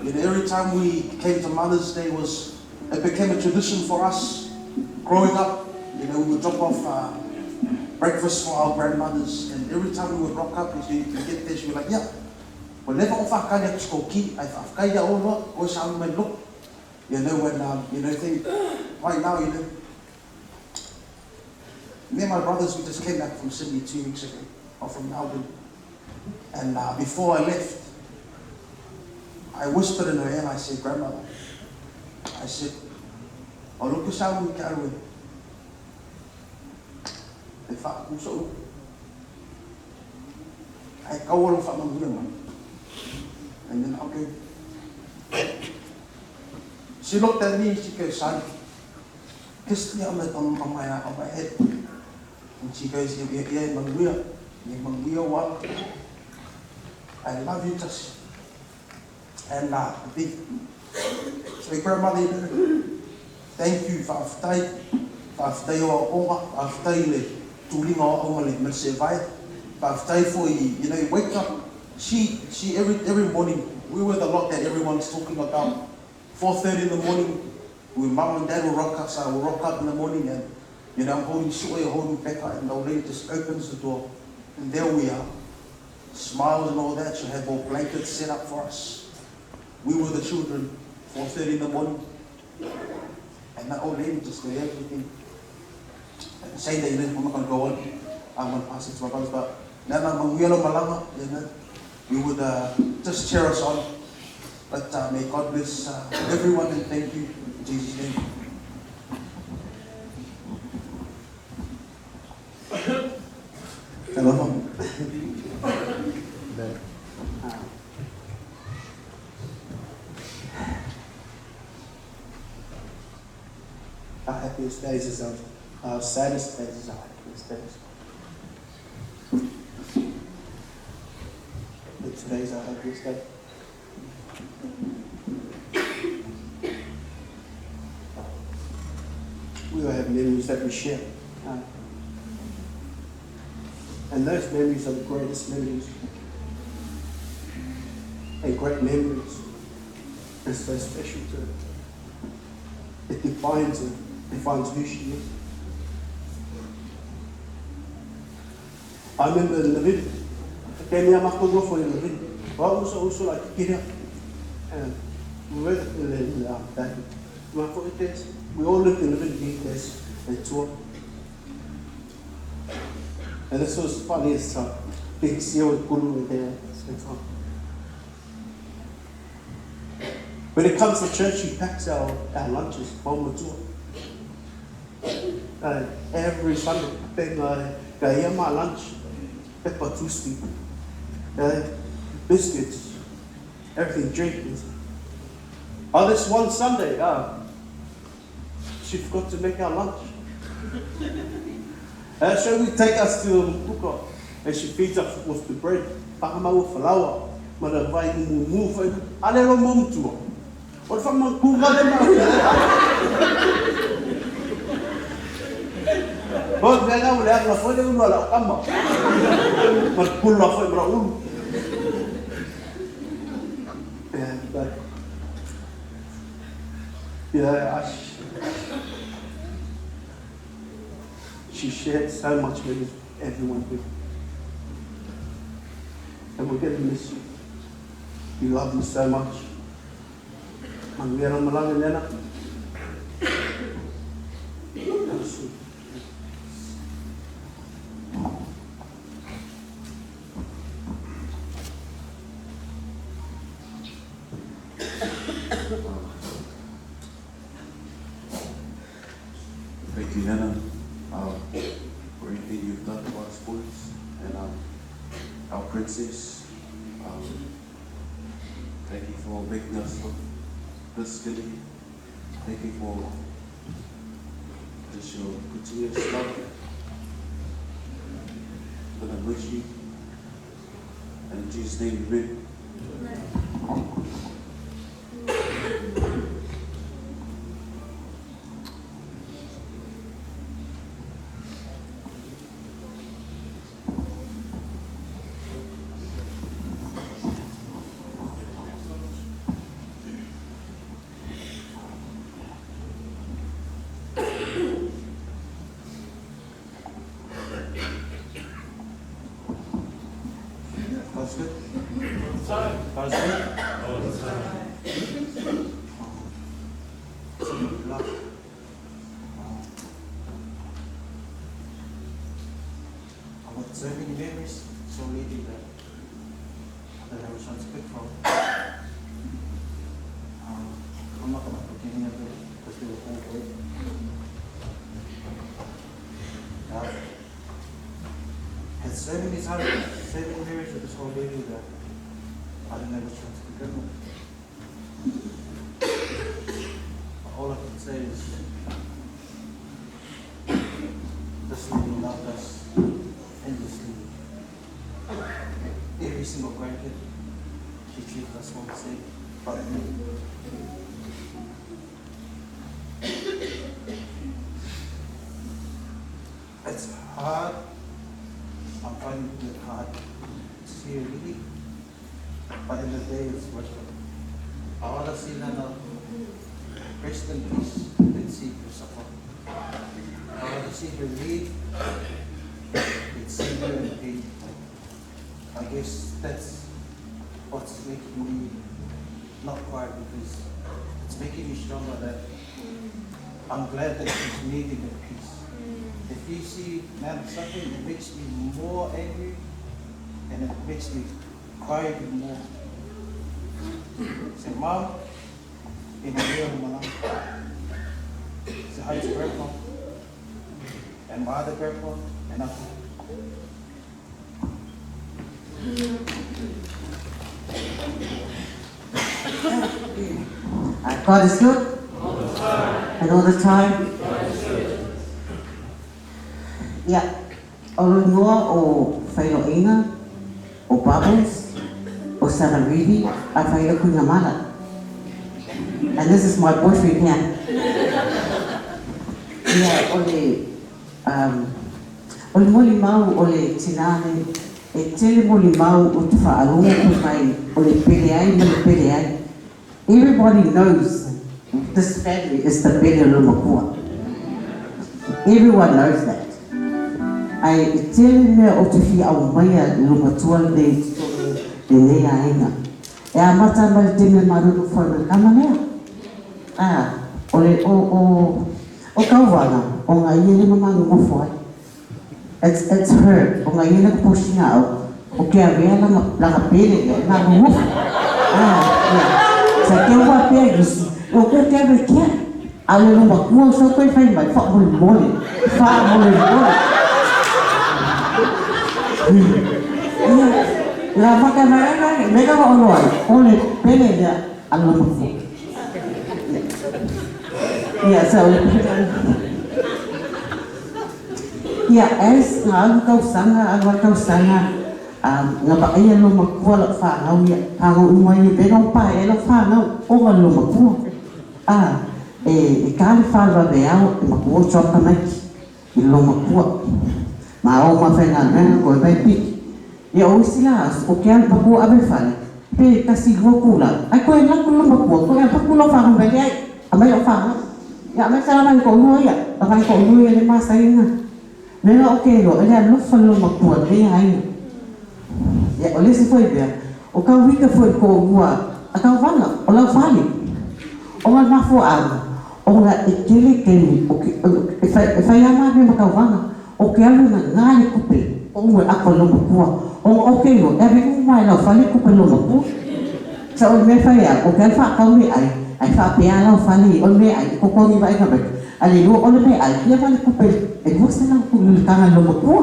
You know, every time we came to Mother's Day, it became a tradition for us. Growing up, you know, we would drop off breakfast for our grandmothers, and every time we would rock up, we would get there, she would be like, yeah, well, never off our You know, when, you know, think, right now, you know, me and my brothers, we just came back from Sydney 2 weeks ago, or from Melbourne. And before I left, I whispered in her ear and I said, Grandmother, I said, oh, look at how we carry. I go all And then, okay. She looked at me and she goes, son, kissed me on my head. And she goes, yeah, yeah, I love you, Tasi. And the so grandmother, you know, thank you, fa'afetai, fa'afetai o a'o'oga, fa'afetai i le tuliga o a'u ma le ma le se'evaea. Fa'afetai foi, you know, you wake up, she, she, every, every morning, we were the lot that everyone's talking about. 4:30 in the morning, we, mum and dad will rock us, will rock up in the morning and, you know, I'm holding Shu'e, holding Becca, and the old lady just opens the door, and there we are. Smiles and all that, she'll have all blankets set up for us. We were the children, 4:30 in the morning. And that old lady just did everything. And saying that, you know, I'm not going to go on. I'm going to pass it to my brothers, but nana manuia lau malaga, you know, we would just cheer us on. But may God bless everyone and thank you in Jesus' name. Talofa. Our happiest days is our saddest days is our happiest days. But today's our happiest day. We all have memories that we share. And those memories are the greatest memories. And great memories is so special to her. It defines her, defines who she is. I remember in Levin, kei mea matou nofo i Levin, o au uso uso la ki and we were in the back. We all lived in Levin days and tour. And this was funny as big seal with Guru there at the same time. When it comes to church, she packs our lunches, every Sunday, then my lunch, pepper toasty, biscuits, everything, drink. Oh, this one Sunday, she forgot to make our lunch. So we take us to Muka, and she feeds us with the bread. Whakamau falawa, mana vai mumu whai, ale ro mumu O le whamakunga le mau. O te ngau le anga foi le ulu ala o kama. Ma te pula foi mara ulu. Yeah, but, yeah, she shared so much with everyone here. And we're going to miss you. We love you so much. Manuia lau malaga nena. Thank you, Nana, for everything you've done for us boys and our princess. Thank you for making us look this skinny. Thank you for just your continuous love. I'm gonna miss you. And in Jesus' name, amen. God's good. God's good. All the time. Love. I've got so many memories, so many that I don't know which one to pick from. I'm not going to pick any of them because they were all great. I've had so many times, so many memories with this whole lady that I don't know which one to begin with. But all I can say is this lady loved us endlessly. Every single grandkid, she treated us all the same. But me. It's hard. I'm finding it hard to see her leave. But in the day, it's worth it. I want to see Nana rest in peace than see her suffer. I want to see her leave than see her in pain. I guess that's what's making me not cry, because it's making me stronger that I'm glad that she's leaving in peace. If you see Nana suffering, it makes me more angry and it makes me cry even more. Say, Mom, in the real Malang. Say hi to Grandpa and my other grandpa and uncle. God is good. And all the time. Ia, o lo ingoa o Failoaiga, o Bubbles, o Sanarivi, a Failo Kuingamala. And this is my boyfriend here. Ia, o le, o le molimau o le tinā nei, e tele molimau o te whaalogo ko mai o le pele ai ma le pele ai. Everybody knows this family is the pele o le makua. Everyone knows that. Ai, e tele mea o te fia au mai a lo matua nei le nei aiga. E a mata mai le teme maruru whai mai kama mea. Ah, o le o o o kauwanga o ngā ia le mamangu ngofo ai. It's her, o ngā ia le kuposhinga au, o ke awea langa, langa pele ia, nā ngofo. Ah, yeah. Sa ke ua pea isi, o ko te awe kia. A le lo makua o sa koe whai mai, wha mole mole, wha mole mole. Ia, la whaka mai ai, me ka wa ono ai, o le pele lea a lo makua. Ia, sa o le pele. Ia, as ngā alu kausanga, alu ai kausanga, ngā vaai lo makua lau whanau ia, whanau uma ia, pe ngau pae e lau whanau, o ngā lo makua. Ah, e ka le whanau me au, e makua o drop ka maiki, i lo makua. Ma o ma whenga renga koe mai piki. Ia o isi la aso, o ke alu makua awe whale, pe kasi lua kula, ai koe laku lo makua, koe a paku lo whanau mai ai, a mai o whanau. Ia, mai tala mai ko ua ia, a mai ko ua ia le masainga. Mea o ke lo, ele alofa lo makua, le aiga. Ia, o le se foi mea, o kau wika foi ko ua, a kau wanga, o lau whale. O ngā mafo anga, o ngā e kele kemi, o ke, e whai, e whai ama me makau wanga, o ke alu ngā ngā le kupe, o ua apa lo makua, o ngā o ke lo, e ave uma e lau whale kupe lo makua. Sa o le mea whai a, o ke alu whaakau me ai, ai whaapea lau whale, o le mea ai, ko kongi vai ngā a le lua o le mea ai, ia whale kupe, e lua se lau kupe le tanga lo makua.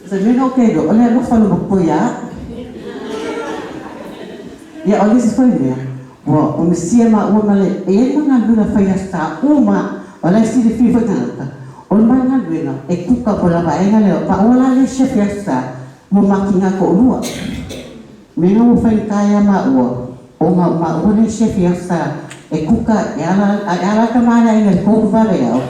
Sa mea o ke lo, o le alofa lo makua ia. Ia o le se whai mea, ua o misia ma ua male, e e ngā luna whai a sa uma, o lai si le whiwha ngata, o le mai ngā luena, e kuka po lava e ngā leo, pa o la le chef ia sa, mo maki ngā ko lua. Me ngā mo whai kāia ma ua, o ngā ma ua le chef ia sa, e kuka, e ala ka mana e ngā kōru wale au.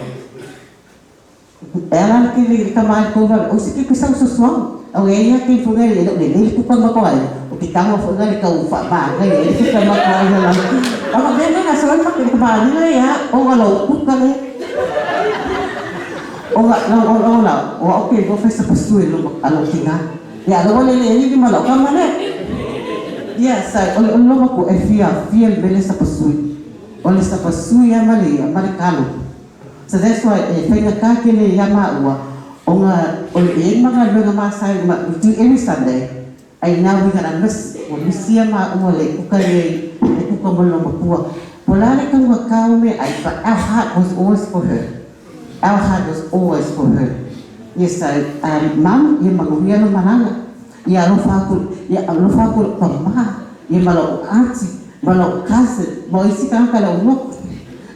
E ala ke le ka mana kōru wale, o si ke pisau susuang, au e ia ke funga le le le kuka mako ai, o ke tanga funga le kau wha ma ngai le kuka mako ai la. Ama me me na so ma ke ka ni ia, o ngā lau kuka le. O ngā lau o lau lau, o au ke go fesa pasue lo alo kinga. Ia lo le le ni ma lau ka mana. Ia sa o le lo mako e fia fia le sa pasue. O le sa pasue ia male kalo. So that's why e whainga kākele ia maua, o ngā, o le e mga lunga māsai, ma, we do every Sunday, ai now we gonna miss, o misia maua le kuka le, le kuka mo lo makua. Po la le kaunga kāo me ai, but our heart was always for her. Our heart was always for her. Yes, so, Mum, ia manguia lo mananga. Ia alofa aku, ia alofa aku pa ma, ia malo auntie, malo cousin, mo isi ka ka lo mo.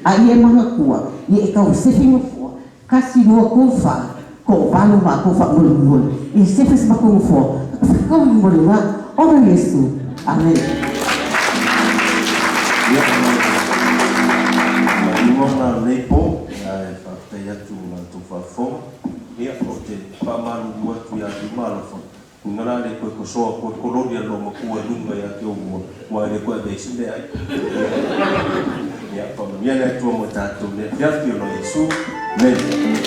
A ia manga kua, ia e kau sefi mo fua, kasi lua ko fa, ko valu ma ko fa mulu mulu. Ia sefi se mako mo fua, kau mo ma, ora Yesu. Amen. o lenei po, ae faafetai atu i la outou faafofoga. Ia, ou te faamalulu atu ia Lima alofa, uiga la le toe tosoa atu ai koloni a le loomatua i luga ia te oulua, aua e le toe avea ai se meaai. Ia, faamanuia le Atua mo i tatou i lenei afiafi ona o Iesu. Amene.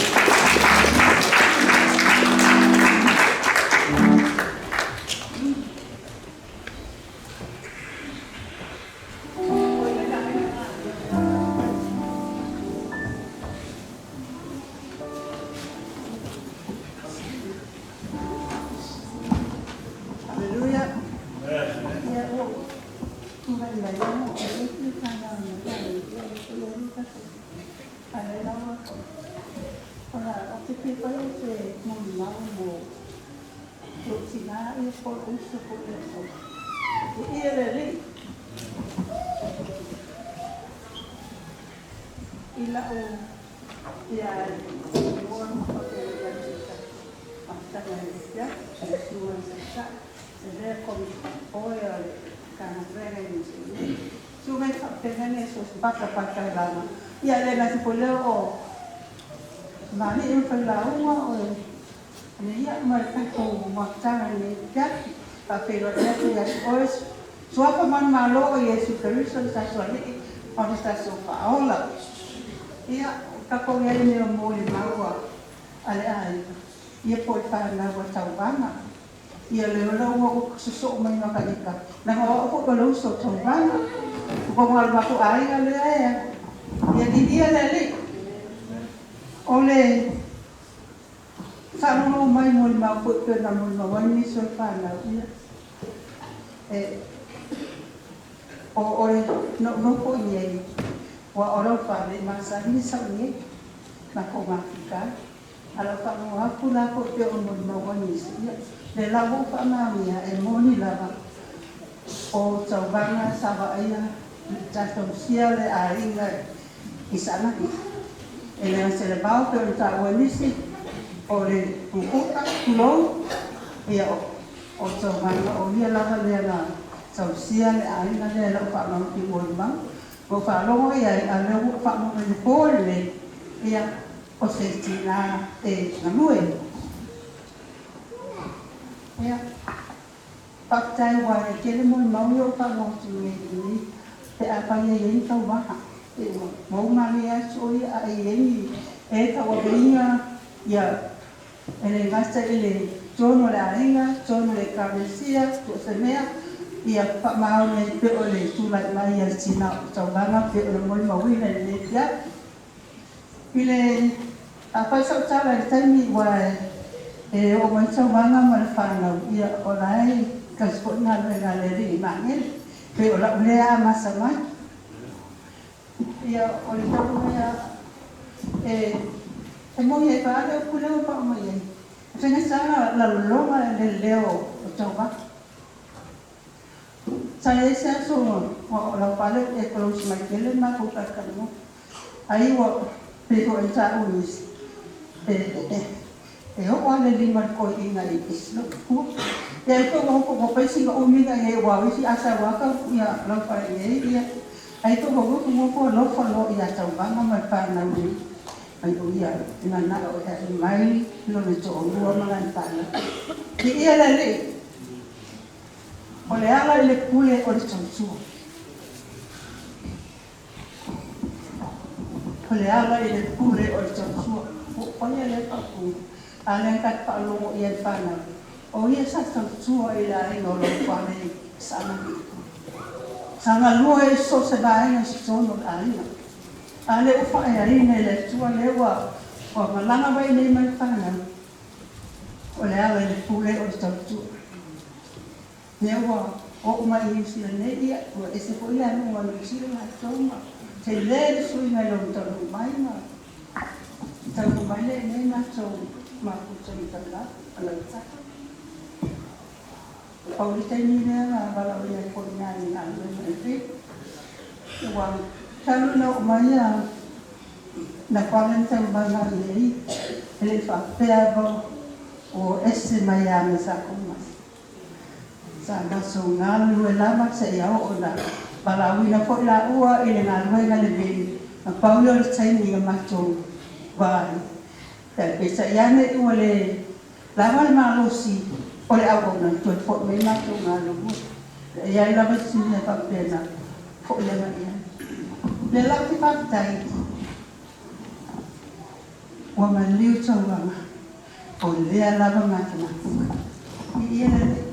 Aleluia. Ia ua ou tulai mai ona o lea e fia fanau mai ia Lukasi. A lea lava ou te fia fai o se molimau mo lou tina ia po o lou uso foi ia Saula. Viia le Alii. I lau ia lua ma faapea ia te mafutaga i le afiafi, le susuga i le Taitai, e lea oe o le Matagaluega i Niu Sila. Susuga i faapena e so o se patapata lava. Ia le gata foi lea o Malii ma Failauga o le ia ma le tatou mafutaga i lenei afiafi. Faafeiloai atu ia te oe, Suafa manumalo o Iesu Keriso le tatou Alii ma le tatou Faaola. Ia, o tatou i ai nei o molimau a le aiga, ia po o le fanau a Tauvaga. Ia le ola ua ou sosoo mai ma ka ika, leaga o au foi o le uso o Tauvaga. O koga o le matou aiga lea e ia viia le Alii. O le faalogologo mai molimau foi pei ona molimau ai nisi o le fanau, ia e o o le nofonofo i nei, ua o lau fale masani sau i nei, matou mafuta ai. A o lau faalogo atu la foi pei ona molimau ai nisi, ia le la ua ou faamaonia e moni lava o tauvaga sa vaaia tatou sia le aiga i Saanapu. E le gata i le vao pei ona taua e nisi, o le puputa, tulou, ia o tauvaga o ia lava lea na tausia le aiga lea i lau faalogo i molimau. Ua ou faalogo i ai, a o lea ua ou faalogo i le po lenei, ia o se tina e galue. Ia, faafetai ua e tele molimau ia ua faalogo atu nei i lenei pe afai e i ai ni tauvaga. E ua mou malie atu o ia a e i ai ni e tauaveina ia e le gata i le tonu o le aiga, tonu o le ekalesia, so o se mea, ia faamaoni ai pei o le tulai mai a le tina o tauvaga pei ona molimauina i lenei afiafi. I le afai sau tala i le taimi ua e oo mai tauvaga ma le fanau, ia o la e tasi foi galuega a le Alii i Magele, pei o lau lea amata mai. Ia o le taulu mea e moni ai fa le upu lea ua faa mai ai. E faigata lalologa le leo o tauvaga. Sa i ai se aso o lau fale e close mai tele le matou talatalanoa. Ai ua pei foi ona taua e nisi, e oo lava le lima i le toeaina i si lou matua. Ia ai foi ua ua fai sina umi na i ai aua o isi a sau lava tau ia lau fale i ai ia ai foi ua nofonofo alofa loa ia Tauvaga ma le fanau nei ai o ia e manao e ae mai lona toalua ma lana fanau. Viia le Alii. O le ala i le pule o le tautua. O le ala i le pule o le tautua. Ua ou faia lea faaupuga, a lea na tatou faalogo i ai le fanau, o ia sa tautua i le aiga o lou fale i Saanapu. Sa galue i so o se vaega i totonu o le aiga. A lea ua faaeaina i le Atua lea ua malaga mai nei ma le fanau, o le ala i le pule o le tautua. Lea ua oo mai i Niu Sila nei, ia, ua ese foi le aluga o Niu Sila latou ma tele le suiga i lona taunuu mai ma taunuu mai lea i inei matou mafuta i Taulava, Aleipata. Pau le taimi lea na valaaulia ai foi i ina i le galuega i Fiji. Ua talu ona oo mai a na pale le tauvaga i ai, e le i faapea ua ese mai lava ma sa kou masi. Sa matou galulue lava seia oo ina valaauina foi laua i le galuega lenei Ma pau lea o le taimi na matou va ai. Peitai ane ua le lava le malosi o le auauna toe fo'i mai matou galulue. E i ai lava si mea faapea na fo'i agai i ai. O lea la ou te faafetai ua maliu taulaga o lea lava matamafuga. Viia le Alii.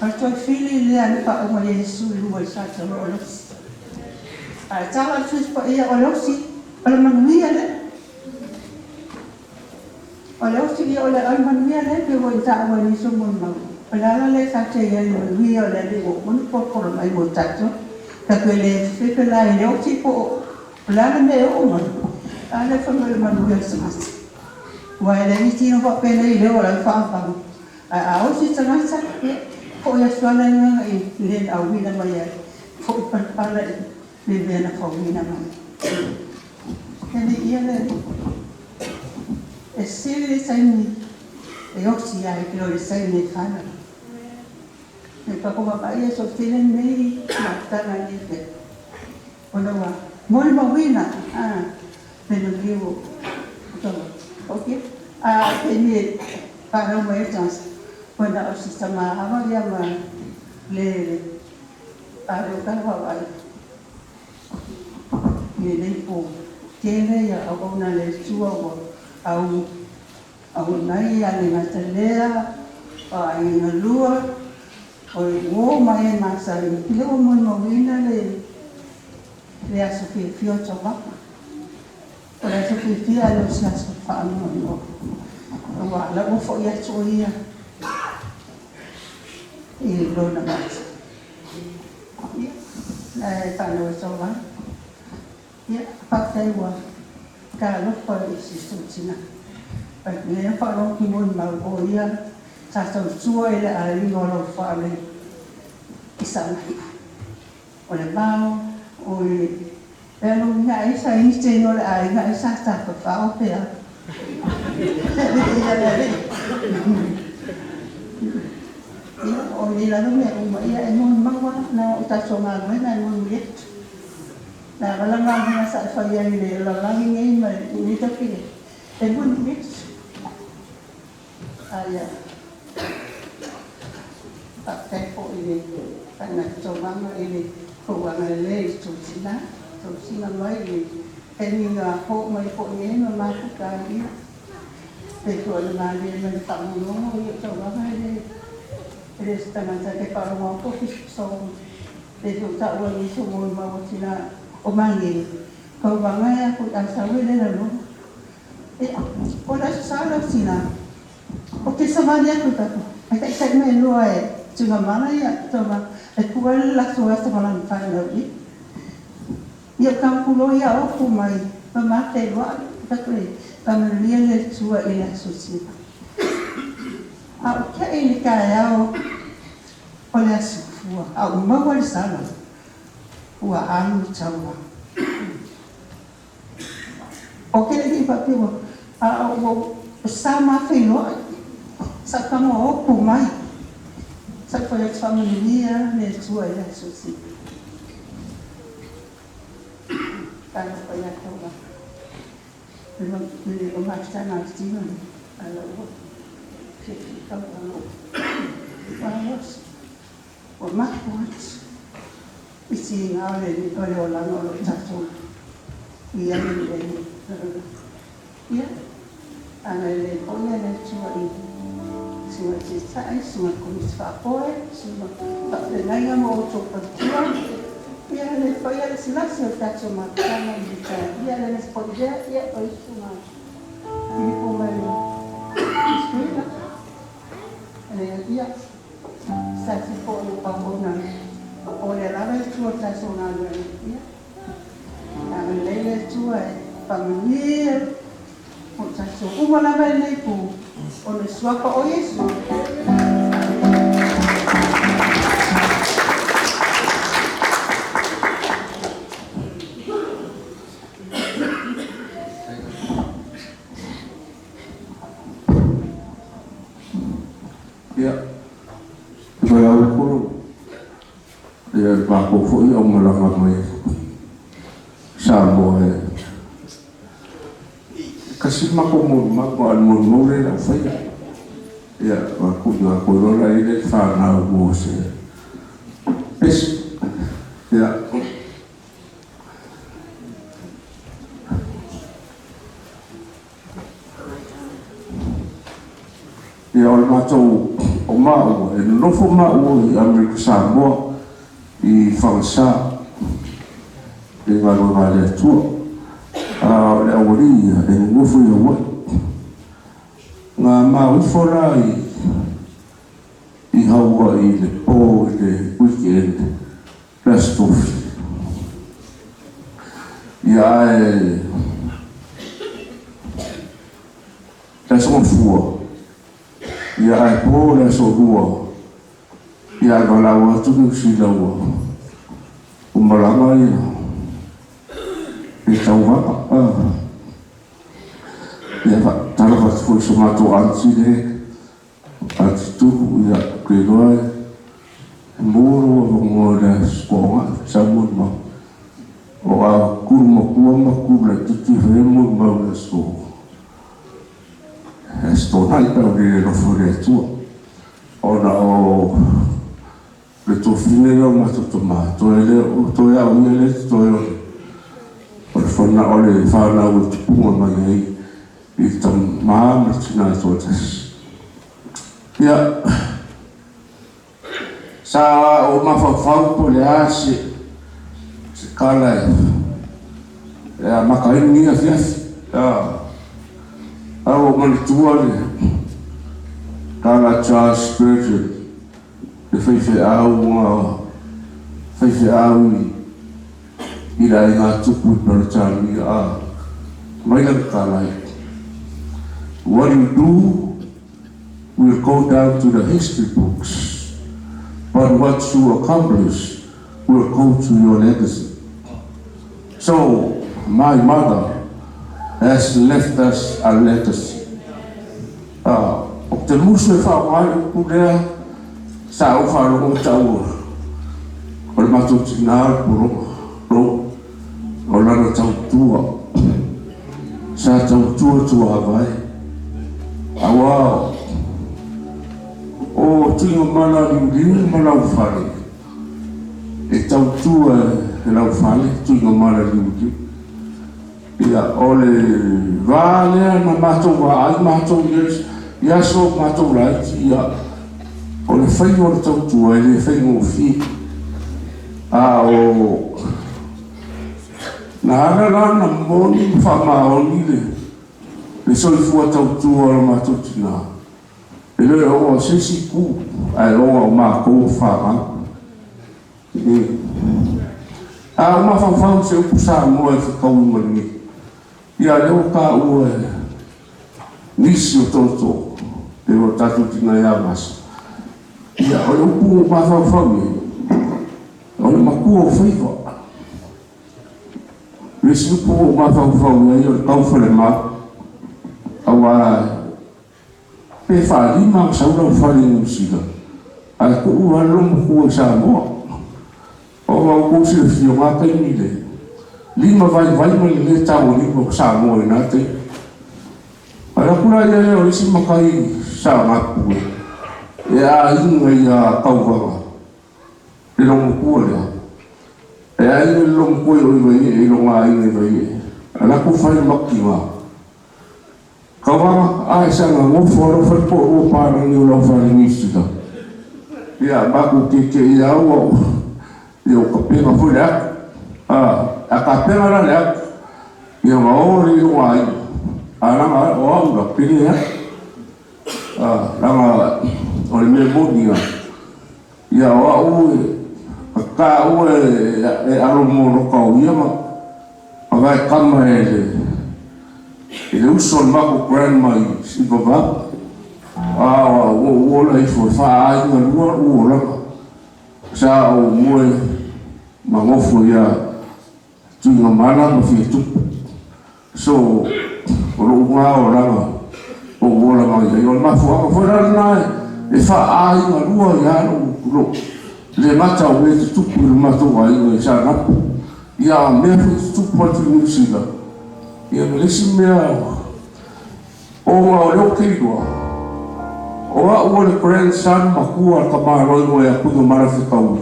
O le toe fili lea na faauma Iesu i luga i Satalo o le osi. A e tala le Tusi Paia o le osi, o le manuia lea. O le osi ia o le ai manuia lea pei ua taua e nisi o molimau. O le ala lea ta te i ai i le manuia o le Alii ua uma ona polopolo mai mo tatou. Tatou e le fefe la i le osi po o le a le mea e oo mai, a lea fai mai o le manuia o le tagata. Aua e le tino faapenei i leo o lau faafaga. Ae a osi tagata, ia, fo'i atu lava le agaga i le na auina mai ai, fo'i palapala i le mea na fauina mai. E viia le Alii. E sili le taimi e osi ai i lo le taimi e fanau. E pakomavaai ia so'otele lenei mafutaga i lenei pea. Ona ua molimauina le maliu o tauaga. Ok. A o le taimi e fanau mai ai le tagata, ua na o si tama ava ia ma le a le o tala vaavaai i lenei po. Tele ia auauna a le Atua ua au auauna ai ia le gata lea, o aiga galua, o le uō ma e masani, lea ua molimauina le le aso fiafia o tauvaga. O le aso fiafia ae le o se aso faanoanoa. Aua o la ua fo'i atu o ia i lona mata. Ia, la e faanau e tauvaga. Ia, faafetai ua talofa i si tou tina. Lea faalogo ki molimau o ia sa tautua i le aiga o Laufale i Sagaia. O le vao o le alu ai sa ite no le aiga ai sa tafafao pea. Ia le alii. Ia, o nei lava mea uma ia e molimau lava na o tatou galuega e molimoli atu. Na vala galuega sa e fai ai i le lalolagi nei ma lenei taufile e molimoli atu. Aia faafetai foi i le faanatauvaga i le fauaga lelei i tou tina, tausiga mai i le taimi na oo mai foi nei ma mafuta ai ia. Pei foi ona malie mai le faalogologo ia o tauvaga e le e le se tagata e te faalogo atu o fisofiso. Pei foi ona taua e nisi o molimau o tina o Magele, tauvaga e a foi a sau e le lalogo. Ia, o le aso sa lau tina, o te savali atu i tatou, ai taitai mai loa e tugamala ia tauvaga, e pua ai le latou ata ma lana fanau i. Ia o taupulo ia ofu mai ma mateiloai, tatou e faamanuia le Atua i le aso tina. A o kia'i i le taeao o le aso fua, a ua maua le sala, ua alu le tauvaga. O ke le faapea ua a ua sa mafeiloai sa tago opu mai sa fai atu faamanuia le Atua i le aso tina. Talofa ia tauvaga. Le o mafutaga a le tino a la ua fiafia tauvaga ua alosi ua mapu atu i tiga o le olaga o loo tatou i ai i lenei lalolagi. Ia, agalelei foi le Atua i susuga i taitai, susuga i le komiti faafoe, susuga faafeagaiga ma outou faletua. Ia le paia lasilasi o le tatou mafutaga i le taeao. Ia le gata foi i lea, ia o le susuga Filipo mai Tutuila. Ia, sa se foi o auauna o lea lava e tua o le tatou galuega. Ia, agalelei le Atua e faamanuia o tatou uma lava i lenei po o le suafa o Iesu. Ia, toe au kolo. Ia, makou foi au malaga mai. Sa tasi le matou molimau, a o le molimau lea i lau faia. Ia, ua tuuina atu ai loa la i le fanau mo se pesi. Ia. Ia, o le matou, o maua, e nonofo maua i Amerika Samoa i Fagasā i galuega a le Atua. A o le aualii ia, e nonofo i Hawaii. Na mau ifo la i Hawaii i le po i le weekend le Aso Tofi. Ia ae le Aso Gafua, ia ae po le Aso Lua, ia ae valaau atu Niu Sila ua malaga ia le tauvaga. Ia faatalofa atu foi i so matou aunty le aunty Tulu, ia ou te iloa e maua lou avanoa i le aso Toonai sau molimau. O a kulu matua ma kulu laitiiti e fai ai molimau i le aso aso Toonai pe a ua le alofa le Atua. Ona o le tofine lea o matou tama, toe lea, toe au ia lea totoe o le o le fana, o le fanau e tupuga mai ai i le tama ma le tina e toatasi. Ia, sa ou mafaufau po o le a se se tala e amata ai lenei afiafi. A ua ou manatua le tala a Charles Spurgeon, le faifeau ma faifeau i le aiga tupu i Peretania, a mai lana tala ai, What you do will go down to the history books, but what you accomplish will go to your legacy. So, my mother has left us a legacy. O te musu e faaaoga ai le upu lea sa ou faalogo taua o le matou tina o le pologa lo o lana tautua sa tautua tuavae aua o tuigamala liuliu ma laufale e tautua e laufale tuigamala liuliu. Ia, o le va lea na matou vaai matou i aso matou laiti, ia, o le faiga o le tautua e le faigofie. A o na ala la na moni ma faamaoni le soifua tautua o le matou tina, e le o se isi itu, ae ona o matou o fanau. A o mafaufau se upu Samoa e fetaui ma lenei. Ia lea ua taua e nisi o tootoo pei o tatou tina ia Vasa. Ia o le upu ua mafaufau i ai, o le matua o faiva. Le isi upu ua mafaufau i ai o le taufalemau, aua pe faalima ona sau lau fale i Niu Sila, ae tuu lava le lomatua i Samoa. Ona ua outou silafia o na taimi le lima vaivai ma le le tagolima o Samoa i na taimi. Ae atu la ia lea o le isi matai sa galulue e aiga ia Tauvaga le lomatua lea. E aiga le lomatua i o i Vaiee i lona aiga i Vaiee. Ae latou fale mativa. Tauvaga, a e saga nofo a lau fale po o lua palagi o lau fale Niu Sila. Ia, matou tietie ia au au, ia ua tapena foi le atu. A, a tapena la le atu, ia ona o lea i lona aiga. A laga o au la, pele atu. A, laga o le mea moni a, ia o au e, ka taua e alo moloka o ia ma, ma vae kama e le, i le uso o le matou grandma i Vavau. A ua ou ola ifo e faaaiga lua lou olaga. Sa ou moe ma nofo ia Tuigamala ma Fiatupu. So, o lou ga olaga ou ola mai ai. O le mafuaaga foi la lena e faaaiga lua ia lou lou le gata o mea tutupu i le matou aiga i Saanapu. Ia a mea foi tutupu atu i Niu Sila. Ia ma le isi mea Ona o lea ou te iloa, o a'u o le grandson matua a le tamaloiga ia Tuigamala Fetaui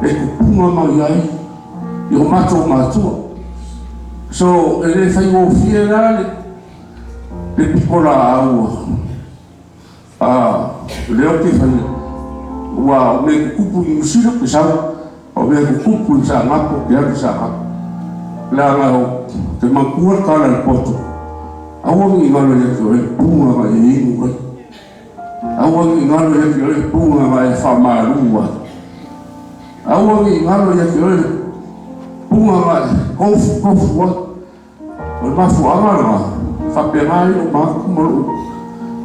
e tupuga mai ai i o matou matua. So e lē faigofie la le pitolaau a lea ou te faia ua o mea tutupu i Niusila ke sau, o mea tutupu i Saanapu ke alu i Saanapu leaga o te matua le tala i le poto aua ni galo ia te oe le puga na e inu ai, aua ni galo ia te oe le puga na e faamalu ai, aua ni galo ia te oe le puga na e tofu tofu ai. O le mafuaaga lena faapena ai lou manatu ma lou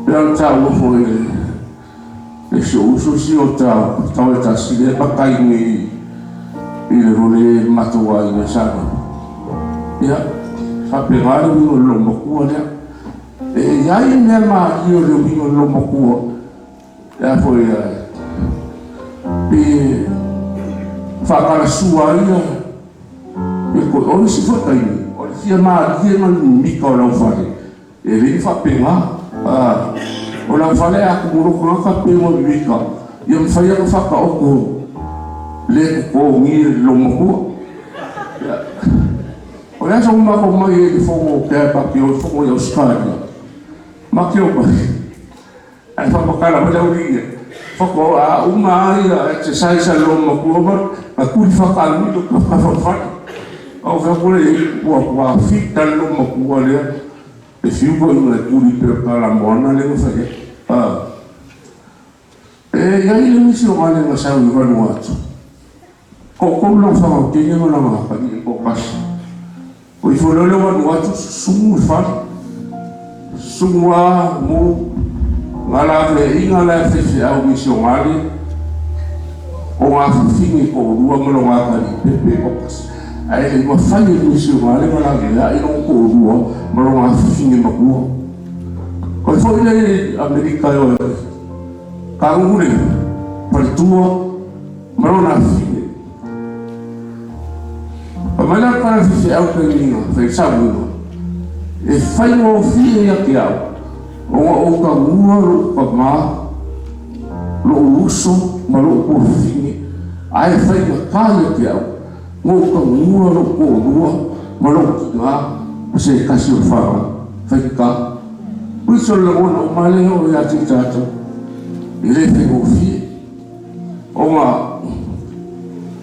pea le taua foi le si ou uso si o tau tau e tasi lea matai nei i le role matou aiga i Samoa. Ia faapena le uiga o le loomatua lea e iai mea malie o le uiga o le loomatua e a foi pe faatalasua ai ia o isi foi taimi o le fia malie ma le mimika o lau fale e lei faapena o lau fale a tumolo tagata pe ua mimika ia mafai ona faataoto le totogi le loomatua. O le aso matou mai ai le fono pe ma ke o fono i Australia ma ke o mai ai faamakala mai le auli'i fako a uma ai exercise a le loomatua ma ma tuli faataamilo kafafafai au fai le ua ua fita le loomatua lea e fiu foi ma le tuli pe o kalamoana le ma fai e iai le misi o gale ga sau i Vanuatu ko lau fagautele ma laga kali e ko kasi o ifo lea le Vanuatu sumu le fale sumu a mu gala feaiga la e faifeau misionale o gafafine toʻalua ma loga kalipepe ko kasi ae le mafai e le misionale ma laveaʻi logo toʻalua ma loga fafine matua koe foʻi le Amerika e oe kagugu le paletua ma lona afafine pa mai la kala faifeau taimiga faisauga e faigofie ia te au ona ou tagua loʻu pamā loʻu uso ma loʻu tuafafine ae faigatā ia te au na ou tagua loʻu toʻalua ma loʻu tinā ma se tasi o le fanau faigatā uiso le lagona uma lea o iā te i tatou e lē faigofie ona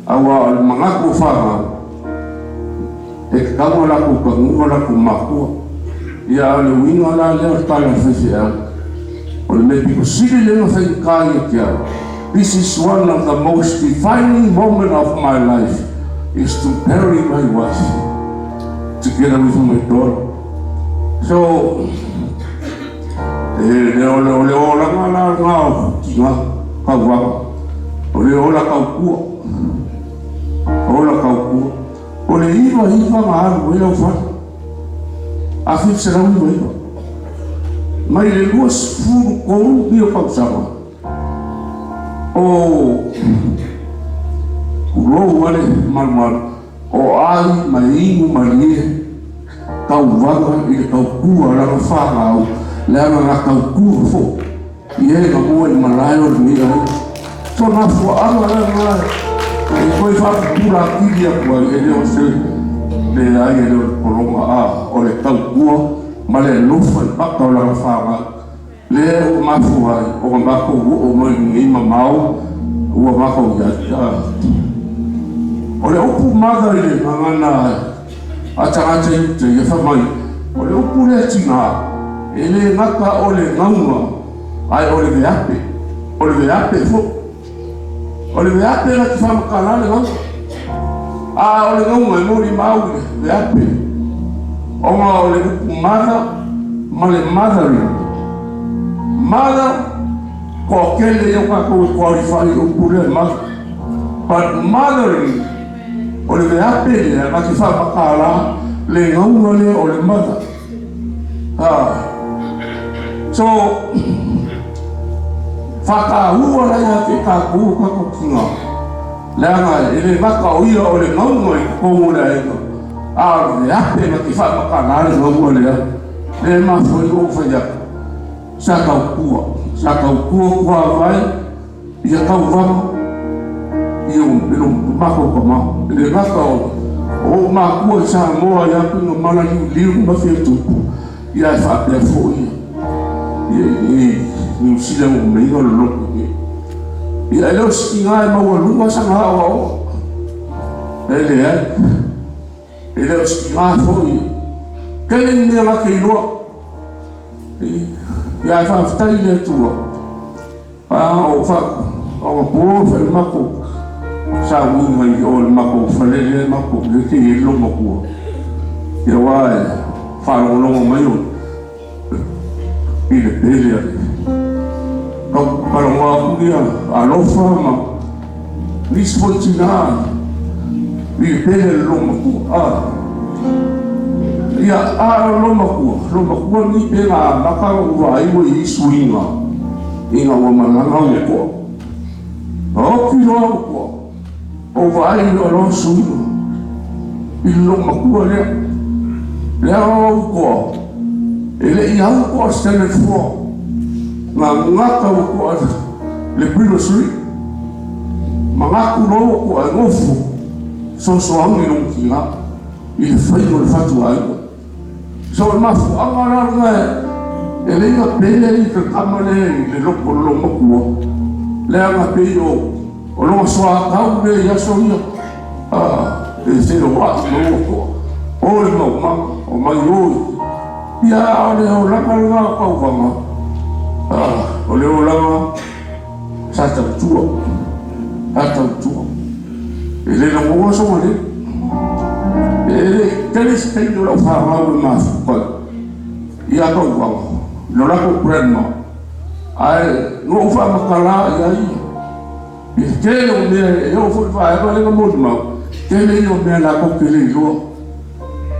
auā o le manatu o fanau e tatau ona latou taguga latou makua ia a o le uiga la lea o le tala a le faifeau o le mea pito sili lea na faigatā ia te au. This is one of the most defining moment of my life, is to bury my wife together with my daughter. So e le o le o le olaga la lena o tiga kauaga o le ola taukua ola taukua o le 99 na alu ai lau fale 1999 mai le 23 mio tausaga o kulou ale malumalu o ai ma inu malie tauvaga i le taukua lana fanau leaga na taukua foʻi i e na mua i malae o lenei ai so mafuaaga lena e toe faapupula atili atu ai e le o se leai e le o le pologa a o le taukua ma le alofa i maka o lana fanau lea ua mafua ai ona matou oo mai lenei mamao ua matou iai a o le upu mother i le gagana a tagata i uta ia fai mai o le upu lea tinā e lē gata o le gauga ae o le veape o le veape foʻi o le veape na te faamatala le gauga a o le gauga e molimau i le veape ona o le upu mother ma le mothering mother toatele ia o tatou e qualify i le upu lea mother, but mothering o le veape lea na te faamatala le gauga lea o le mother. So faataua la ia te tatou o tatou tiga leaga e lē gata o ia o le gauga i totonu o le aiga a o le veape na te faamatala le gauga lea le mafua ai ou fai atu. Sa tautua, sa tautua tuavae ia tauvaga ia i lo matou tama. E le gata o o'u makua i Samoa ia Tuigamala liuliu ma Fiatupu, ia ae faapea fo'i ia i Niu Sila ua meiga o le lotu nei. Ia e le o se tiga e maualuga sana aoaoga, e leai, e le o se tiga fo'i tele ni mea na te iloa. Ia ae faafetai i le Atua, a o faaogapo fai le matou sauniga i o i le matou fale lea matou lea te i ai le loomatua. Ia aua e faalogologo mai o i le pele a le talanoa atu ia alofa ma nisi foi tinā i le pele a le loomatua. Ia, a o loomatua, loomatua lenei pe na amata ona ou vaai ua i ai suiga ina ua malaga ua to'a. Oti loa ua to'a, ou vaai loa loa suiga i le loomatua lea. Leaga o ou toa, e le i au to'a standard 4, na gata ua to'a le pre-nursery. Manatu loa ua to'a e nofo, sosoagi lona tinā i le faiga o le fatuaiga. So o le mafuaaga la lena e leai na pele i le tama lea i le loto o le loomatua, leaga pei o lona soatau lea i aso ia, e feoai ma ua to'a, o le maumaga, o mai o i. Ia a o le olaga lena o tauvaga, o le olaga sa tautua, sa tautua. E le lagona sona leo. E le i tele se taimi o lau fanau e mafuta ia tauvaga i lo latou grandma, ae na ou faamatala i ai i le tele o mea e oo foi i le vaega lea na molimau, tele ia o mea latou te le iloa.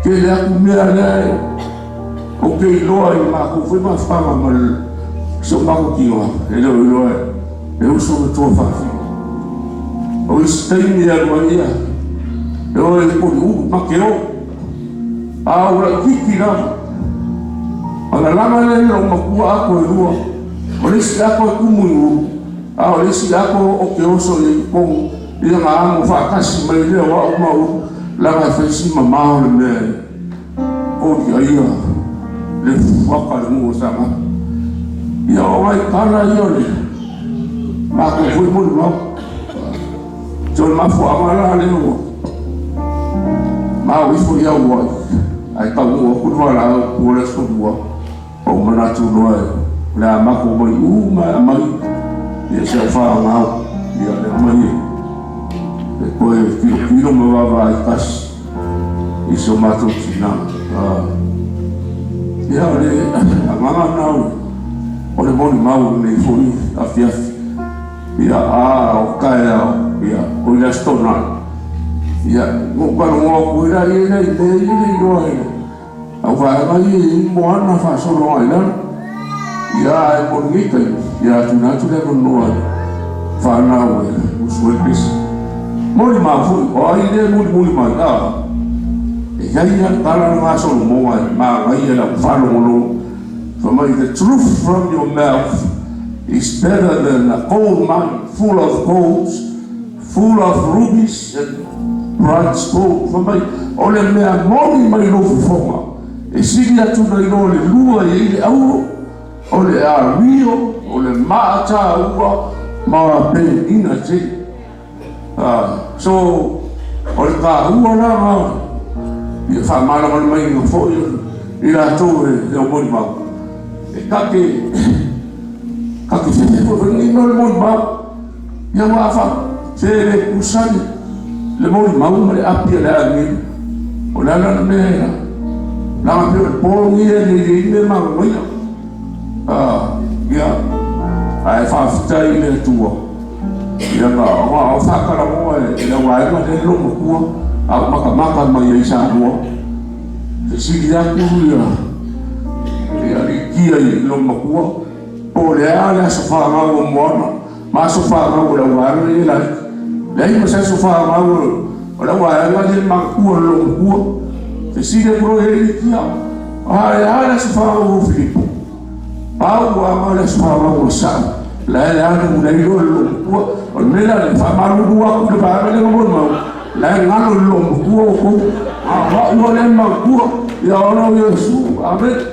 Tele atu mea lea ou te iloa i le matou foi mafutaga ma si o matou tino e le o iloa e uso ma tuafafine. O isi taimi e alu ai ia, e o e koliulu ma ke o, a ua laitiiti lava. Ona laga lea i lou matua ato e lua, o le isi ato e tumu i ulu, a o le isi ato o ke oso i ai i totonu, ia na amo faatasi mai lea o a'u ma ulu, leaga e fai si mamao le mea e koli ai ia le fuaka le nuu o Saga. Ia o nai tala ia o le matou foi molimau. So o le mafuaaga la lea ua ma o ifo i au ai, ae taunuu atu le valaau po o le aso lua, ou manatu loa o le a matou mai uma e aumai ia si au fanau, ia e aumai e toe tilotilo ma vaavaai tasi i si o matou tinā. Ia o le agaga lena o le molimau i lenei foi afiafi. Ia a o taeao, ia o i le Aso Toonai, ia na ou talanoa atu ai la i ai la i mea ia le iloa e le au vaega ia e i ai moana faasolo agai i lalo. Ia ae mo lenei taimi, ia tuuina atu le avanoa i fanau e usu ai le pese. Molimau foi, o ai lea e mulimuli mai, a e i ai lava le tala lena a Solomona e manaia i lau faalogologo, fai mai, The truth from your mouth is better than a gold mine full of golds, full of rubies and bright stones. Fai mai, o le mea moni mai lou fofoga, e sili atu nai lo le lua e i ai le auro, o le ario, o le maa taua ma penina tele. So, o le taua la na ia faamalamalamaina foi i latou e o molimau, e take take fefe foi foi lenei mea o le molimau. Ia aua a faapefea e le tusa le molimau ma le api a le agelu. O le ala le mea e laga pei o le po lenei e le i ai mea manaia. Ia, ae faafetai i le Atua. Ia na o faatalanoa e le auvaega lea le loomatua a o matamata mai ai Samoa. Fesili atu ia Litia i loomatua po o le a le aso fanau o Moana ma aso fanau o le auvaega lea laiti. Leai ma se aso fanau o le auvaega lea manatua le loomatua. Fesili atu loa i ai Litia, a le a le aso fanau o Filipo? Pau lava o le aso fanau o sa'u la e le alu le iloa i le loomatua. O le mea la lea, faamalulu atu i le vaega lea na molimau, la e galo i le loomatua outou, a o a'u lava lea e manatua ia ona o Iesu. Amene.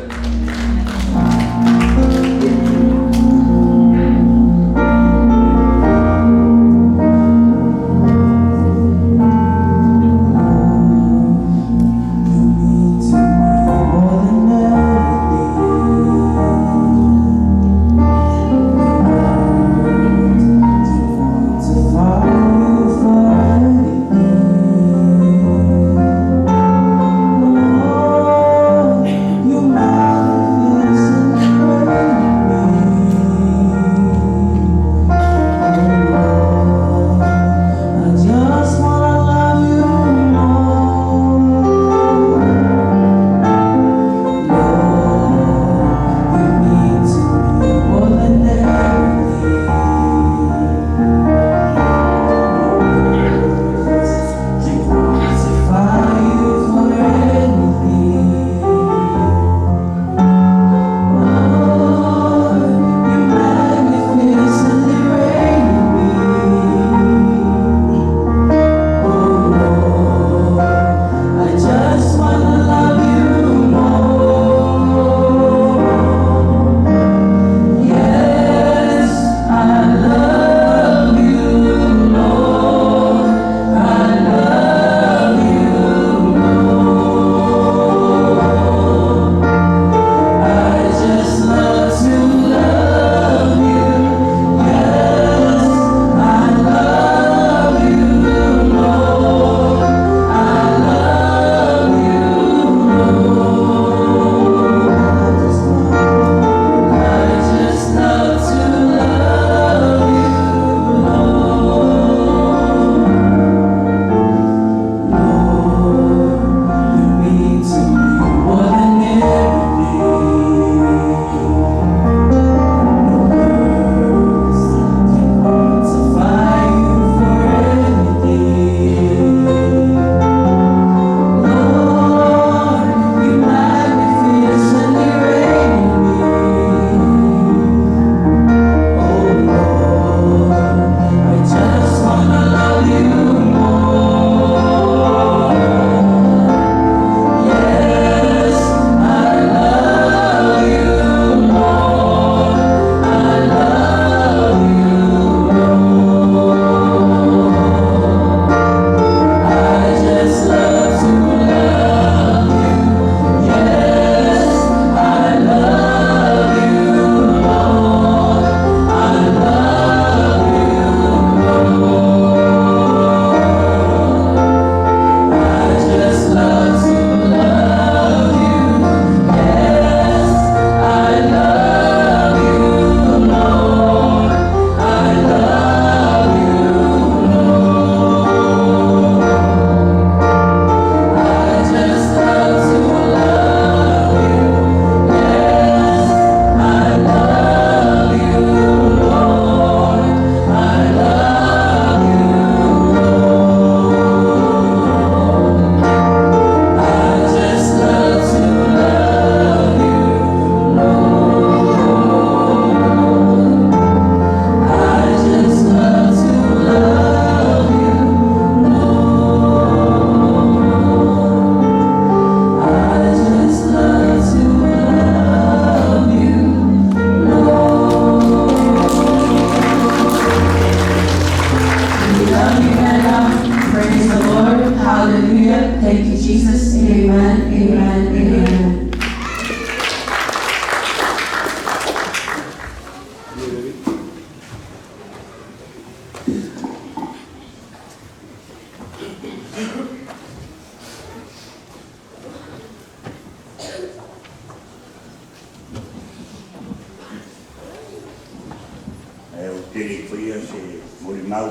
Ae ou te le i faia se molimau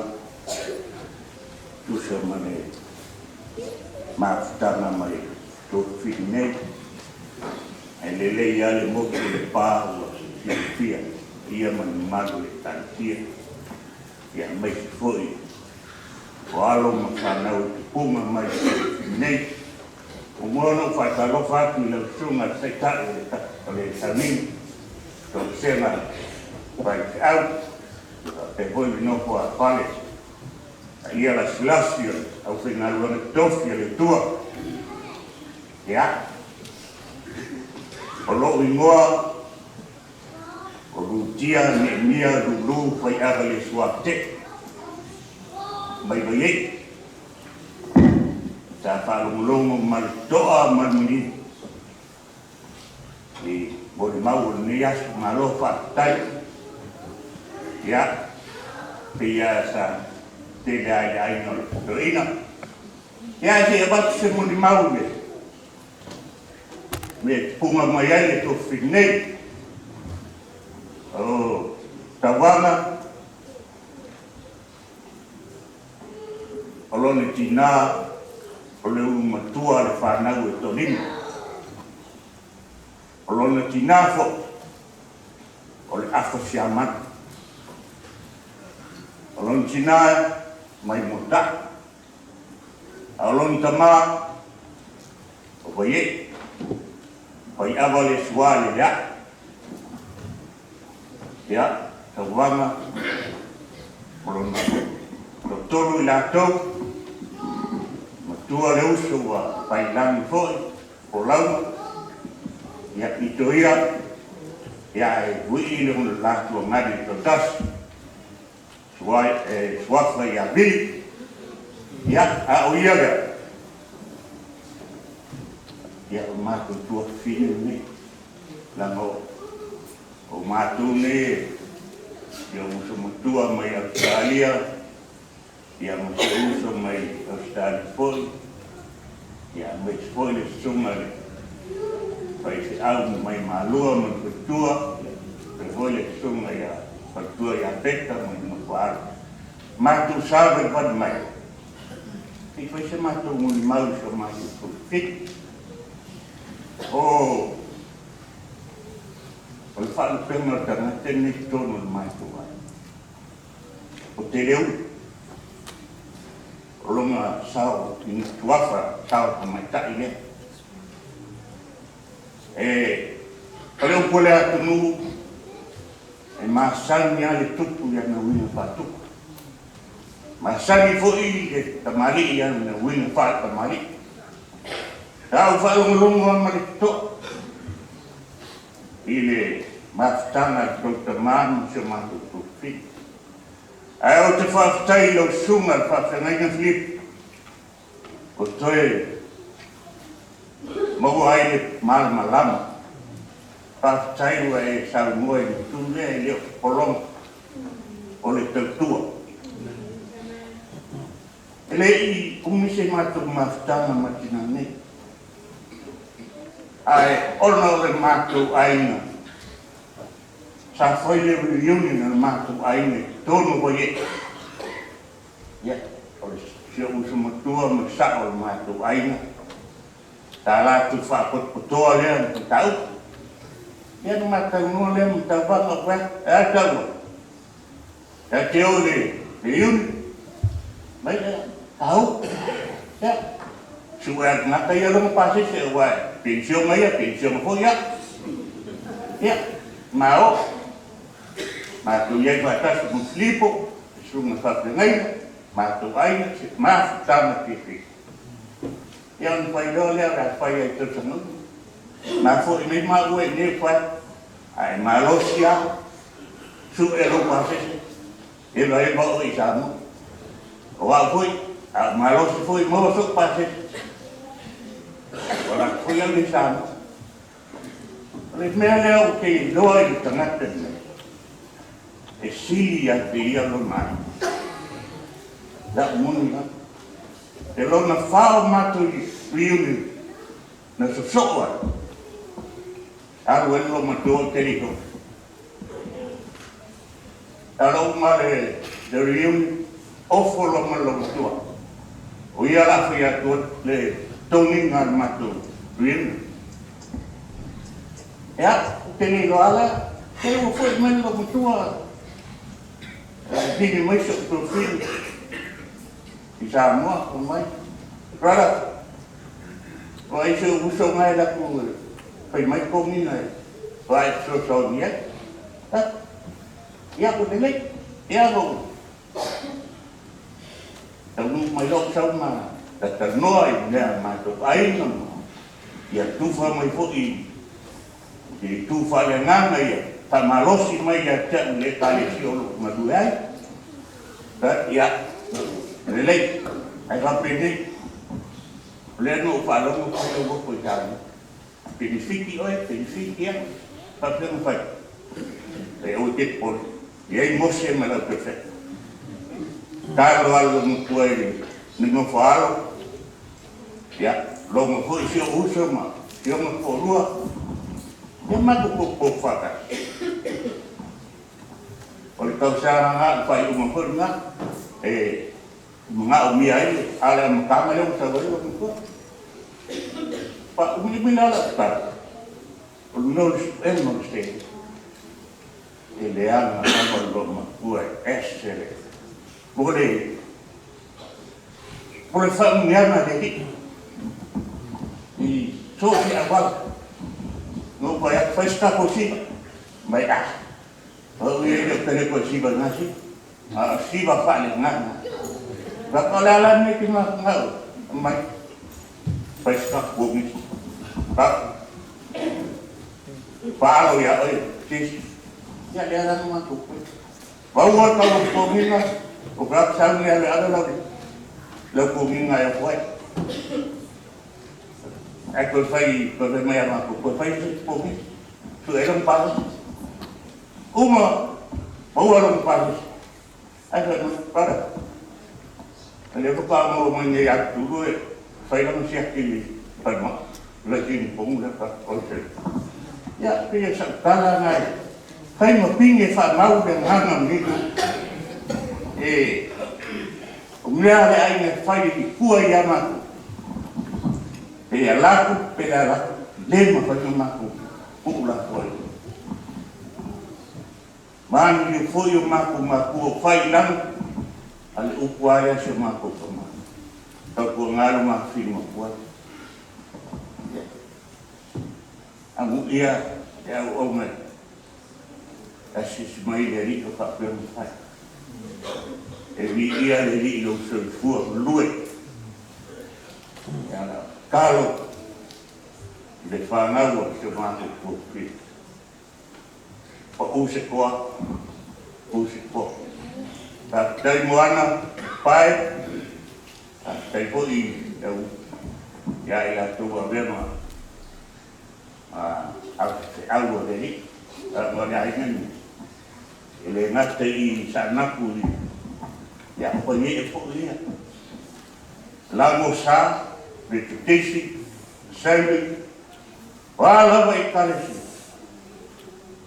tusa ma le mafutaga mai Tofili nei, ae lelei lava le motu o Lepa ua silafia ia ma le mamalu o le Ekalesia, aemaise foi o alo ma fanau i tupuga mai Tofili nei. Muamua ona ou faatalofa atu i lau Susuga i le Taitai o le Taunina, Toesega faifeau faapea foi le nofo a fale a ia lasilasi o le aufaigaluega tofi a le Atua. Ia o lo'u igoa o Lutia Neemia Lulu Faiava le Suate'e mai Vaiei sa faalogologo ma le to'a ma le manino i molimau o lenei aso. Malo faafetai. Ia peia sa tele ai le aiga o le toeaina. Ia se i avatu se molimau le me tupuga mai ai le tofi nei o tauaga o lona tinā o le ulumatua le fanau e tolima. O lona tinā fo'i o le afa siamanu. O lona tinā mai mota'i. A o lona tamā o Vaiee. Faiava le suā le lea'i. Ia, tauvaga o lona totolu i latou, matua le uso ua pailagi fo'i, folauga, ia pito ia, ia e uii le latou agani totasi, suafa ia Vili, ia a o ia lea, ia o matou tuafafine lenei, laga o matou nei ia uso matua mai Australia, ia ma se uso mai Australia foi, ia mai foi le susuga le faifeau mai Malua ma le faletua, ia foi le susuga ia faletua ia Peta mai Nofoalo. Matou savalivali mai, i fai se matou molimau i so matou tofifili. O le faalupega o le tagata lenei totonu o le matou ai. O te leu, o lona sao i tuafa sao tamaitai lea. E o le upu o le atunuu, e masani a le tupu i ana uiga faatupu. Masani foi le tamalii i ana uiga faatamalii. Sa ou faalogologo a ma le toto'a i le mafutaga a le tou tamā ma si o matou tofifili. Ae ou te faafetai i lau susuga le faafeagaiga Filipo, o toe maua ai le malamalama. Faafetai ua e saunoa i le tu lea e le o popologa o le tautua. E le'i umi se matou mafutaga ma tinā nei. Ae ona o le matou aiga, sa fai le reunion a le matou aiga i totonu o Vaiee. Ia, o le si o'u uso matua ma le sa'o o le matou aiga, sa latou faapotopotoa lea ma mataupu. Ia na matalanoa lea ma tauvaga o fai atu, e a taua? E te o i le reunion, mai lea, tau. Ia, su'e atu gata ia lona pasese auā e penisiona ia, penisiona foi a'u. Ia, ma o matou i ai faatasi ma Filipo, le susuga faafeagaiga, matou aiga, se mafutaga fiafia. Ia ona fai loa lea o le a fai ai i tausaga uma. Ma fo'i nei maua i nei fai, ae malosi a, su'e lou pasese, eva eva oe i Samoa. O au foi, a o malosi foi maua so'u pasese. O la foi au i Samoa. O le mea lea ou te iloa i le tagata lenei, e sili ia te ia lona aiga. La'u moni lava. E lona fao matou i reunion na soso'o ai. Alu ai le lomatua o te liho. Ala uma le reunion, ofo loa ma le lomatua. O ia la fai atu le toniga a le matou reunion. Ia, te le iloa ala, te ua fo'i mai le lomatua, pili mai so'u tofili i Samoa, fai mai, brother, o ai se uso ngai laku fai mai togiga e o ai fesoasoani ai. Ia ua lelei, ia ua ou taunuu mai loa ou sau ma talatalanoa i mea a matou aiga ma ia tufa mai foi i itu faaleagaga ia faamalosi mai ia te au i le Ekalesia o lo o galue ai. Ia, lelei, ae faapenei, o lea na ou faalogo fai lau ofo i Samoa. Penefiti oe, penefiti au, faapefea ona fai? E aua e te popole, e i ai Mose ma le aupelepele. Talo alo le matua i le nofo alo, ia, logo foi si ou uso ma si ona toalua, ia matou potopoto faatasi. O le tausaga lena, o le faaiuga foi lena, e manaomia ai le a o le amataga lea ua sau ai lou matua. Faaumiumi la lau tala, o le mea o le suega o le seleni, e leaga lava le loomatua e ese le mo le mo le faaumiaga a le Alii i so o se auala. Na ou fai atu, fai se tatou siva, mai a. O au ia e le o tali atu ai siva i na siva, a o siva faaleagaga. Faatoa o le a la le mea e te naunau ai? Aumai, fai se tatou komiti. Tau, faalo ia oe, Jesse. Ia lea la na matou fai. Maua le tau o le togiga, o fea atu sau nei alu e ave lau lau togiga e ofo ai. Ae toe fai, toe fai mai ia matou, toe fai se isi togiga. Sue ai lona pasese. Uma, maua lona pasese. Ae fai mai, brother, o lea faatoa maua mai nei ia Tutulu e fai lana siaki i le falemai. Laitini pomu lea ka o se. Ia, pei o sau tala na e fai ma pine faamau le agaga o lenei nuu. E, o mea a le aiga e fai i tua ia matou, pe ala atu pe le ala atu, le mafai ona matou tuu latou ai. Maliliu foi o matou matua o fai i lalo, a le upu lava lea a si o matou tama, tautuana lo mafifino matua. Ia, amuia le auauna e asiasi mai le Alii o faapea ona fai. E viia le Alii i lou soifua galue. Ia, la tatalo i le fanau a si o matou tuafafine. Pau se toa, pau se toa. Faafetai Moana, pae, faafetai foi i au ia i latou ua avea ma au a le alii ma le aiga nei. E le gata i Saanapu i ia o Paie'e foi ia. Lamo Sa, Metotisi, Assembly, O a lava Ekalesia,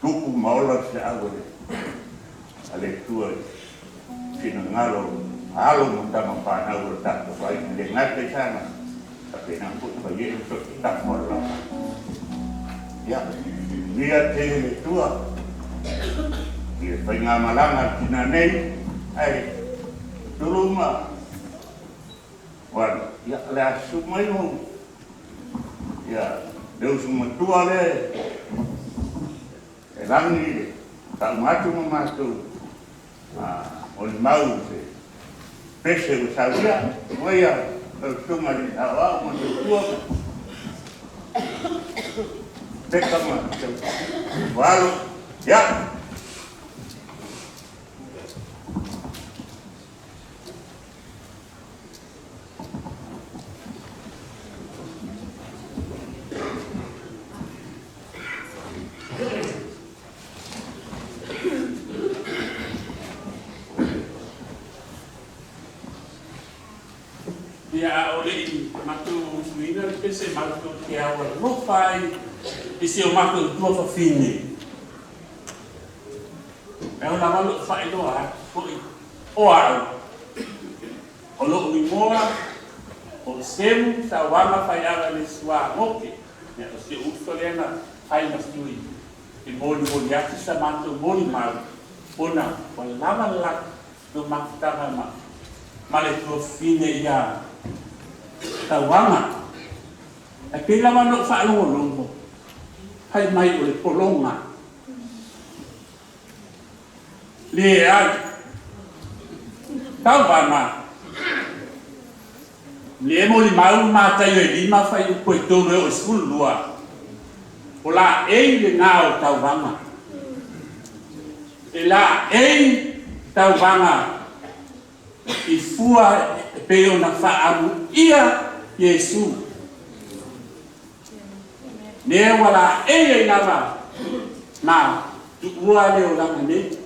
tupu ma ola le feau a le a le Atua i finagalo o alo ma tama fanau o le tatou aiga, e le gata i Saina, faapena foi Paie'e ma so o se tafa o le lalolagi. Ia, manuia tele le Atua i le faigamalaga a le tina nei, ae tulou ma One, ia, o le a susu mai lou, ia, le uso matua lea e lagi i le faauga atu ma matou molimau i se pese ua saunia. Mai ia lau susuga i le aoao ma le tautua ma Peka ma Alo. Ia. Ia, a o le i matou tuuina le pese matou te aualofa ai i si o matou tuafafine. E ao lava lou faailoa atu foi o au, o lou igoa o Semu Tauama Faiava le Sua Goke, ia o si ou uso lea na fai ma sui e molimoli atu sa matou molimau ona ua lava le latou mafutaga ma ma le tuafafine ia Tauama. Ae pei lava ona ou faalogologo, fai mai o le pologa. Leai. Tauvaga. Le molimau Mataio e 5 fuaiupu e 3 e oo i 12, o laei lenā o tauvaga. E laei tauvaga i fua e pei ona faaamuia Iesu. Lea ua laei ai lava ma tuua le olaga nei.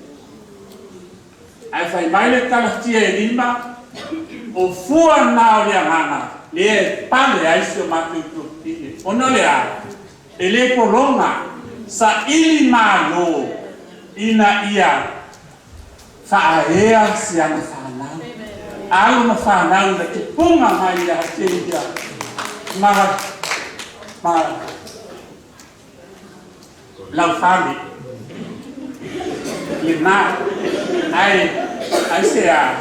Ae fai mai le Kalatia e 5, o fua na o le agaga, lea e pale ai si o matou tuafafine. Ona o le a, e le pologa, saili malo ina ia faaea si ana fanau. Alo ma fanau na te puga mai ia te ia ma laufale. Lena, ai se a,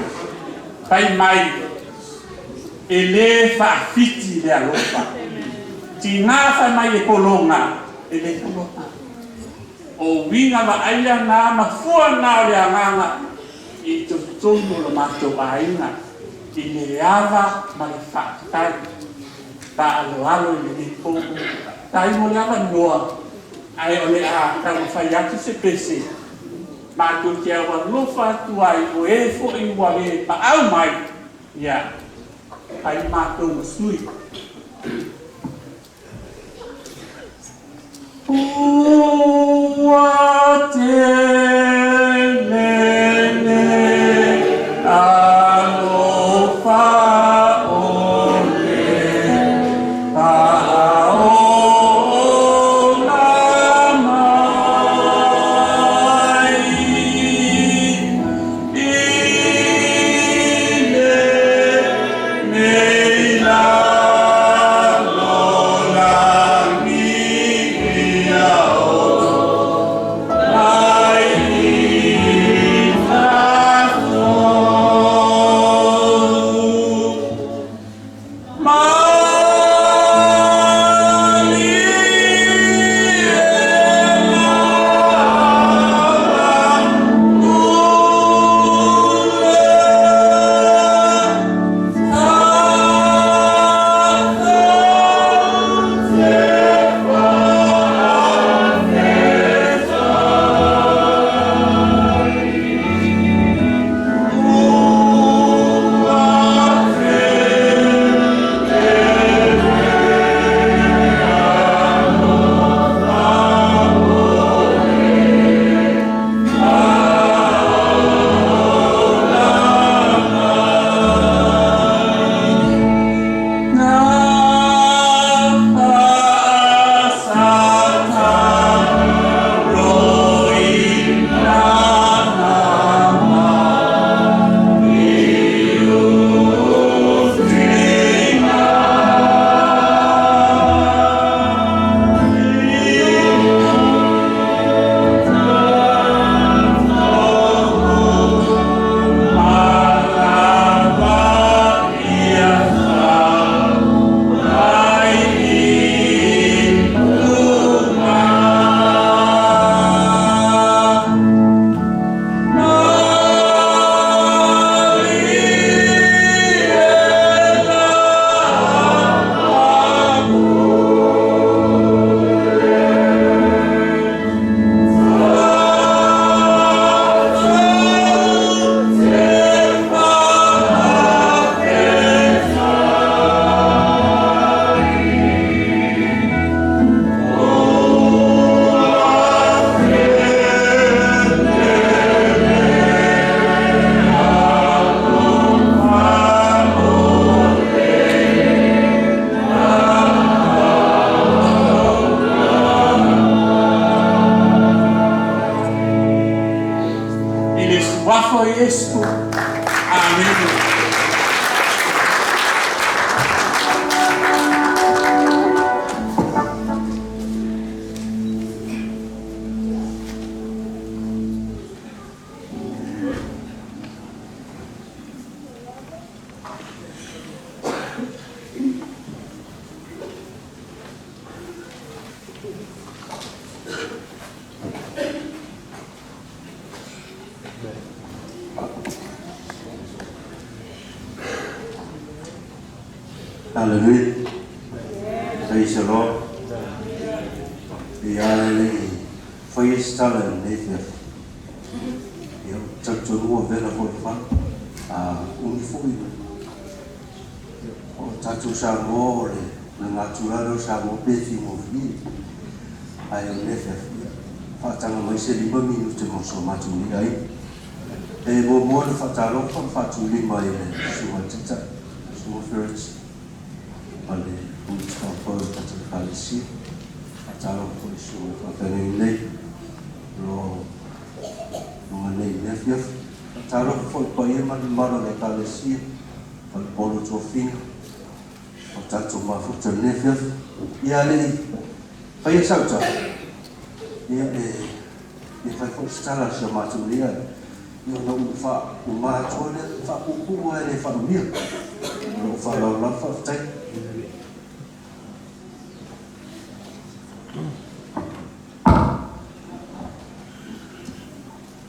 fai mai, e le faafiti le alofa. Tigā fai mai e pologa, e le pologa. O uiga vaaia na ma fua na o le agaga i totonu o le matou aiga, i le ava ma le faafetai. Faaaloalo i lenei po. Tai mo le avanoa, ae o le a taumafai atu se pese. Matou te aualofa atu ai o e fo'i ua le paau mai, ia, fai matou ma sui. Ua tele le alofa o le faaola mai i lenei lalolagi ia ola i tatou. Malie lava pule tatou te faafetai. Ua tele alofa o le faaola mai. Na faasataloina na maliutina. Manava ia fai i luga. Malie lava pule tatou te faafetai. Ua tele alofa o le faaola mai. I le suafa o Iesu. Amene. Hallelujah. Praise the Lord. Ia le faia se tala i lenei afiafi. Ia, ou te talitonu ua vela foi le fala, a umi foi o tatou Samoa o le o le natura lea o Samoa pe figofie. Ae o lenei afiafi, ia, faataga mai se 5 minute mo si o matou nei aiga. E muamua ona faatalofa ma faatulima i le Susuga i le Taitai, Susuga Ferret, ma le Komiti Faafoe o le tatou Ekalesia. Faatalofa foi i Susuga i faafeagaiga nei o lo o luga nei i lenei afiafi. Faatalofa foi i le paia ma le mamalu o le Ekalesia o le Polo Tofiga o tatou mafuta i lenei afiafi. Ia alii faia sau tala, ia e E fai foi se tala a si o matou nei aiga, ia ona ou faauma atu lava lea, e faapuupuu lava e le faaulia. Ma lou faaaloalo lava, faafetai.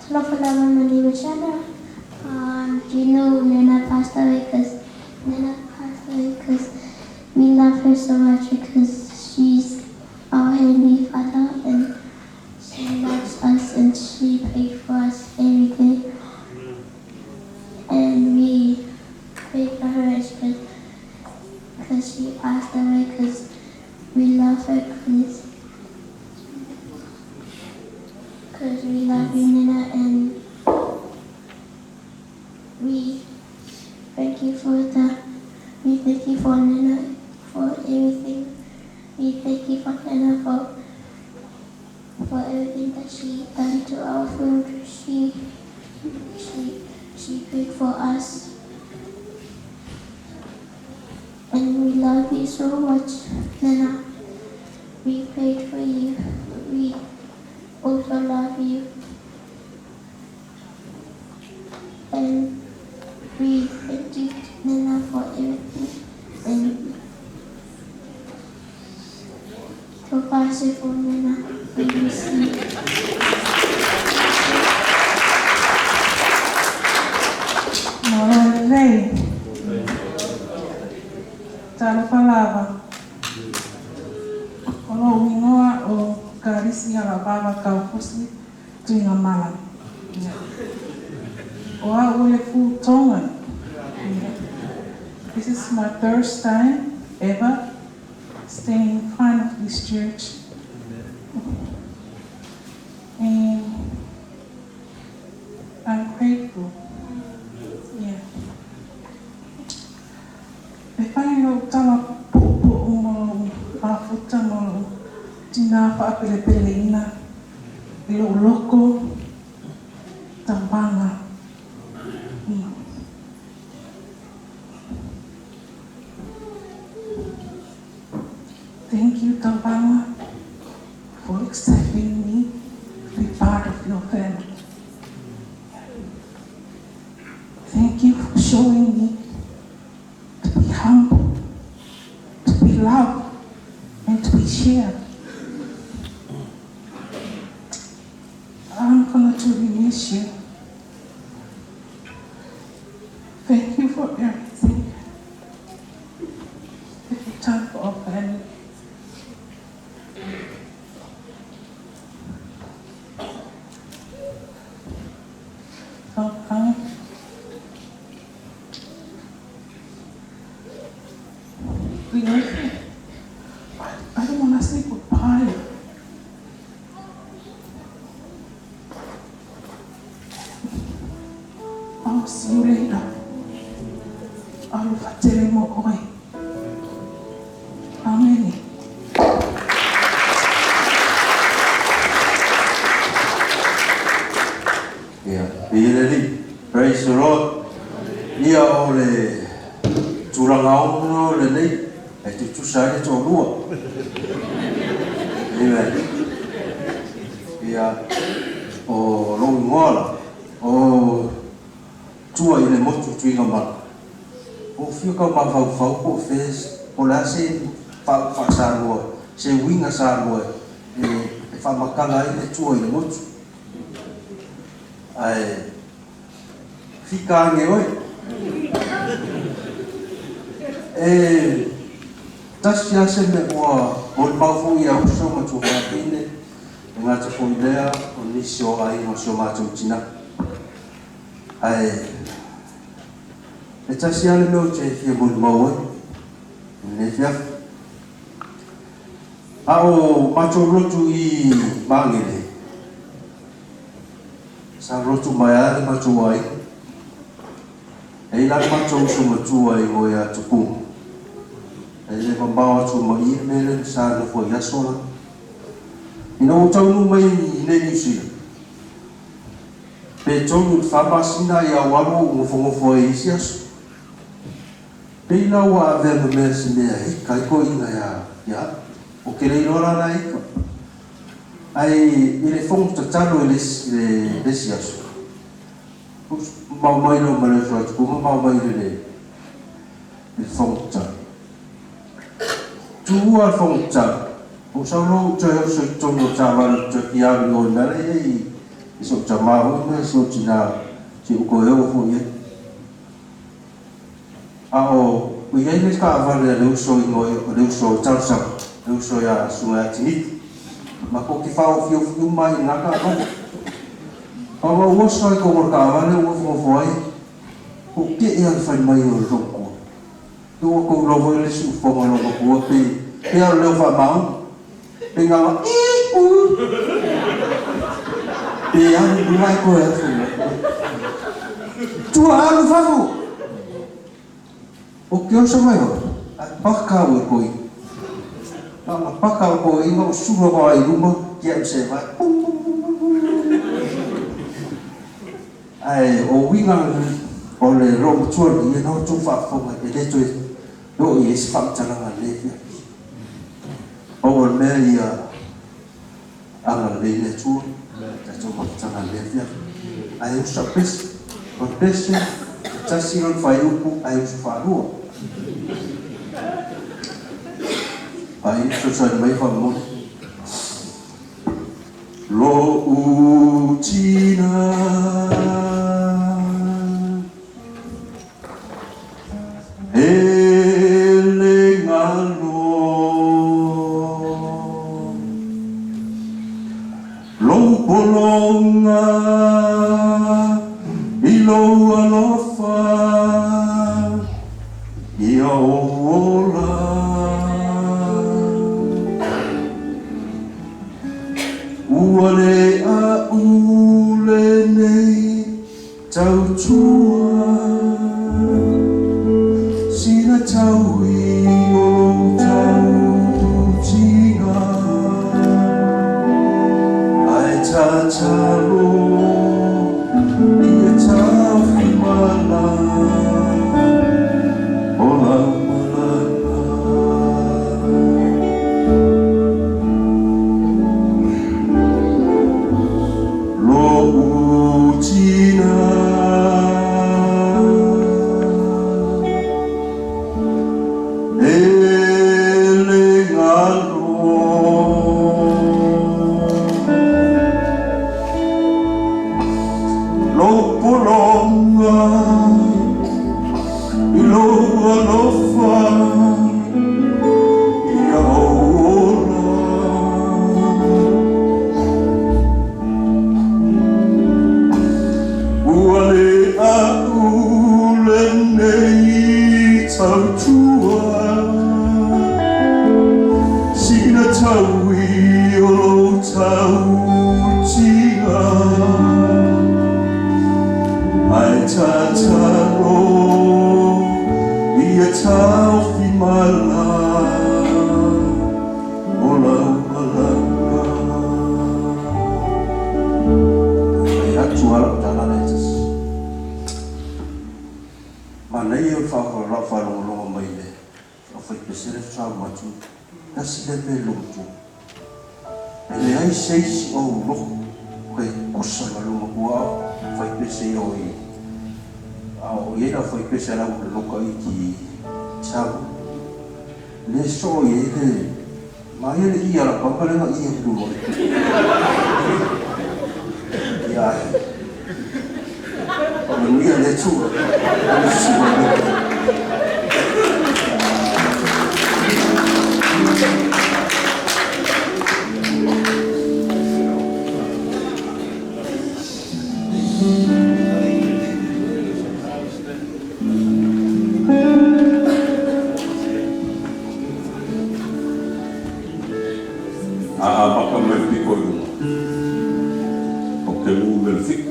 Talofa lava my name is Shanna. Do you know Nana passed away? Because Nana passed away because we love her so much because she's our Heavenly Father and she loves us and she prayed for us every day. And we pray for her because she passed away because we love her because we love you, Nana, and we thank you for the, we thank you for Nana for everything. We thank you for Nana for everything that she done to our food. She prayed for us. And we love you so much, Nana. We prayed for you. We also love you. And we thank you, Nana, for everything. And Topase for Nana, we miss you. Malo lelei. Talofa lava. O lou igoa o Karisi Alavava Kaufusi Tuigamala. O a'u o le full Tongan. This is my first time ever standing in front of this church. And I'm grateful. Yeah. E fai lou tala puupuu ma lou mafuta ma lou tinā faapelepeleina i lou loko tauvaga. Thank you, Tauvaga, for accepting me to be part of your family. Thank you for showing me to be humble, to be loved, and to be shared. I'm gonna truly miss you. Thank you for everything that you've done for our family. So, we know I don't want to say goodbye. I'll see you later. Alofa tele mo oe. Amen. Ia, viia le Alii. Praise the Lord. Ia o le tulaga ono lenei e tutusa ai le toalua. Amen. Ia, o lou igoa la, o Tua i le motu Tuigamala. Po o fia kau mafaufau po o fea po o le a se faasamoa, se uiga Samoa e faamatala ai le tua i le motu. Ae fika ane oe. E Tasi lava se mea ua molimau foi ia uso ma tuafafine, e gata foi i lea o nisi o aiga o si o matou tina. Ae e tasi lava le mea ou te fia molimau ai i lenei afiafi. A o matou lotu i Magele, sa lotu mai lava le matou aiga. E i ai la le matou uso matua e igoa ia Tupuga. E le mamao atu ma i le mea lea na sa nofo ai i aso la. Ina ua taunuu mai i inei Niu Sila, pe 3 i le 4 masina ia ou alu ou nofonofo ai i isi aso. Pei la ua avea ma mea se mea e ika ai toeaiina ia ia au. Ou te le iloa la la e ika. Ae i le fono tatalo i le isi aso, Mau mai loa ma le uso a Tupu ma mau mai i le le fofoga tatalo. Tuua le fofoga tatalo, ou sau loa ou toe oso i totonu o taavale ou toe fia alu i o i mea la e i ai i so'u tamā foi ma si ou tinā se i ou toe oo foi i ai. A o i ai le taavale a le uso i o le uso talosaga, le uso iā Susuga ia Tiniti. Matou te faaofiofi uma ai i lena taavale. A ua ou oso ai tonu o le taavale ou nofonofo ai, ou teʻe lava i le fai mai o le loomatua. Pe ua tou iloa foi le isi ufoga o le loomatua pe pe a o le leo faamaoni. Pe na ona ii uu pe alu i luga ae toe afu i lalo. Tua alu i fafo! Ou te oso mai oe, ae paka au e koe. Na ona paka o toeaiina o sula loa i luma, tiai ma se vae, pum pum pum pum pum. Ae o uiga o le loomatua lenei, ia na outou faafofoga e le toe oo i ai se faamatalaga i lenei afiafi. Pau o le mea ia agalelei le Atua i tatou mafutaga i lenei afiafi. Ae uso a pese, o le pese e tasi lona fuaiupu ae uso faalua. Ai, fesoasoani mai faamolemole. Lo'u tina. E le galo lou pologa i lou alofa ia ou ola. Ua le a'u lenei Tautua sina taui o lou tautiga Ae tatalo ia taofi mala o lau malaga. Lo'u tina e le galo. Lou pologa i lou alofa ia ou ola. Ua le a'u lenei tautua Sina taui o lou tautiga Ae tatalo ia taofi mala o lau malaga. Fai atu lava lau tala lea e tasi. Manaia o le lau faalogologo mai i le aufaipese lea faatoa alu atu, tasi lea mea i lou matua. E leai se isi ou loto e tusa ma lou matua au faipese ia o i a o i ai le aufaipese a lau loka iti i Samoa. Le soo i ai le Maia le i a lau papa lea na i ai luma. Ia ai. Faamanuia le Atua. Amata mai le pito i luga, ou te numera 7.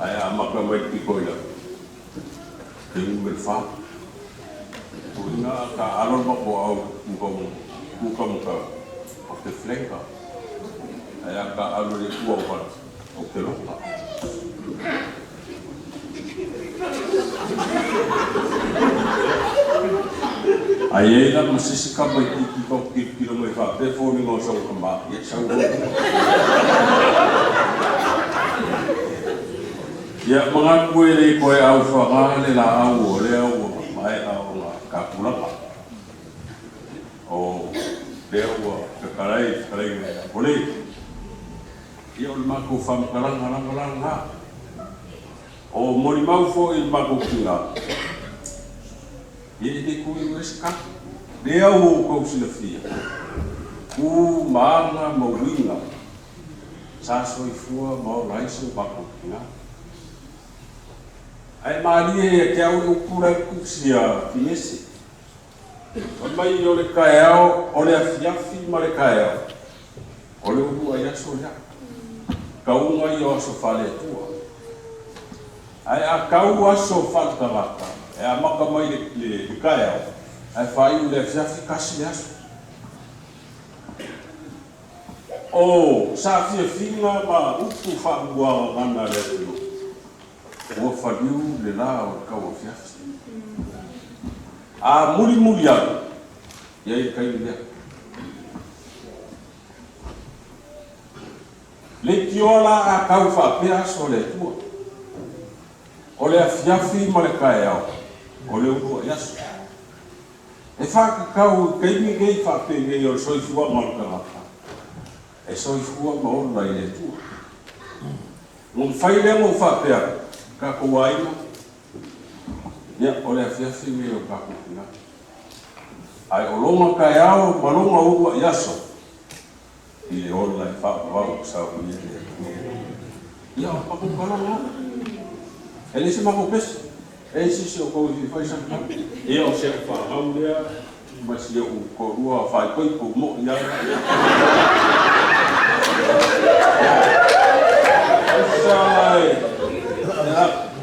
Ae amata mai le pito i lalo, te numera 4. Tuiga ka alo le matou au muka o te flanker. Ae a ka alo le tua o vala, o te loka. Ai ai la ma sisi ka mai tiki ka kilo mai fa pe fo ni ngo sau ka ma ye sau ho. Ia mga kue le koe au whanga le la au o le au o mai au nga ka pulaka. O le au ka karai karai ngai a le. Ia o le mako whamkalanga langa langa. O mori mau fo i mako kinga. Ia i te kui o esi ka. Le au o kau silafia. Ku maanga ma winga. Sa soifua ma o laisi o mako kinga. Ai malie e te au upura kusia finese. O mai o le kaeao, o le afiafi ma le kaeao. O le ulu ai aso lea. Kaunga i o aso fale tua. Ai a kau aso fale tagata. E a maka mai le kaeao. Ai whai le afiafi kasi le aso. O sa fiafinga ma upu whamuaga ngana le lelo. Ua whaliu le la o le kau afiafi. A muli muli au, ia i kai lea. Le tioa la a kau whaapea aso le tua. O le afiafi ma le kaeao, o le ulu ai aso. E whakakau i kaimi ngei whaape ngei o le soifua ma le tangata. E soifua ma ona i le tua. Ngom whai lea mo whaapea, ka ko aina, ia, o le afiafi ngei o kako kina. Ai o longa kaeao ma longa ua i aso, i le ona i whaapawau sa o ia le tua. Ia, o paku kalanga. E le se mako pesi. E sisi o kou i whai sa Ia o se o whahau lea, ma si o korua whai koi po mo ia. Sa lai,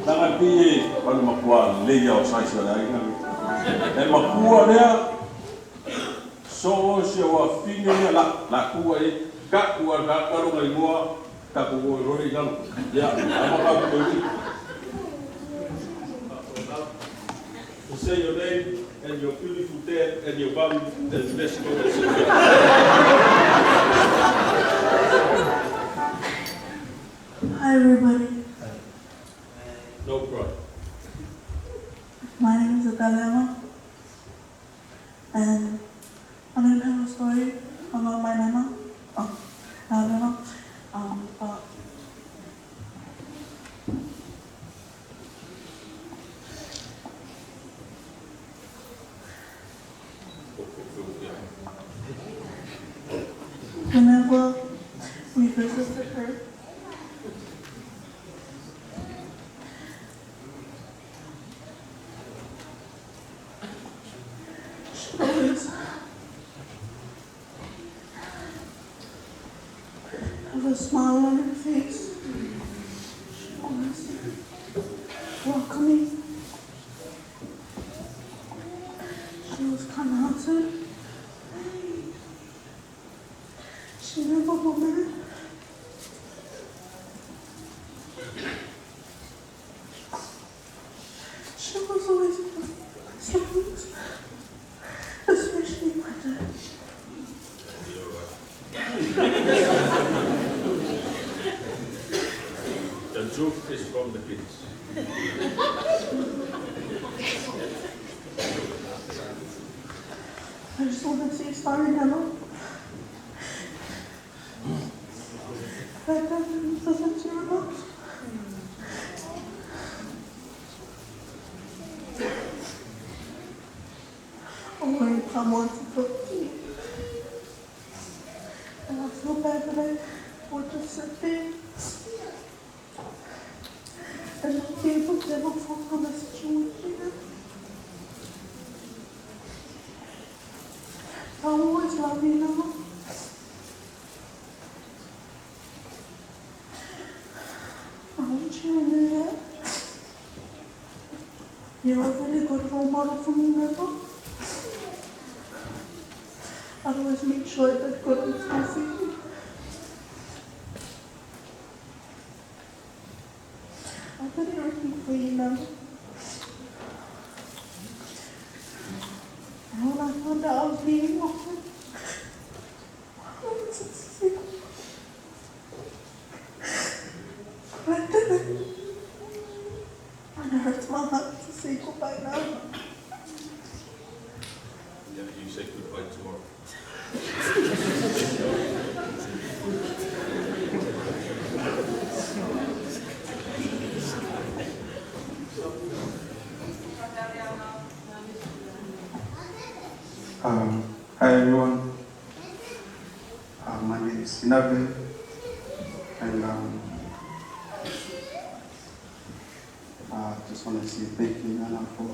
nanga pi e, wanu makua leia o saisi o le ainga. E makua lea, so se o afine lea, la kua e, ka ua ka kalonga i mua, ka ko o rori lalo. Ia, ama ka ko i. To say your name and your beautiful dad and your mum and bless God. Hi everybody. No problem. My name is Atalema, and I don't have a story about my nana. Oh, Alabama. But whenever we visited her, she always have a smile on her face. She always welcoming. She was kind-hearted. She never got mad. She was always with my siblings, especially my dad. The truth is from the kids. I just want to say sorry, Nana. That doesn't listen to your most. Or someone to talk to me. And I feel bad that I would just sit there and not be able to ever talk on the situation. I always love love you, Nana. I want you to know that. You're a really good role model for me, Nana. I'd always make sure I did good in school for you. I did everything for you, Nana. And when I found out I was leaving Auckland, I wanted to say goodbye. I didn't. And it hurts my heart to say goodbye now. Yeah, you say goodbye tomorrow. Hi everyone. My name is Sinabe, and I just want to say thank you, Nana, for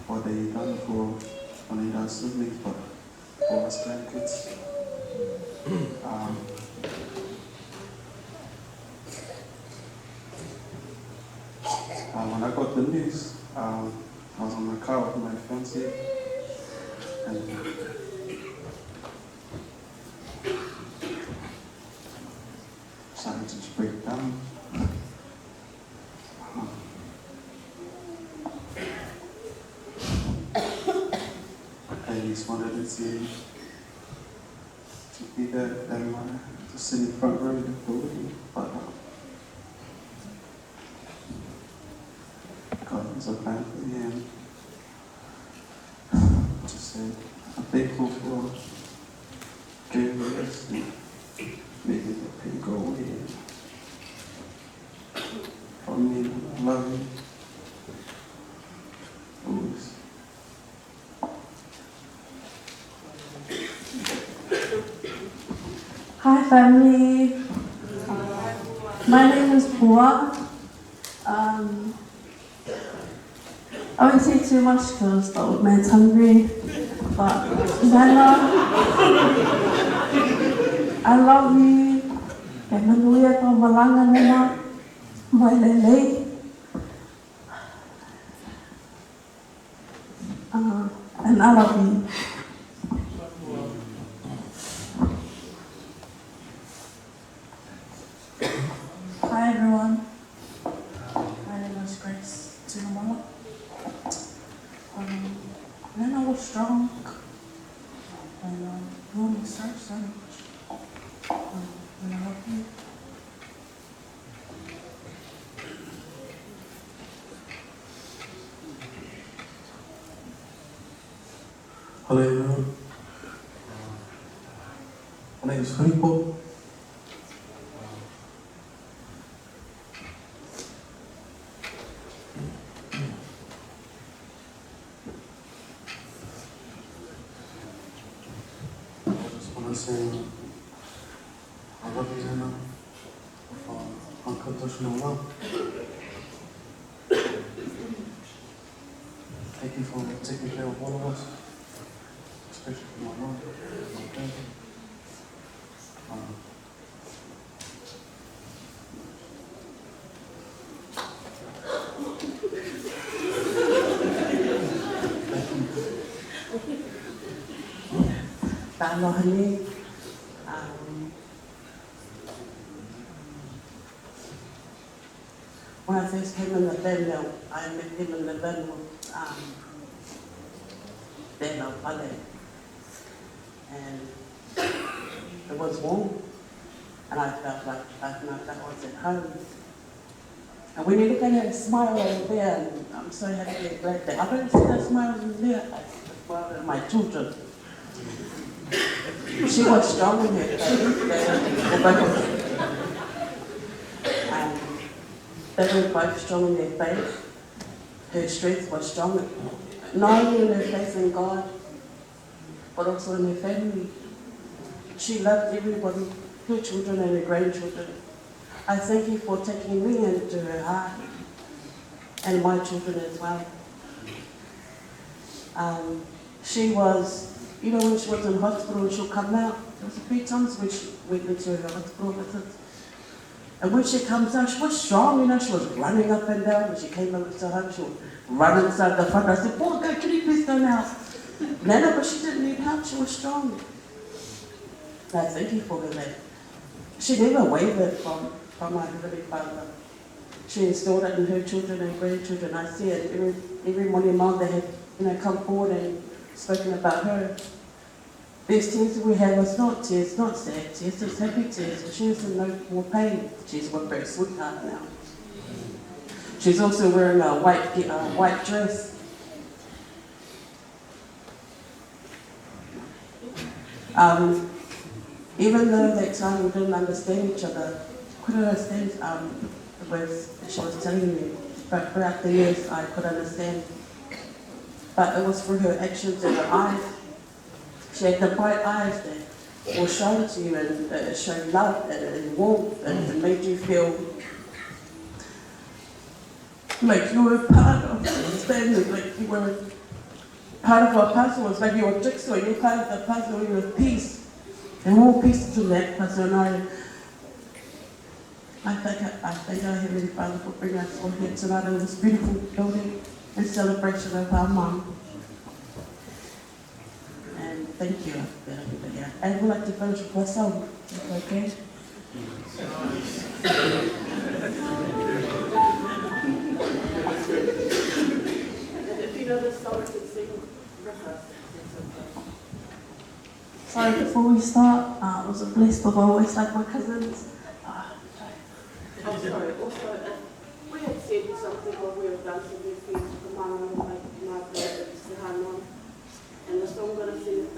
what you've done for not only our siblings, but for us grandkids. When I got the news, I was on my car with my fiancée, and started to just break down. I just wanted to be there and to sit in the front row of the wedding, but God has a plan for me, and just say I'm thankful for giving me this and making the pain go away. And for me, I love you. Always. Hi family, my name is Pua. I won't say too much because the old man's hungry, but Nana, I love you. E manuia tō malanga nana, mai lelei. And I love you. Hi everyone, my name is Grace Tunamala. Nana was strong, and we will miss her so much. And I love you. Hello everyone. My name is Filipo. I just want to say I love you, Nana, with unconditional love. Thank you for taking care of all of us, especially for my mom and my family. Thank you. Ta'alohani. When I first came in the family, I met him in the van with Dana Pale, and it was warm, and I felt like I was at home. And when you look at her smile over there, and I'm so happy and glad that I don't see that smile in there, I see the smile in my children. She was strong in her faith. They were both strong in their faith. Her strength was strong, not only in her faith in God, but also in her family. She loved everybody, her children and her grandchildren. I thank you for taking me into her heart, and my children as well. She was You know, when she was in hospital and she'll come out, there was a few times when she went into her hospital visits. And when she comes out, she was strong, you know, she was running up and down. When she came over to home, she would run inside the front. I said, boy, go, can you please go now? Nana, but she didn't need help, she was strong. And I thank you for her that. She never wavered from, from our Heavenly Father. She instilled it in her children and grandchildren. I see it every, every morning mom they have you know, come forward and spoken about her. These tears we have is not tears, not sad tears, it's happy tears. She is in no more pain. She's with her sweetheart now. She's also wearing a white, white dress. Um, even though that time we didn't understand each other, couldn't understand um, the words she was telling me, but throughout the years I could understand. But it was through her actions and her eyes. She had the bright eyes that will shine to you and show love and, and warmth and, and made you feel like you were part of this family, like you were part of our puzzle. It's like you were jigsaw, you were part of the puzzle, you were a piece. And we're all pieces of that puzzle. And I, I thank, I thank our Heavenly Father for bringing us all here tonight in this beautiful building in celebration of our mum. And thank you. I would like to finish with a song, if okay. If you know this song, you can sing with us. Sorry, before we start, uh, it was a blessed of always like my cousins. Uh, sorry. Oh, sorry. Also, if we had said something or we have done something for my And the song gonna sing is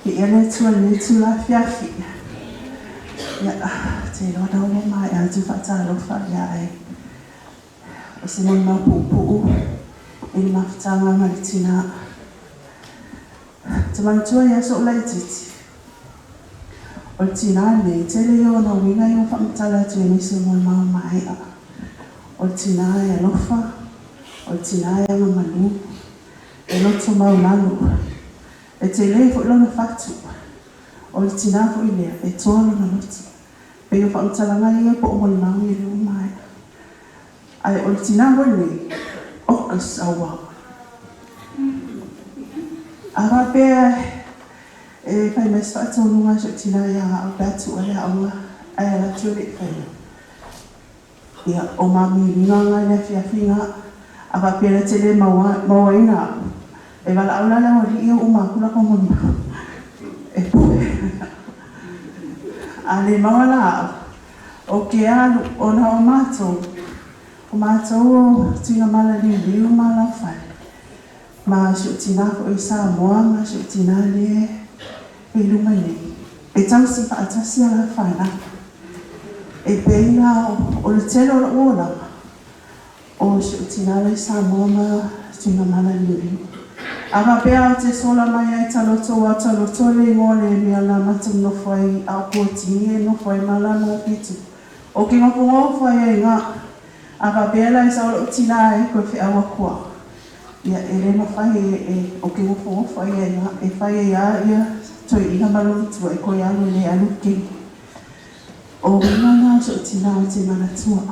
Ia le Atua i lenei itula afiafi. Ia, te iloa na ua maea atu faatalofa, ia ae o se molimau puupuu i le mafutaga ma le tinā. Te manatua i aso o laitiiti, o le tinā lenei, tele ia ona uiga ia ua faamatala atu e nisi o molimau maea. O le tinā e alofa, o le tinā e agamalu, e loto maulalo, e tele foi lona fatu, o le tinā foi lea e toa lona loto. Pei o faamatalaga ia po o molimau ia le ua maea. Ae o le tinā foi lenei, o ka sauao. A faapea e fai mai se faatonuga a si ou tinā ia au pe a tuua le aoga ae ala atu e le i faia. Ia, o mamiliga nga i le afiafi nga, a faapea na te le mauaina au, e valaau la le aualii ia uma aku la molimau e pule. A le maua la au, O ke alu ona o mātou. O mātou o Tuigamala liuliu ma laufale. Ma si o tina fo'i Samoa ma si o tina le e luma nei. E tausi fa'atasi a la fanau. E pei la o le tele o lo'u olaga o si o tina le Samoa ma Tuigamala liuliu. A faapea o te sola mai ai taloto ua taloto le igoa le mea la matou nofo ai a o Kuatini e nofo ai ma la pitu. O ke gofogofo ai ai ga. A faapea la e sao lo'u tinā e koe fe'au akua. Ia e lē mafai e e o ke gofogofo ai ai ga e fai ai a ia toe'ina ma lomatua e koe alu e lē alu kegi. O uiga na o so'u tinā o te manatua.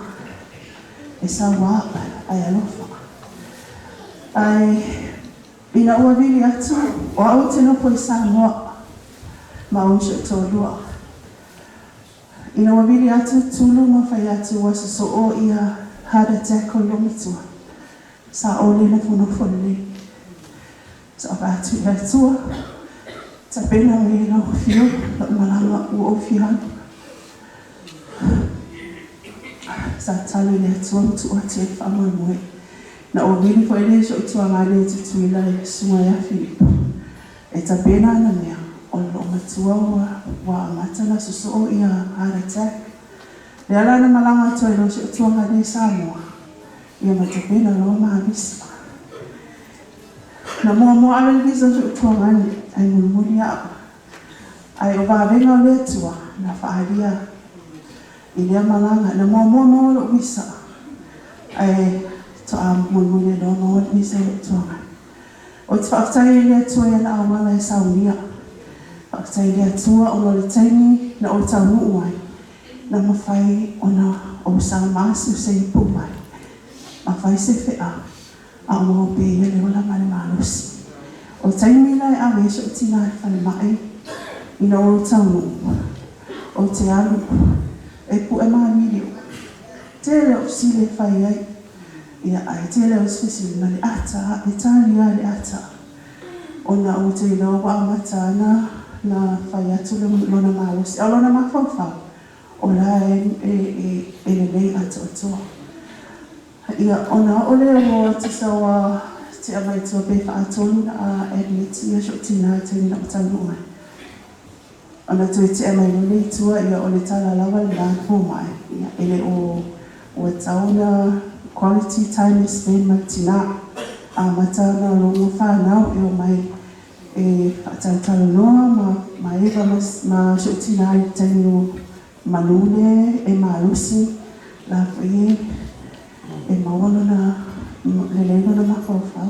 E sauā ae alofa. Ae ina ua vili atu o a'u te nofo i Samoa ma ou so'u toalua. Ina ua vili atu tulu ma fai atu ua soso'o ia heart attack o le lomatua. Sa o le nofonofo lelei. Sa fa'atu i le Atua. Tapena o e lau afio la'u malaga ua ou fia alu. Sa tatalo i le Atua ma tu'u atu ai le fa'amoemoe. Na ou vili fo'i lea i so'u tuagane i Tutuila e susuga ia Filipo. E tapena ana mea o le lo'omatua ua ua amata na soso'o ia heart attack. Lea la na malaga atu ai loa si o'u tuagane i Samoa ia ma tapena loa ma visa. Na muamua ave le visa o si o'u tuagane ae mulimuli a'u. Ae o vavega o le Atua na fa'alia i lea malaga. Na muamua maua lo'u visa ae to'a mulimuli ai loa maua le visa o lo'u tuagane. O te fa'afetai ai i le Atua i ana auala e saunia. Fa'afetai i le Atua ona o le taimi na ou taunu'u ai na mafai ona ou saumasi o se ipu mai ma fai se fe'a a o maua pea ia le ola ma le malosi. O taimi la e ave ai so'u tinā i le falema'i ina ua ou taunu'u ou te alu e pu'e mamili o'u. Tele o'u fesili e fai ai ia ae tele o isi fesili ma le ata e talia ai le ata ona ou te iloa ua amata ana na fai atu lona malosi a o lona mafaufau o la e e e lelei atoatoa. Ia ona oo lea ua tusa ua te'a mai tua pe fa'atolu na admit ia so'u tinā i taimi na ou taunuu ai. Ona toe te'a mai loa lea i tua ia o le tala lava lenā a le foma'i ia e le o ua tatau ona quality time e spend ma le tinā. Amata ona logo fanau e omai e fa'atalatalanoa ma ma eva ma ma so'u tinā i le taimi o malū lea e malosi la fo'i e e maua lona lelei lona mafaufau.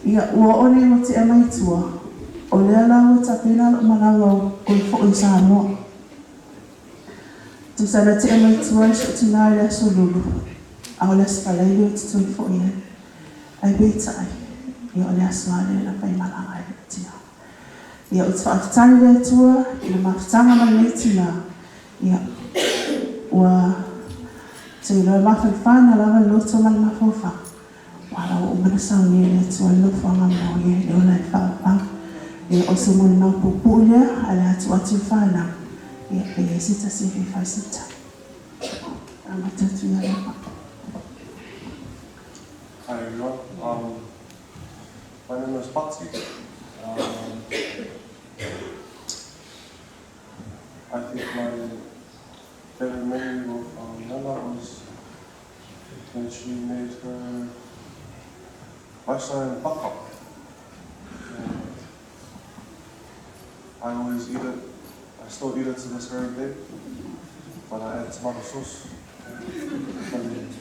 Ia ua oo nei ua te'a mai tua o lea la ua tapena lo'u malaga o koe fo'i i Samoa. Tusa na te'a mai tua i so'u tinā i le aso Lulu a o le aso Falaili ou te toe fo'i ai. Ae peitai ia o le aso lava lea na faimalaga ai lo'u tinā. Ia ou te fa'afetai i le Atua i le mafutaga ma lenei tinā ia ua te iloa e mafanafana lava le loto ma le mafaufau ua la ua uma ona saunia e le Atua le nofoaga mo ia i le ola e fa'avavau. Ia o se molimau puupu'u lea ae le atu atu i le fanau ia e iai se tasi e fia fai se tala. Amata atu ia Lepa. Hi everyone, my name is Patsy. I think my favorite memory of Nana was when she made her rice and paka. And I always eat it. I still eat it to this very day, but I add tomato sauce. And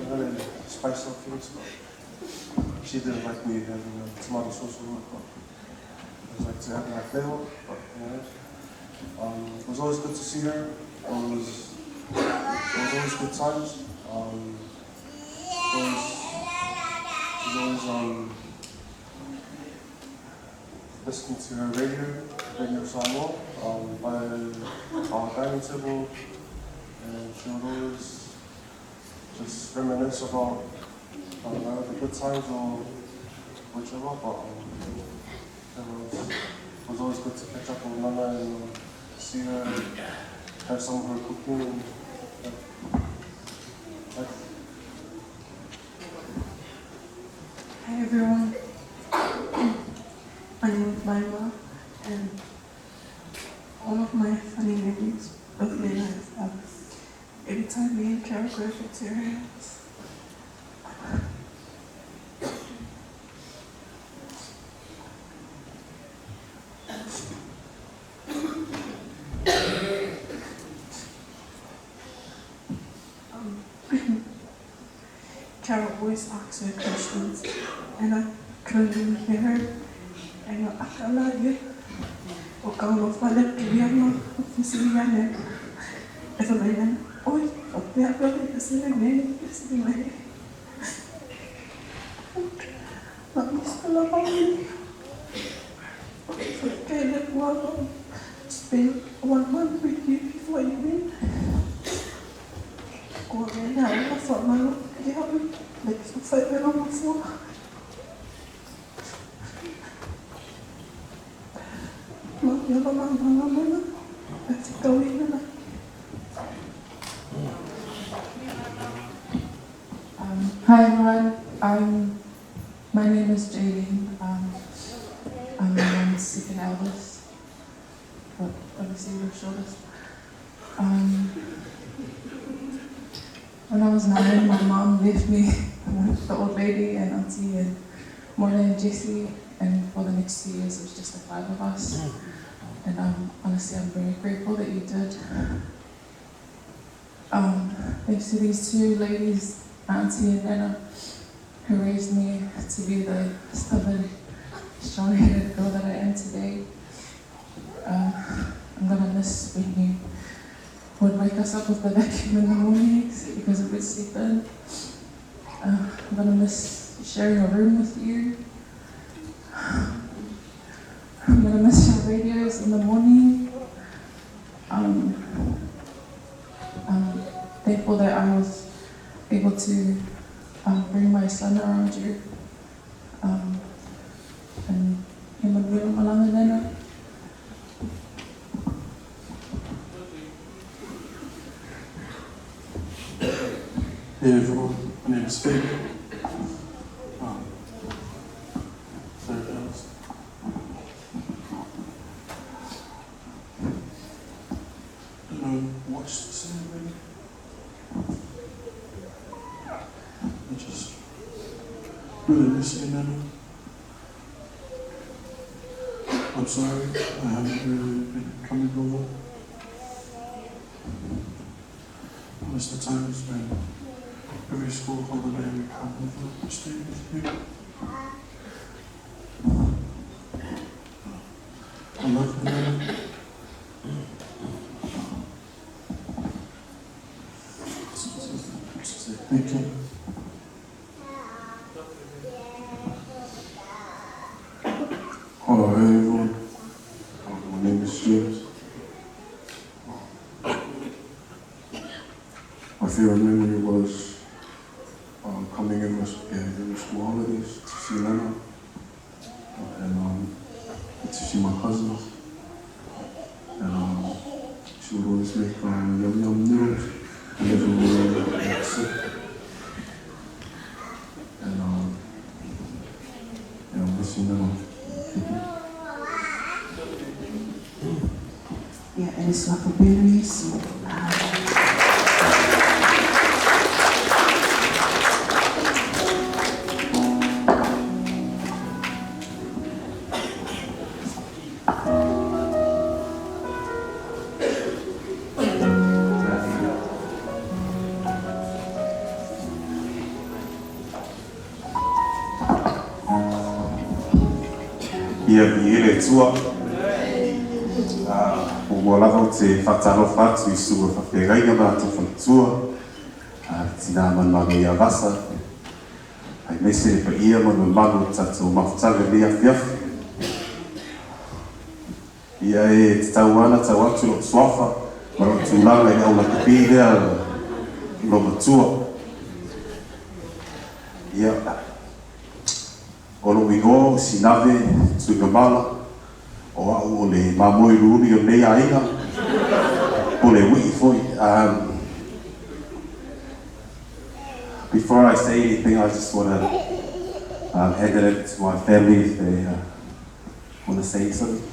really spice up things. But she didn't like me having tomato sauce on it, but I was like to have my flavor. But yeah. It was always good to see her. It was always good times. It was, she's always listening to her radio, Radio Samoa, by our dining table, and she would always just reminisce about the good times or whichever, but it was always good to catch up with Nana and see her. have some of her cooking and like, Hi everyone. My name is Maima, and one of my funny memories of Nana is every time me and Carol go to her house, Carol always asks her questions, and I couldn't even hear her. And I akala ye, o ka lo fale kiriama, o fisiliane. E fa mai nana, oi, o pea pea e se le nei, e se mai. La misa la mami. Okay, let one spend one month with you before you went. Ko me na o fa malo ke hapu le fa me lo mo Ma ia la ma ma ma na. E te kau i na. Hi everyone, my name is Jaylene. I'm my mom's second eldest, but obviously the shortest. When I was 9, my mom left me with the old lady and auntie and Mona and Jessie, and for the next 2 years it was just the 5 of us. And honestly, I'm very grateful that you did. Thanks to these 2 ladies, Auntie and Nana, who raised me to be the stubborn, strong-headed girl that I am today. I'm going to miss when you would wake us up with the vacuum in the mornings because we would sleep in. I'm going to miss sharing a room with you. I'm going to miss your radios in the morning. I'm thankful that I was able to bring my son around you. And him and Wila Malanga Nana. Hey everyone, my name is Fabian. Third eldest. Don't know what to say really. I just really miss you, Nana. I'm sorry, I haven't really been coming over. I miss the times when every school holiday we come over to stay with you. I love you, Nana. Thank you. Hello, hey everyone. My name is James. My favorite memory was coming in every school holidays to see Nana and to see my cousins. And she would always make yum yum noodles whenever we were sick. And yeah, I miss you now. Thank you. Yeah, and it's like a berries. Ia viele tua. O lava o te whatalofa atu i sua whawhengainga mā tō whanatua. Tina manumanu ia vasa. Ai mese le pa ia manumanu tātou mafutaga le awhiawhi. Ia e te tau ana tau atu lo suafa. Ma lo tūlanga i au lakapi lea lo matua. Ia o lo ingoa sinave tuigamala o au o le mamoi ruri o nei ainga. Po le ui'i foi. Before I say anything, I just want to hand it over to my family if they want to say something.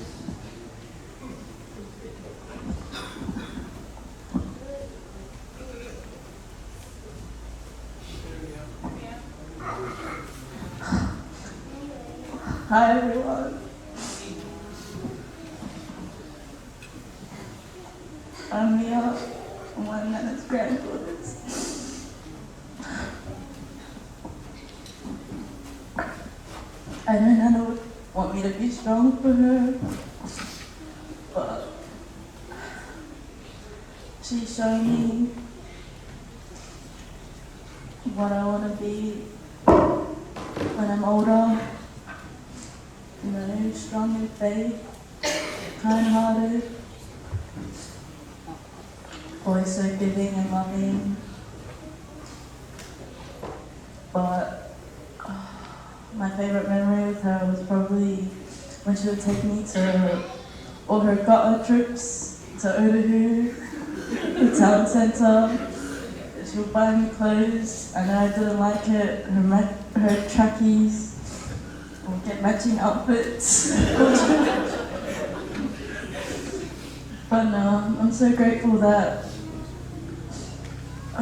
Hi everyone. I'm Mia, one of Nana's granddaughters. I know Nana would want me to be strong for her, but she's showing me what I want to be when I'm older. You know, strong in faith, kind-hearted, always so giving and loving. But my favorite memory with her was probably when she would take me to all her ka'a trips to Otahuhu, the town centre. She would buy me clothes. I know I didn't like it, her trackies. We'll get matching outfits. But no, I'm so grateful that I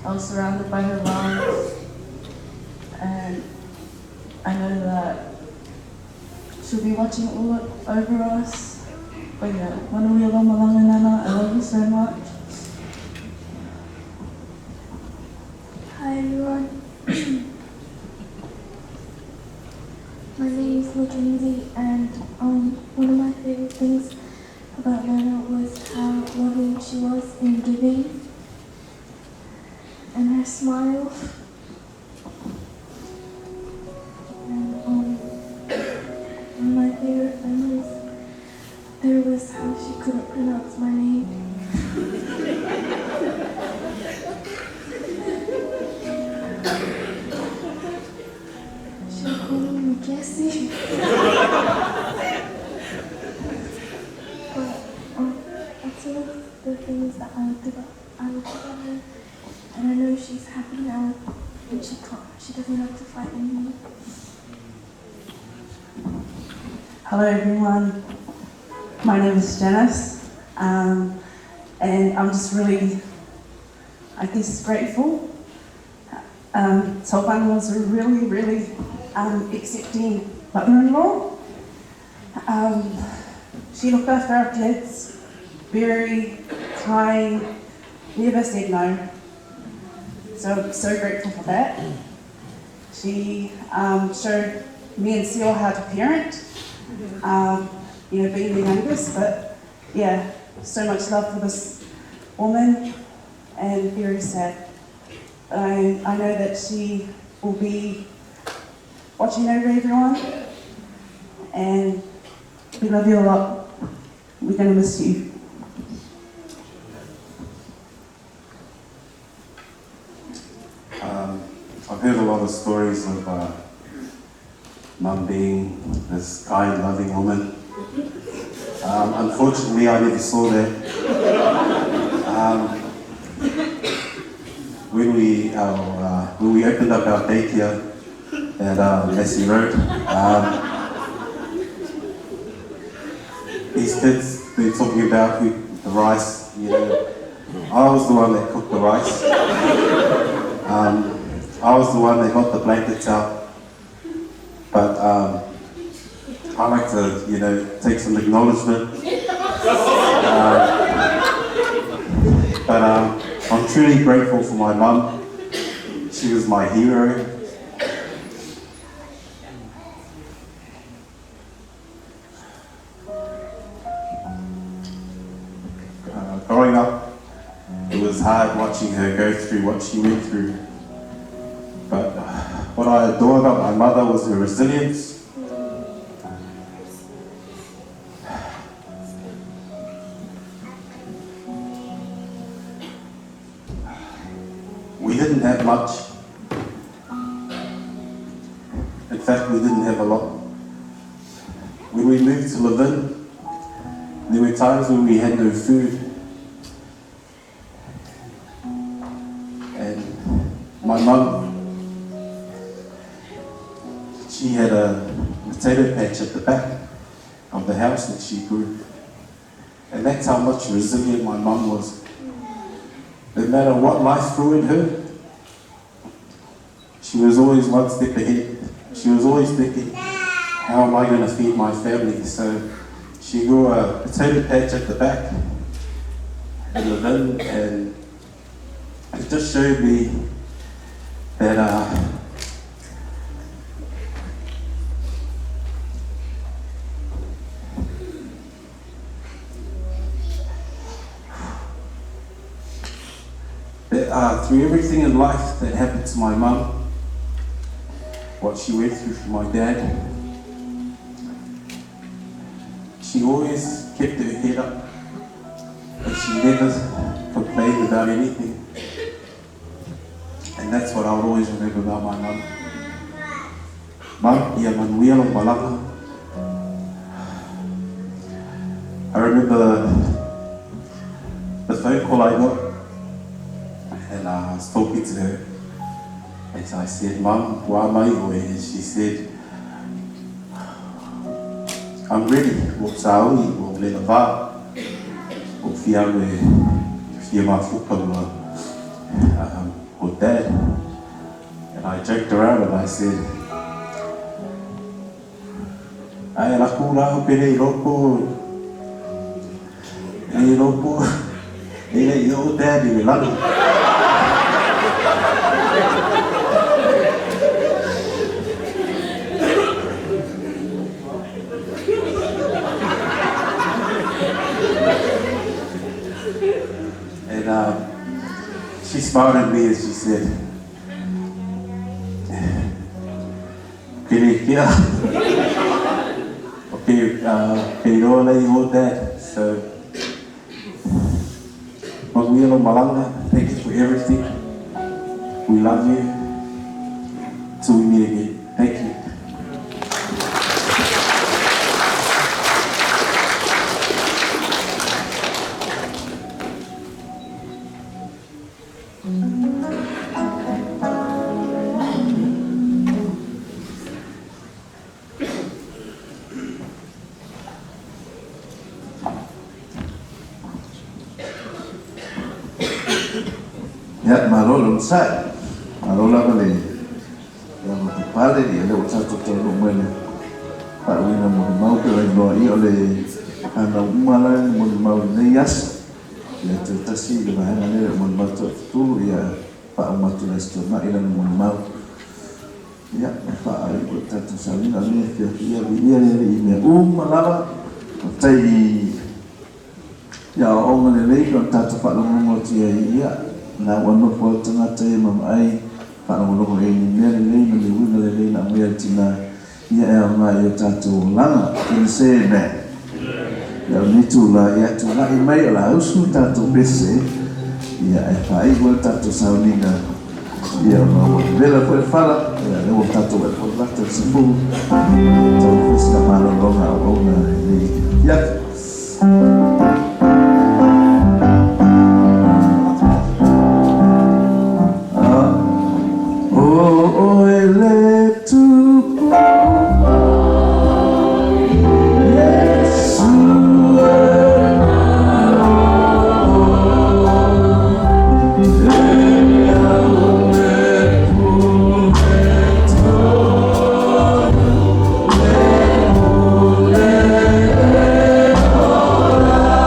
was surrounded by her love, and I know that she'll be watching all over us. But yeah, manuia lo malanga Nana, I love you so much. Hi everyone. My name is Mackenzie, and one of my favorite things about Nana was how loving she was in giving, and her smile. And one of my favorite memories there was how she couldn't pronounce my name. She would call me Jessie. But that's one of the things that I would give up. I would give up her, and I know she's happy now, and she can't. She doesn't have to fight anymore. Hello everyone. My name is Janice, and I'm just really, I guess, grateful. Tolbana was a really, really accepting mother-in-law. She looked after our kids, very kind, never said no. So I'm so grateful for that. She showed me and Seal how to parent, you know, being the youngest, but yeah, so much love for this woman, and very sad. But I know that she will be watching over everyone, and we love you a lot. We're going to miss you. I've heard a lot of stories of Mum being this kind, loving woman. Unfortunately, I never saw that. When we opened up our daycare at Massey Road, these kids, they're talking about the rice, you know. I was the one that cooked the rice. I was the one that got the blankets out. But I like to, you know, take some acknowledgement. But I'm truly grateful for my mum. She was my hero. Growing up, it was hard watching her go through what she went through. But what I adore about my mother was her resilience. We didn't have much. In fact, we didn't have a lot. When we moved to Levin, then we times when we had no food. And my mum, she had a potato patch at the back of the house that she grew. And that's how much resilient my mum was. No matter what life threw at her, she was always one step ahead. She was always thinking, how am I going to feed my family? So she grew a potato patch at the back in the bin, and it just showed me that through everything in life that happened to my mum, what she went through for my dad, she always kept her head up and she never complained about anything. And that's what I'll always remember about my mum. Mum, ia manuia lo malaga. I remember the phone call I got, and I was talking to her, and I said, Mum, why am I away? And she said, I'm ready. O tāui, o lena vā, o whiawe, whia mafuka ua, o dad. And I joked around and I said, ai raku rā ho pere i ropo, i ropo, e le i o dad i le lani. And she smiled at me and she said, Kere kia. Okay, kei roa lei o dad. So, Manuia lo malanga, thank you for everything. We love you. Till we meet again. Thank you. Ia, malo lo sai. Malo lava le ia ma te pale ia le o tātou taunu mai le paauina mo le mau pe loa ia o le ana umala mo le mau nei asa. Ia te tasi le vaega lea mo le mau toafitulu ia faaumatu le aso tuanai lana mo le mau. Ia, e faaai o tātou sauniga o lea fiafia viia le alii i mea uma lava o tai ia aoaoga lelei ona tatou faalogologo atu ai ia na ua nofo au tagata ia ma vaai faalogologo i ai ni mea lelei ma le uiga lelei na aumaia le tinā ia e aoga i o tatou olaga. Can you say amen? Ia o lenei tula ia tula'i mai o le a usu tatou pese ia e faaiu ai le tatou sauniga ia ona ua vela foi le fala ia lea ua tatou e lata le 10 tau fai sina malologa auauna i lenei afiafi. O oe le tupu Yesu e e au e pule tonu le mule e ola.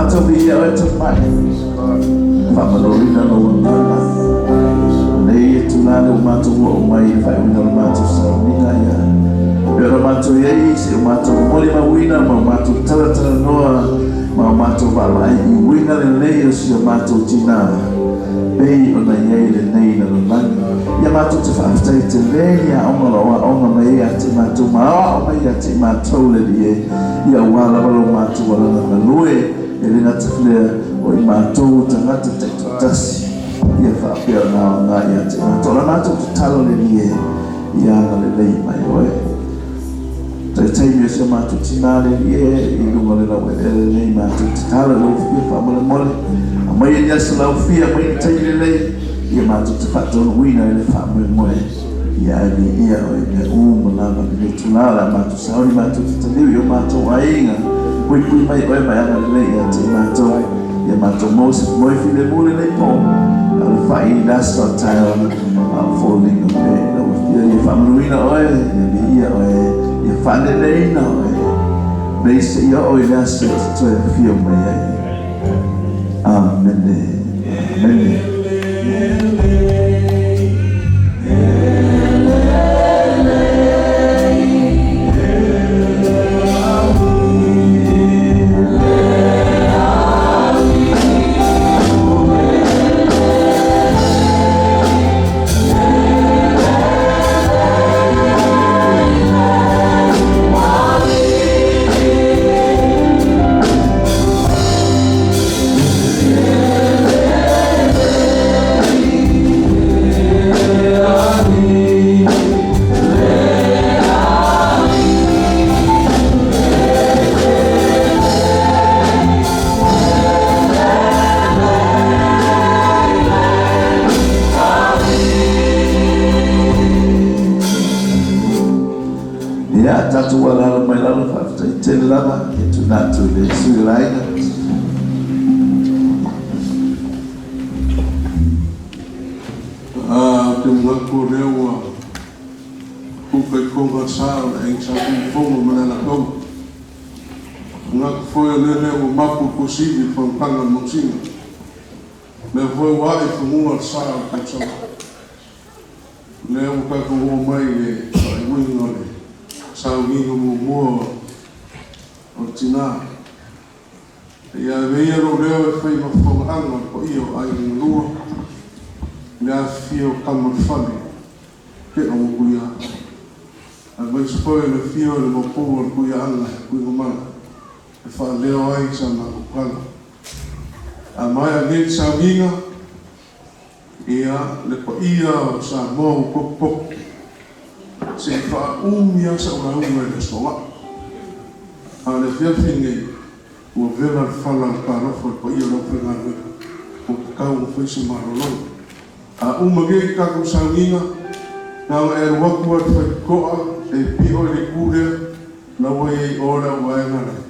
Matou viia oe tamai. Faamalōina lou agaga. Nei e tulaga lea ua matou oo mai i le faaiuina o le matou sauniga ia. E pei ona matou i ai seia o matou molimauina ma o matou talatalanoa ma o matou vaavaai i uiga lelei o si o matou tinā pei ona i ai lenei i lalolagi. Ia matou te faafetai tele i aoga o lo o aoga mai ai ia te matou ma aoao mai ia te matou le Alii e, ia aua lava lo matou alaga galue e le gata lea o i matou o tagata taitoatasi ia faapea ona aoga ia te matou. O la matou tatalo le Alii e, ia agalelei mai oe. Tai taimi o si o matou tinā le Alii e, i luga o le laueleele lenei matou tatalo i lou fia faamolemole. Aumaia ni aso laufia, aumaia ni taimi lelei, ia matou te faataunuuina ai le faamoemoe. Ia ae viia oe i mea uma lava lenei itulā o le a matou sauni matou te taliu i o matou aiga. Puipui mai oe ma e agalelei ia te i matou. Ia matou maua se moe filemu i lenei pō, a o le faaiuina i le aso a taeao a o foliga pea i lau Afioga. Ia faamanuina oe, ia viia oe, ia faaneleina oe, nei seia oo i le aso e te toe afio mai ai. Amene. Amene. Ia, tatou alaala mai lalo, faafetai tele lava e tuuina atu i le sui o le aiga. Ou te manatu o lea ua puka i koga sa o le aiga Sa Tuifogo ma le Alataua. Manatu foi o lea ua mapu i Tuasivi le fonotaga a le Mausina. Lea foi ua ae i fanua le sa o le tausaga. Lea ua tatou oo mai i le faaiuina o le sauniga muamua o le tinā. Ia ave ia lou leo e fai ma fofogaaga o le paia o aiga galua i le afifio o tama o le fale, Teo ma Tuiaana. Aemaise foi o le afio i le maopu o le Tuiaana e Tuigamala e faaleo ai sa matou tala. A maea nei le sauniga, ia, le paia o Samoa ua potopoto, se i faaumi lava sau lauga i le Aso Laa. A o le afiafi lenei, ua vela le fala o le talofa i le paia o le aufaigaluega, ua tatau ona fai se malologa. A uma nei le tatou sauniga, na ona e alu atu lava i le faitotoa e pio i le itu lea, la ua i ai i o le auvaega lea,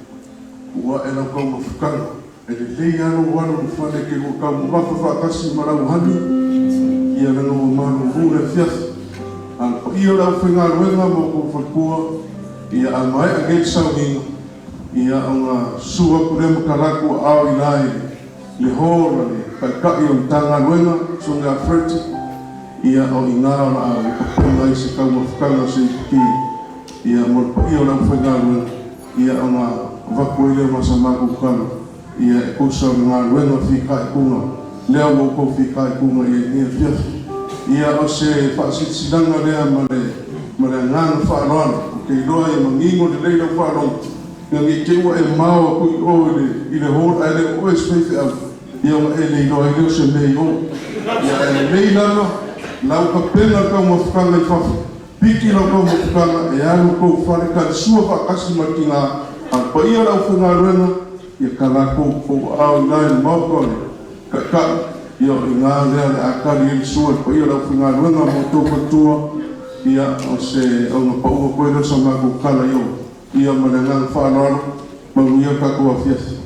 ua ae lau taumafataga. E lelei lava lou alu i le fale e te lua taumamafa faatasi ma lau honey, ia leaga ua malulu le afiafi. A o le paia o le aufaigaluega ma outou faletua, ia a maea nei le sauniga, ia ona susu atu lea ma tala atu aao i la i le hall a le Taitai o le Matagaluega, Susuga ia Freddie, ia o i ina o le a tapena ai se taumafataga o se iputi, ia mo le paia o le aufaigaluega. Ia ona avatu ai lea ma sa matou tala, ia e tusa o le galuega fitaituga lea ua outou fitaituga i ai i lenei afiafi. Ia o se faasilasilaga lea ma le ma le agaga faaaloalo, ou te iloa ia manino lelei lau faalogo, ina ne i te i ua e mao atu i o i le i le hall ae le o oe se faifeau, ia ona e le iloa ai lea o se mea i o. Ia ae lelei lava lau tapena le taumafataga i fafo. Piki lau taumafataga e alu i tou fale talisua faatasi ma le tina a le paia o le aufaigaluega, ia tala atu tou aao i ina i le maota o le Taitai, ia o i ina lea o le a tali ai le sua i le paia o le aufaigaluega ma outou faletua, ia o se auga pau atu ai lea o sa matou tala i o, ia ma le agaga faaaloalo, manuia le tatou afiafi.